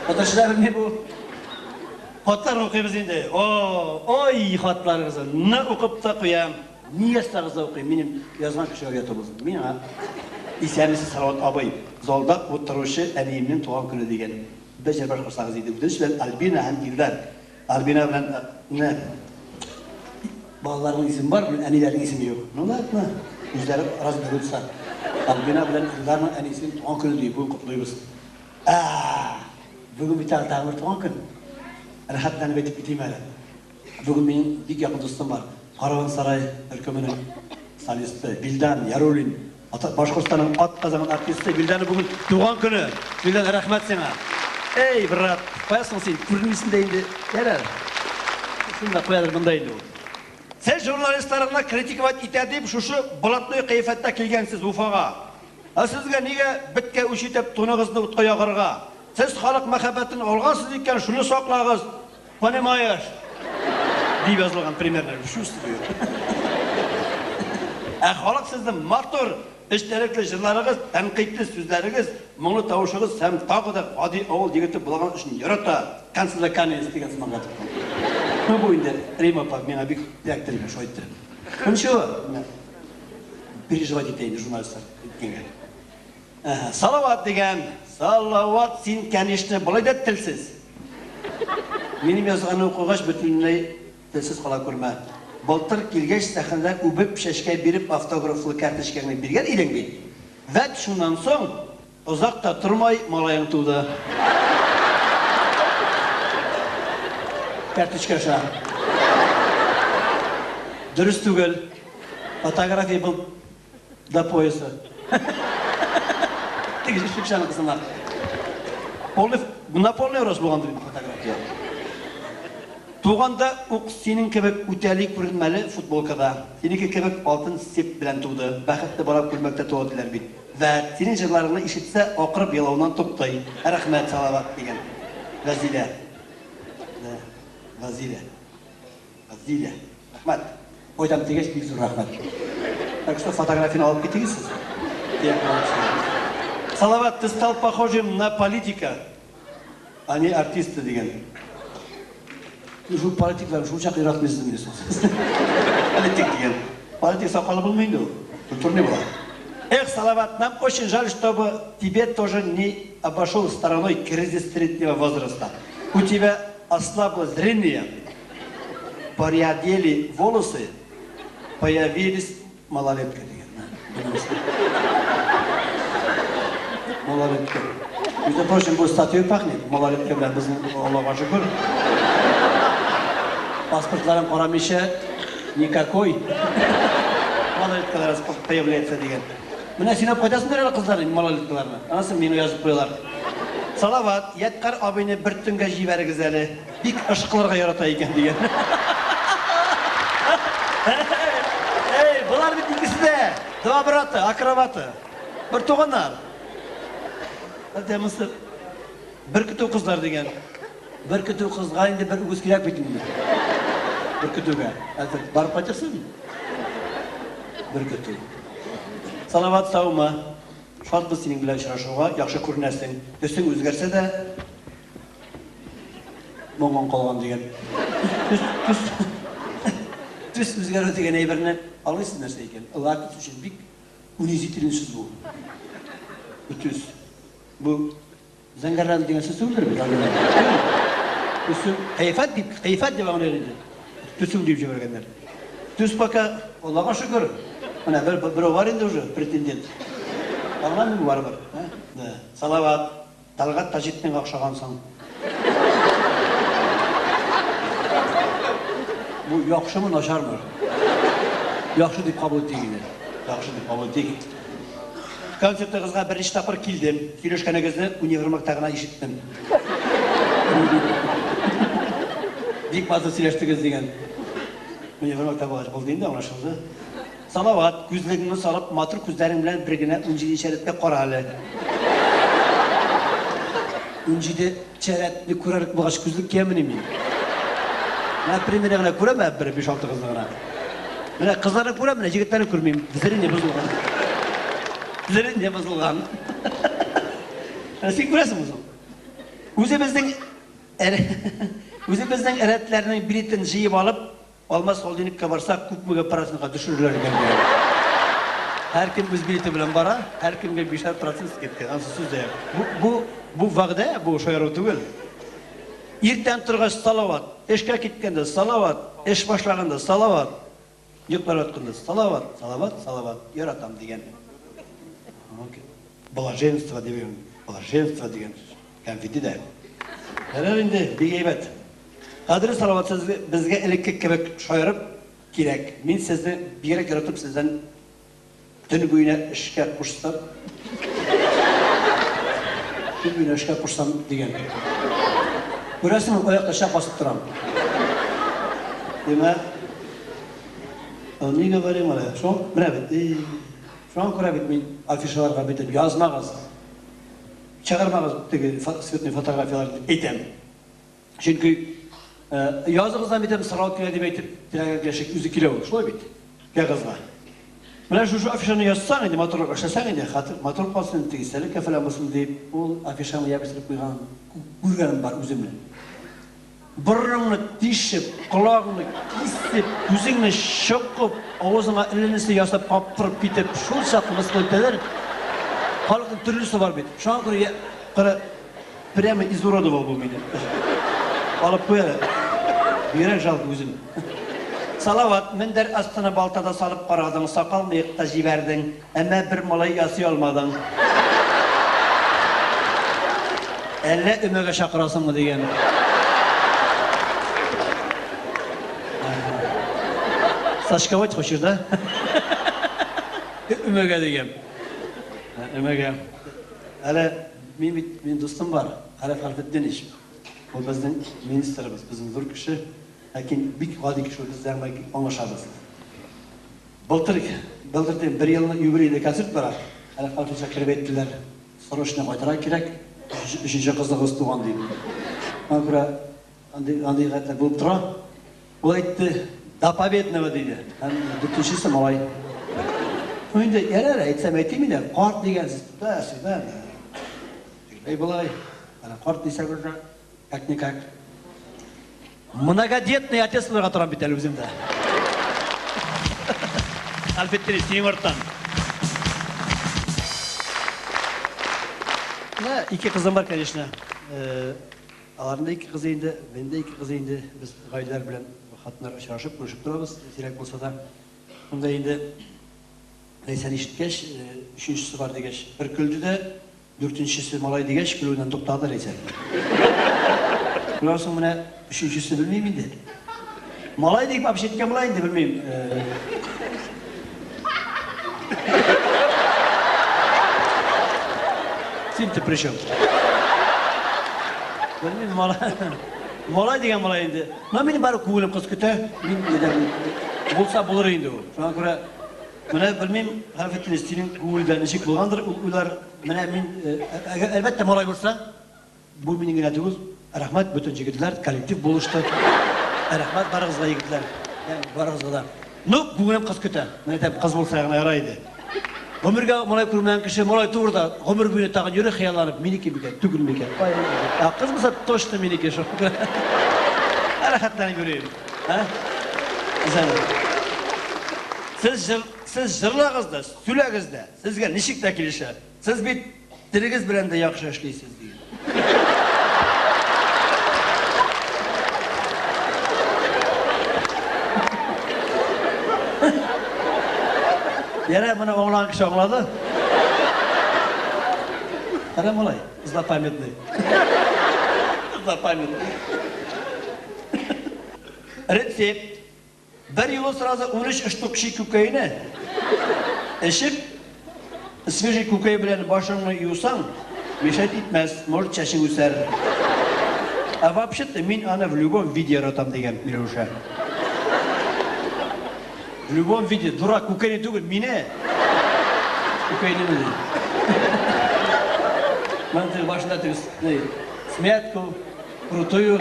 Татарча да белми бу. Хатлар укыйбыз инде. О, ой, хатларыгызны ны укып та куям. Ни язсагыз да укыйм, минем язган кешегә ояты булсын. Миңа Исәнмесез, Салават абый, залда утыручы әниемнең туган көне дигән бер җыр башкарсагыз иде. Үтенеч белән Альбина һәм Илдар. Альбина белән менә балаларның исеме бар, менә әниләрнең исеме юк. Ну ладно, үзләре разберутся. Альбина белән Илдарның әнисенең туган көне ди, бүген котлыйбыз. Ә, бүген бит әле тагын бер туган көн. Рәхәтләнеп әйтеп китим әле. Бүген минем бик якын дустым бар. Каравон сарай төркеменең солисты Вилдан Яруллин. Башкортстанның атказанган артисты Вилданның бүген туган көне. Вилдан, рәхмәт сиңа. Эй, брат, кая соң син? Күренмисең дә инде. Ярар. Шунда куядыр монда инде ул. Сез журналистларны критиковать итә дип шушы блатной кыяфәттә килгәнсез Уфага. Ә сезгә нигә беткә үч итеп туныгызны утка ягарга? Сез халык мәхәббәтен алгансыз икән, шуны саклагыз. Понимаешь? Дип язылган примерно, чувствую. Ә халык сезнең матур, эчтәлекле җырларыгыз, тәнкыйтьле сүзләрегез, моңлы тавышыгыз һәм тагы да гади авыл егете булган өчен ярата. Концы да конец дигән сыман язылган. Ну бу инде Рима апа миңа бик эләктерде, шулай иттереп. Ну ничего, менә переживать итә инде журналистлар әйткәнгә. Әһә, Салават дигән. Салават, син, кәнишне, болай да телсез. Минем язганны укыгач, бөтенләй телсез кала күрмә. Былтыр килгәч, сәхнәдә үбеп, чәчкә биреп, автографлы карточкаңны биргән идең бит. Вәт шуннан соң, озак та тормай, малаең туды. Карточка аша. Дөрес түгел. Фотография был До пояса. Теге шикшаны кысына. Полный, на полный рост булган дип фотография. Туганда ук синең кебек үтәли күренмәле футболкада, синеке кебек алтын септ белән туды. Бәхетле бала күлмәктә туа диләр бит. Вәт, синең җырларыңны ишетсә, акырып елавыннан туктый. Рәхмәт, Салават, дигән. Вәзилә. Да, Вәзилә. Вәзилә. Рәхмәт. Кайтам дигәч, бик зур рәхмәт. Так что фотографияне алып китегез сез. Салават, ты стал похожим на политика, а не артиста дигән. Шул политиклар шул чак яратмыйсыз инде соң. Политик дигән. Политик сакалы булмый инде ул. Культурный була. Эх, Салават, нам очень жаль, чтобы тебе тоже не обошел стороной кризис среднего возраста. У тебя ослабло зрение, порядели волосы, появились малолетка дигән. Малолетка. Между прочим, бу статью пахнет. Малолетка белән безнең Аллага шөкер. Паспортларын карамыйча никакой малолеткалар появляется дигән. Менә син алып кайтасыңдыр әле кызларны, малолеткаларны. Анысы миңа язып куялар. Салават, Ядкарь абыйны бер төнгә җибәрегез әле. Бик ышкылырга ярата икән дигән. Эй, болар бит икесе дә два брата, акробаты. Бер туганнар. Хәтта монысы бер көтү кызлар дигән. Бер көтү кызга инде бер үгез кирәк бит инде. Бер көтүгә. Хәзер барып кайтырсың. Бер көтү. Салават, саумы? Шатбыз синең белән очрашуга, яхшы күренәсең. Төсең үзгәрсә дә, Моңың калган дигән. Төс, төс, төс үзгәрү дигән әйберне аңлыйсыз нәрсә икән? Лакмус өчен бик унизительный сүз бу. Бу төс. Бу зәңгәрләнде дигән сүз түгелдер бит, аңлыйм. Төсең, кыяфәт дип, кыяфәт дип аңлыйк инде. Төсең дип җибәргәннәр. Төс пока, Аллага шөкер. Менә бер берәү бар инде уже, претендент. Аңламыйм барыбер. Да. Салават. Тәлгать Таҗетдингә охшагансың. Бу яхшымы, начармы? Яхшы дип кабул итик инде. Яхшы дип кабул итик. Концертыгызга беренче тапкыр килдем. Сөйләшкәнегезне универмагта гына ишеттем. Бик матур сөйләштегез дигән. Универмагта булгач булды инде, аңлашылды. Салават, күзлегеңне салып, матур күзләрең белән бер генә унҗиденче рәткә кара әле. Унҗиденче рәтне күрерлек булгач, күзлек киямени мин? Менә примерно гына күрәм ә бер биш-алты кызны гына. Менә кызларны күрәм, менә егетләрне күрмим. Зрение бозылган. Зрение бозылган. Ә син күрәсеңме соң? Үзебезнең үзебезнең рәтләрнең билетын җыеп алып, Алмаз Холдингка барсак, күпмегә процентка төшерерләр икән дигән. Һәркем үз билеты белән бара, һәркемгә бишәр процент скидка. Ансы сүз дә юк. Бу, бу, бу вәгъдә, бу шаяру түгел. Иртән торгач Салават, эшкә киткәндә Салават, эш башлаганда Салават, йокларга ятканда Салават, Салават, Салават, яратам дигән. Блаженство дигән, блаженство дигән сүз. Кәнфите дә. Ярар инде, бик әйбәт. Кадерле Салават, сез безгә элекке кебек шаярып кирәк. Мин сезне бигрәк яратып сездән төн буена эшкә кушсам, төн буена эшкә кушсам дигән. Күрәсеңме, аякта чак басып торам. Димәк, не говорим әле. Шуңа, менә бит, шуңа күрә бит мин афишаларга бит язмагыз. Чыгармагыз теге цветной фотографияләрне дип әйтәм. Чөнки языгыз да бит сорау килә дип әйтеп, теләгән кеше үзе килә ул, шулай бит? Кәгазьгә. Менә шушы афишаны язсаң инде, матуррак эшләсәң инде, хәтер матур калсын, теге истәлеккә фәлән булсын дип, ул афишаны ябыштырып куйган күргәнем бар үземнең. Борыныңны тишеп, колагыңны кисеп, күзеңне чокып, авызыңа әллә ясап каптырып китеп, шул чаклы мыскыл итәләр. Халыкның төрлесе бар бит. Шуңа күрә кара прямо изуродовал бу мине. Алып куй әле. Бигрәк жалко үзен. Салават, мендәр астына балта да салып карадың, сакал-мыек та җибәрдең. Әмма бер малай ясый алмадың. Әллә өмәгә чакырасыңмы дигән. Сачковать хочешь, да? Өмәгә дигән. Өмәгә. Әле мин бит, мин дустым бар, Хәләф Хәлфетдинович. Ул безнең министрыбыз, безнең зур кеше. Ләкин бик гади кеше ул, без дә аңа аңлашабыз. Былтыр, былтыр дим, бер елны юбилейлы концерт бара. Әле Фарфиса кереп әйттеләр, срочно кайтырга кирәк, өченче кызыгыз туган дип. Шуңа күрә андый, андый гадәтләр булып тора. Ул әйтте, до победного диде. Һәм дүртенчесе малай. Ну инде, ярар, әйтсәм әйтим инде, карт дигән сүз, туда, сюда. Тегеләй болай, әнә карт дисәк уже. Как никак. Многодетный отец булырга торам бит әле үзем дә. Әлфетдин, синең арттан. Менә ике кызым бар, конечно. Э, аларның да ике кызы инде, минем дә ике кызы инде. Без гаиләләр белән хатыннар очрашып, күрешеп торабыз, сирәк булса да. Монда инде Ләйсән ишеткәч, э, өченчесе бар дигәч, бер көлде дә, Дүртенчесе малай дигәч, көлүеннән туктады Рәйсә. Шуннан соң менә өченчесе белмим инде. Малай дип вообще әйткән була инде, белмим. Син ты при чем? Белмим, малай. Малай дигән малай инде. Но минем бары күңелем кыз көтә. Мин нидән булса булыр инде ул. Шуңа күрә Менә белмим, Хәлфетдин, синең күңелдә ничек булгандыр ул уйлар. Менә мин, әлбәттә, малай булса, бу минем генә түгел. Рәхмәт, бөтен җегетләр, коллектив булышты. Рәхмәт барыгызга, егетләр. Барыгызга да. Ну, күңелем кыз көтә. Менә әйтәм, кыз булса гына ярар иде. Гомергә малай күрмәгән кеше малай туыр да, гомер буена тагын йөри хыялланып, минеке микән, түгел микән? Ә кыз булса, точно минеке шул. Рәхәтләнеп йөрим. Ә? Исәнме. Сез җыр, сез җырлагыз да, сөйләгез дә. Сезгә ничек тә килешә. Сез бит телегез белән дә яхшы эшлисез, дигән. Ярар, моны аңлаган кеше аңлады. Кара малай, злопамятный. Злопамятный. Рецепт. Бер юлы сразу 13 штук чи күкәйне эчеп, свежий күкәй белән башыңны юсаң, мешать итмәс, может чәчең үсәр. А вообще-то мин аны в любом виде яратам дигән Миләүшә. В любом виде, дурак, күкәйне түгел, мине. Күкәйне ди. Мантый башында теге смятку, Крутую.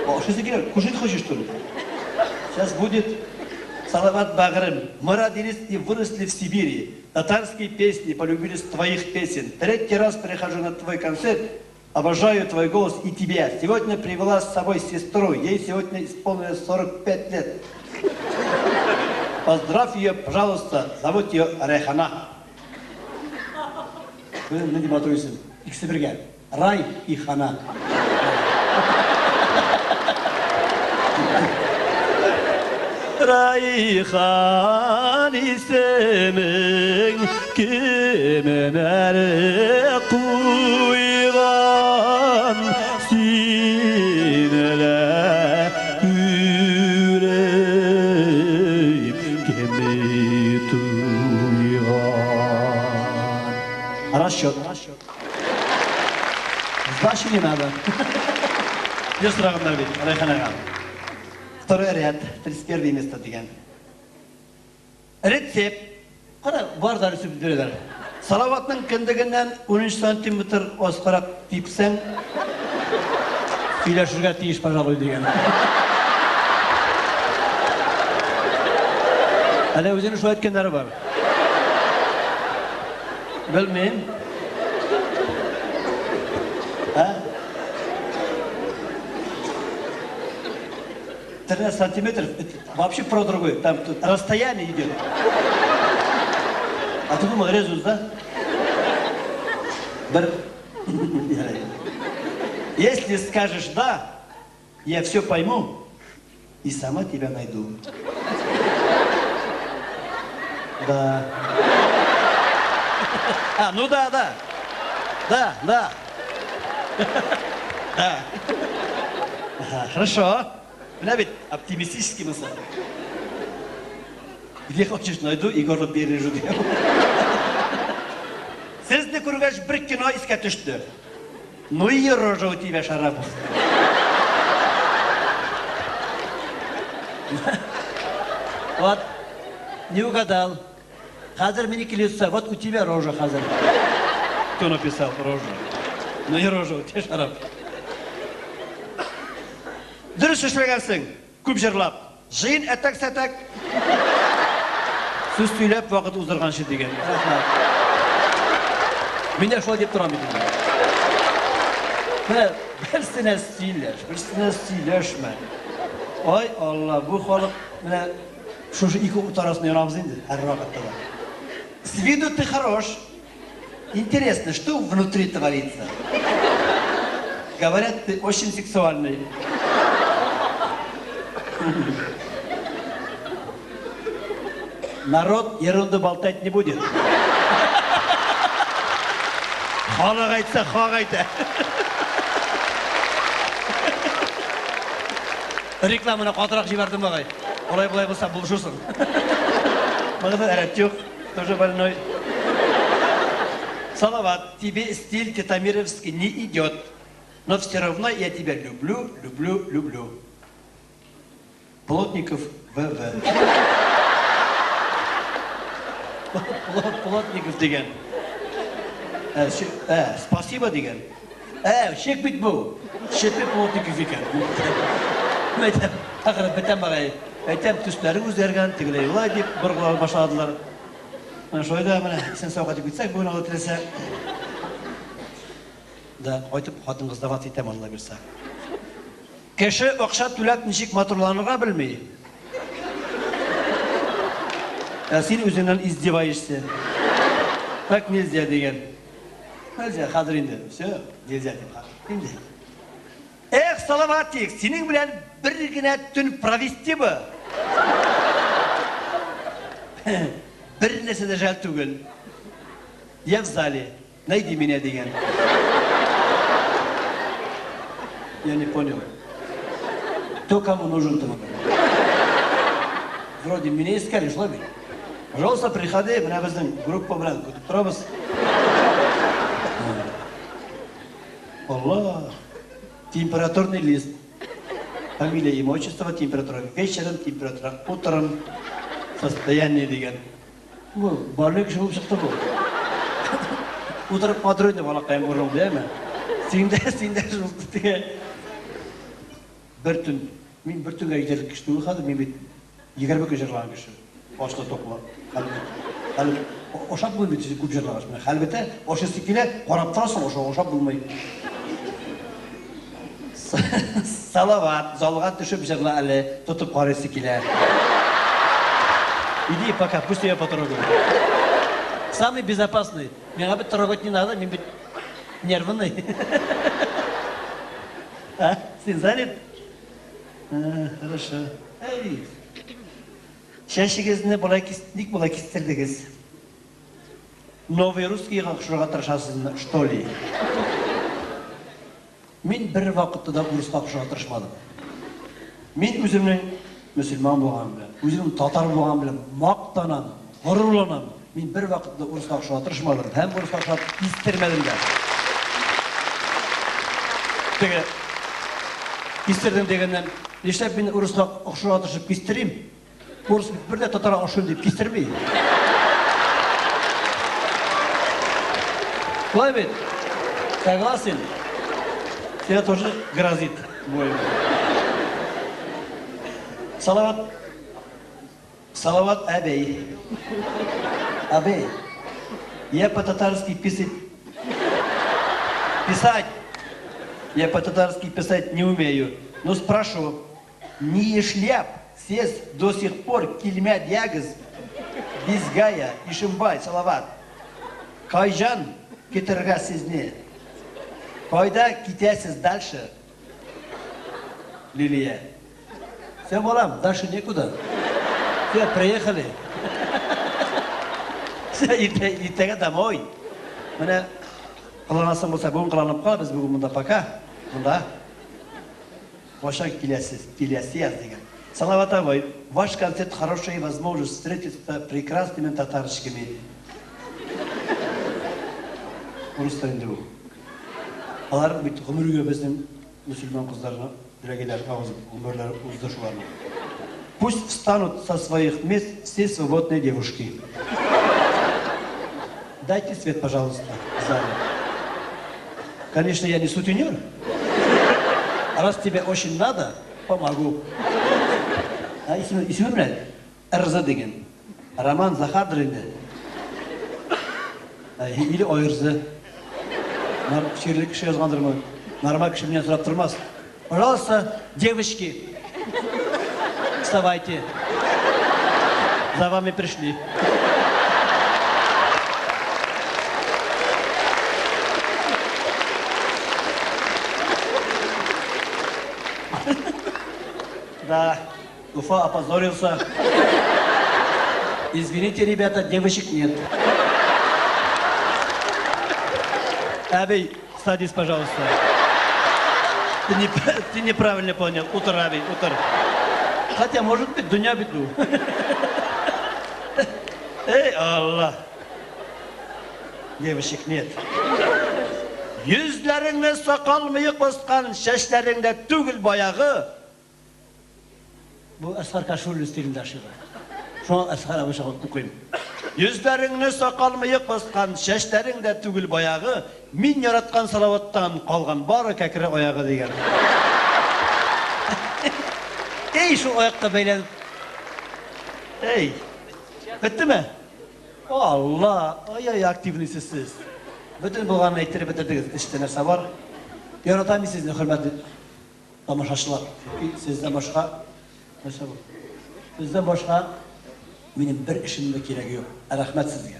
О, что ты Кушать хочешь, что ли? Сейчас будет Салават Багрым. Мы родились и выросли в Сибири. Татарские песни полюбили с твоих песен. Третий раз прихожу на твой концерт. Обожаю твой голос и тебя. Сегодня привела с собой сестру. Ей сегодня исполнилось 45 лет. Поздравь ее, пожалуйста. Зовут ее Райхана. Нинди матур исем. Икесе бергә. Рай и хана. Райхан исемең кемнәр куйган сине лә күреп кеми туйган. Расчет. Сдачи не надо. Бер сораганнар бит, Райхан ага. Второй ряд, 31 место дигән. Рецепт. Кара, бар да рецепт бирәләр. Салаватның кендегеннән 13 сантиметр аскарак типсәң, сөйләшергә тиеш, пожалуй, дигән. Әле үзенең шулай әйткәннәре бар. Белмим. Ә? 13 сантиметров, это вообще про другой. Там тут расстояние идет. А ты думал, резус, да? Бер... Если скажешь «да», я все пойму и сама тебя найду. Да. А, ну да, да. Да, да. Да. Ага, хорошо. Менә бит оптимистический мысль. Где хочешь найду и горло перережу дигән. Сезне күргәч бер кино искә төште. Ну и рожа у тебя, Шарапов. Вот, не угадал. Хәзер минеке лицо, вот у тебя рожа хәзер. Кто написал рожа? Ну не рожа, у тебя шарап. Дөрес эшләгәнсең, күп җырлап. Җыен әтәк-сәтәк. Сүз сөйләп вакыт уздырганчы дигән. Рәхмәт. Мин дә шулай дип торам бит инде. Менә берсенә сөйләш, берсенә сөйләшмә. Ай Алла, бу халык менә шушы ике ут арасында янабыз инде һәрвакытта да. С виду ты хорош. Интересно, что внутри творится? Говорят, ты очень сексуальный. Народ ерунду болтать не будет. Халык әйтсә, хак әйтә. Рекламаны катырак җибәрдем агай. Алай болай булса булышырсың. Монда рәт юк, тоже больной. Салават, тебе стиль Титамировский не идет. Но все равно я тебя люблю, люблю, люблю. Плотников ВВ. Плотников дигән. Ә, ә, спасибо дигән. Ә, чек бит бу. Чепе Плотников икән. Әйтәм, ахыры бетәм агай. Әйтәм, төсләре үзгәргән, тегеләй болай дип боргылана башладылар. Менә шулай да менә исән сау кайтып китсәк, бүген Алла теләсә. Да, кайтып хатын-кыз давать итәм, Алла бирсә. Кеше акча түләп ничек матурланырга белми. Ә син үзеңнән издеваешься. Так нельзя дигән. Нельзя, хәзер инде. Все, нельзя дип хәзер. Инде. Эх, Салаватик, синең белән бер генә төн провести бы. Бер нәрсә дә жәл түгел. Я в зале. Найди меня дигән. Я не понял. Кто кому нужен там? Вроде меня искали, шулай бит? Пожалуйста, приходи, менә безнең группа белән көтеп торабыз. Алла, температурный лист. Фамилия, имя, отчество, температура вечером, температура утром, состояние дигән. Бу больной кеше булып чыкты бу. Утырып катыр инде балакаем урыныңда, әме? Син дә, син дә шул теге бер төн, мин бер төнгә җитәрлек кеше түгел хәзер, мин бит 20 көн җырлаган кеше. Ачлы токлы. Хәл хәл ашап булмый бит күп җырлагач. Менә хәл бетә, ашыйсы килә, карап торасың, аша ашап булмый. Салават, залга төшеп җырла әле, тотып карыйсы килә. Иди пока, пусть я потрогаю. Самый безопасный. Миңа бит трогать не надо, мин бит нервный. А, син занят? А, хорошо. Эй. Чәчегезне болай кис, ник болай кистердегез? Новый русскийга охшарга тырышасызмы, что ли? Мин бер вакытта да урыска охшарга тырышмадым. Мин үземнең мөселман булганым белән, үземнең татар булганым белән мактанам, горурланам. Мин бер вакытта да урыска охшарга тырышмадым һәм урыска охшап кистермәдем дә. Теге кистердем дигәннән, нишләп мин урыска охшарга тырышып кистерим? Урыс бит бер дә татарга ошыйм дип кистерми. Шулай бит? Согласен? Тебя тоже грозит бой. Салават. Салават әбей. Әбей. Я по-татарски писать... Писать! Я по-татарски писать не умею. Но спрошу. Нишләп сез до сих пор килмәдегез безгә, Ишембай, Салават? Кайчан көтәргә сезне? Кайда китәсез дальше? Лилия. Все, балам, дальше некуда. Все, приехали. Все, иртәгә домой. Менә кыланасың булса, бүген кыланып кал, без бүген монда пока. Монда. Кайчан киләсез? Киләсе яз дигән. Салават абый, ваш концерт хорошая возможность встретиться прекрасными татарочками. Урыслар инде бу. Алар бит гомергә безнең мөселман кызларына берәгәйләрен агызып гомерләре узды шуларның. Пусть встанут со своих мест все свободные девушки. Дайте свет, пожалуйста, в зале. Конечно, я не сутенер. Раз тебе очень надо, помогу. Ә, исеме, исеме белән Ырза дигән. Роман Захардыр инде. Ә, или Ойрзы. Нар, чирле кеше язгандырмы? Нормаль кеше миннән сорап тормас. Пожалуйста, девочки, вставайте. За вами пришли. Да, Уфа опозорился. Извините, ребята, девочек нет. Абей, садись, пожалуйста. Ты, не, ты неправильно понял. Утыр, абый, утыр. Хотя, может быть, дөнья бит бу. Эй, Алла. Девочек нет. Йөзләреңне сакал мыек баскан, чәчләреңдә түгел баягы. Бу Әсгар Кашуллин стилендә шигырь. Шуңа Әсгар абый чагы укыйм. Йөзләреңне сакал мыек баскан, чәчләрең дә түгел баягы, мин яраткан Салаваттан калган бары кәкре аягы дигән. Эй, шул аякка бәйләнеп. Эй, беттеме? Алла, ай-ай активный сез сез. Бөтен булганын әйттереп бетердегез. Эчтә нәрсә бар? Яратам мин сезне, хөрмәтле тамашачылар. Чөнки сездән башка нәрсә бу? Сездән башка минем бер эшемнең дә кирәге юк. Рәхмәт сезгә.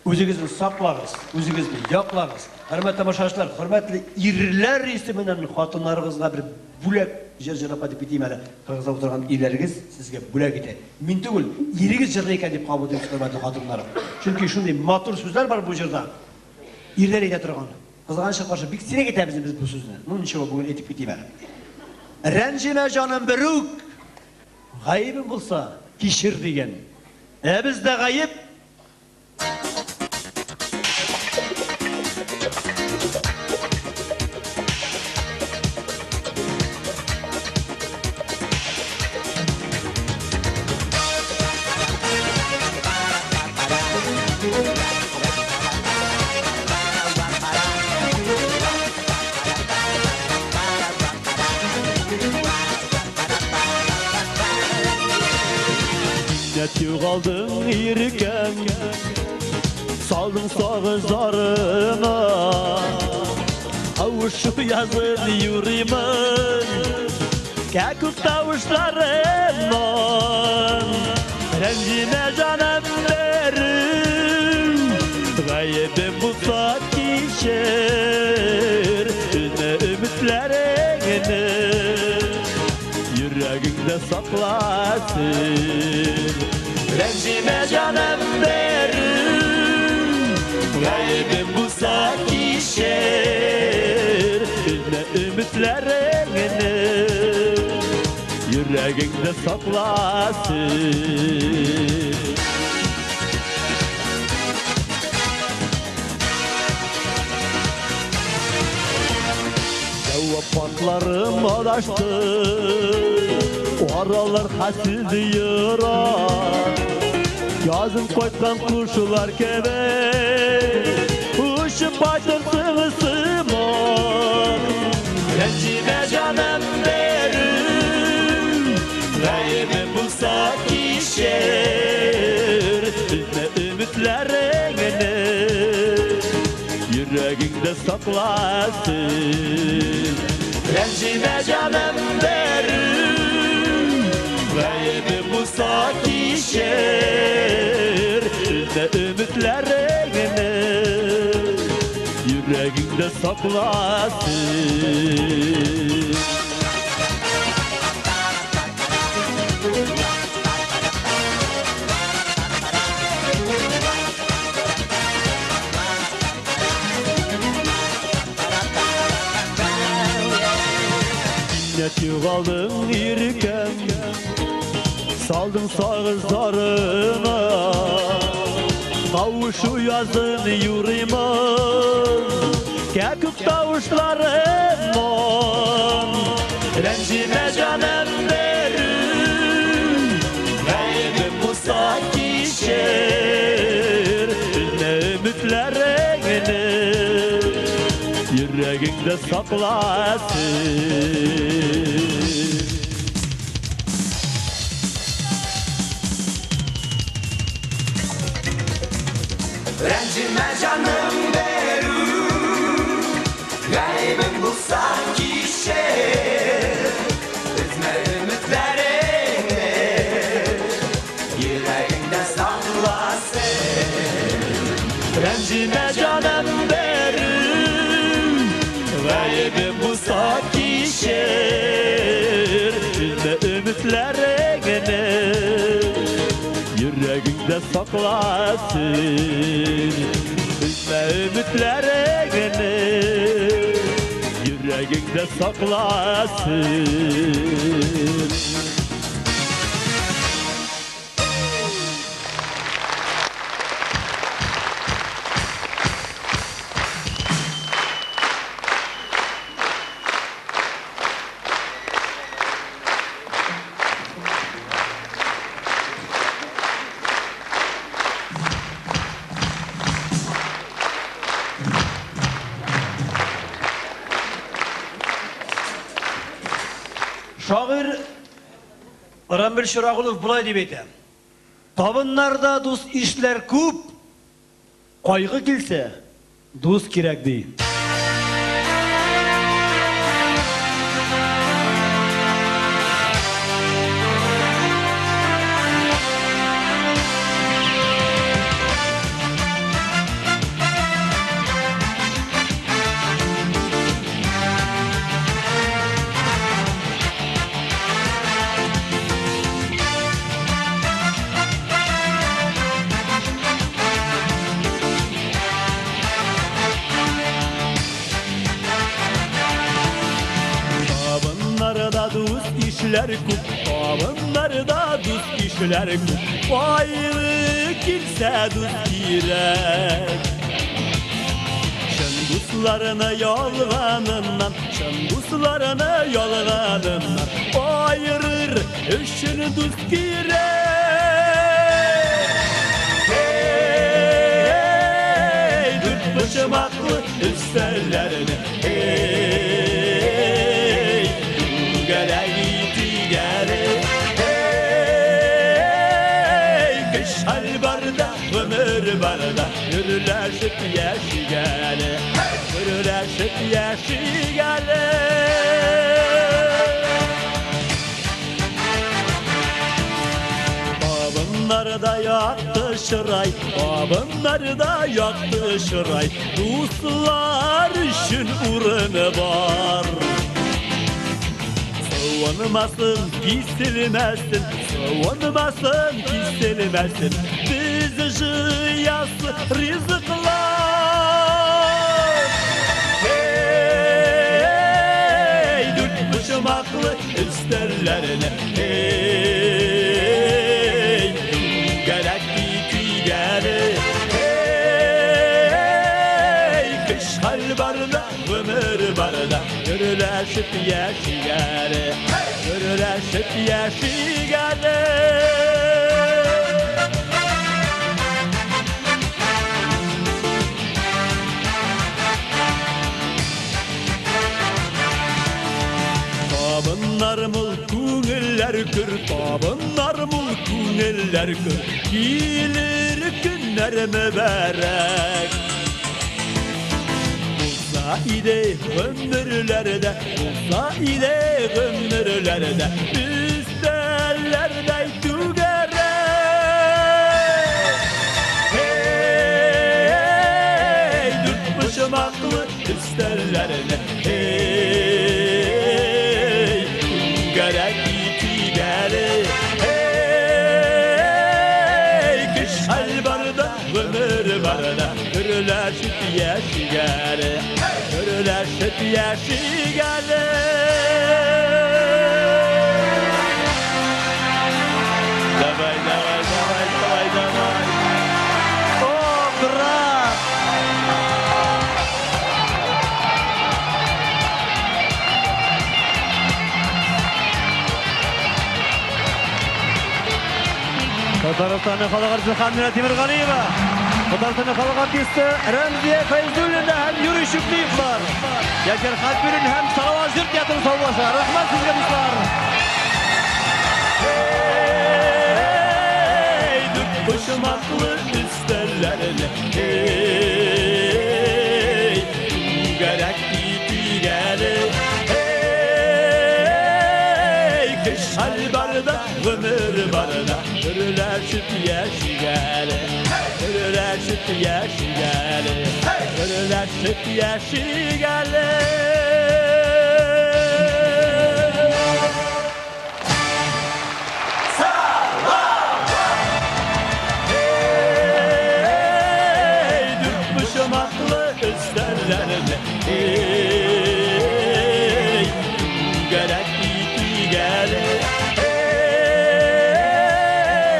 Үзегезне саклагыз, үзегезне яклагыз. Хөрмәтле тамашачылар, хөрмәтле ирләр исеменнән хатыннарыгызга бер бүләк җыр җырлап кайтып китим әле. Кырыгызда утырган ирләрегез сезгә бүләк итә. Мин түгел, ирегез җырлый икән дип кабул итегез, хөрмәтле хатыннар. Чөнки шундый матур сүзләр бар бу җырда. Ирләр әйтә торган. Кызганычка каршы, бик сирәк әйтәбез без бу сүзне. Ну ничего, бүген әйтеп китим әле. Рәнҗемә, җаным, берүк! Гаебем булса, кичер дигән. Ә бездә гаеп Кинәт югалдың иркәм, Салдың сагыш зарына. Авышу язын юрыймын, Кәкүк тавышларыннан. Рәнҗемә, җаным, берүк, Гаебем булса кичер, Өзмә өметләреңне, Йөрәгеңдә сакла сер. Рәнҗемә, җаным, берүк, Гаебем булса кичер, Өзмә өметләреңне, Йөрәгеңдә сакла сер. Җавап хатларым адашты, Аралар хәсилде ерак. Язын кайткан кошлар кебек, Очып кайтырсың сыман. Рәнҗемә, җаным, берүк, Гаебем булса кичер, Өзмә өметләреңне, Йөрәгеңдә сакла сер. Рәнҗемә, җаным, берүк, Гаебем булса кичер, Өзмә өметләреңне, Йөрәгеңдә сакла сер. Кинәт югалдың иркәм, Салдың сагыш зарына. Кавышу язын юрыймын, Кәкүк тавышларыннан. Рәнҗемә, җаным, берүк, Йөрәгеңдә сакласын. Рәнҗемә җаным берүк, гаебем булса кичер. Өзмә өметләреңне, йөрәгеңдә сакласын. Рәнҗемә җаным берүк, гаебем булса кичер. Өзмә өметләреңне, йөрәгеңдә сакласын. Өзмә өметләреңне, йөрәгеңдә сакласын. Шагыйрь Рамил Чырагулов болай дип әйтә. Табыннарда дус ишләр күп, кайгы килсә, дус кирәк ди. Табыннарда дус ишләр күп, табыннарда дус ишләр күп. Кайгы килсә дус кирәк. Чын дусларны ялганыннан, чын дусларны ялганыннан аерыр өчен дус кирәк. Hey, дүрт почмаклы өстәлләрне, hey, түгәрәк итигәре. Hey, көч хәл барда, гомер барда, гөрләшеп яшик әле, гөрләшеп яшик әле. Табыннарда якты чырай, табыннарда якты чырай, дуслар өчен урыны бар. Савынмасын, киселмәсен, савынмасын, киселмәсен, без җыясы ризыклар. Hey, дүрт почмаклы өстәлләрне, hey, түгәрәк итигәре. Hey, көч хәл барда, гомер барда, гөрләшеп яшик әле, гөрләшеп яшик әле. Табыннар мул, күңелләр көр, табыннар мул, күңелләр көр. Килер көннәр мөбарәк. Булса иде гомерләрдә, булса иде гомерләрдә, өстәлләрдәй түгәрәк. Hey, дүрт почмаклы өстәлләрне, hey, түгәрәк итик әле. Hey, көч хәл барда, гомер барда, гөрләшеп яшик әле, гөрләшеп яшик әле. Давай, давай, давай, давай, давай. О, брат! Татарстанның халык артисты Ханна Тимергалиева. Татарстанның халык артисты Рәмзия Фәйзуллина һәм Юрий Чуклиевлар. Ядкәр Хәбирин һәм Салават җыр театры саубашы. Рәхмәт сезгә, дуслар. Ey, дүрт почмаклы өстәлләрне, ey, түгәрәк итик әле. Ey, көч хәл барда, гомер барда, гөрләшеп яшик әле. Гөрләшеп яшик әле. Гөрләшеп яшик әле. Ey, дүрт почмаклы өстәлләрне, ey, түгәрәк итик әле.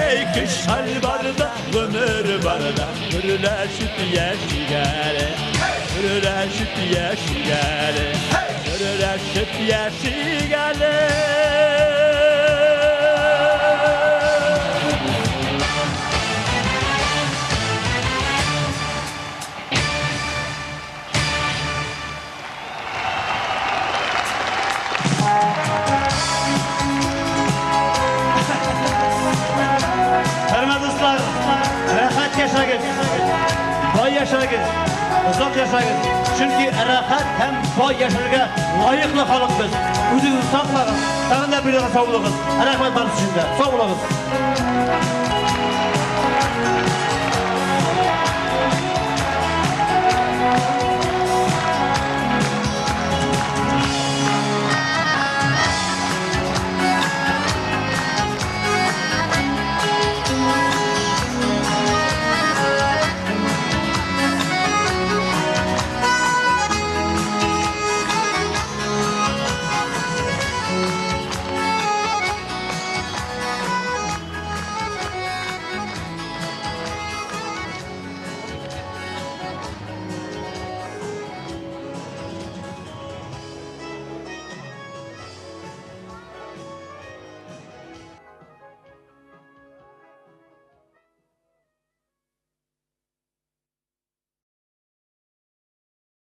Ey, көч хәл барда, гомер барда, гөрләшеп яшик әле. Гөрләшеп яшик әле. Гөрләшеп яшик әле. Хөрмәтле дуслар, рәхәт яшәгез, бай яшәгез, озак яшәгез. Чөнки рәхәт һәм бай яшәргә лаеклы халык без. Үзегезне саклагыз, тагын да бер сау булыгыз. Рәхмәт барысы өчен дә. Сау булыгыз.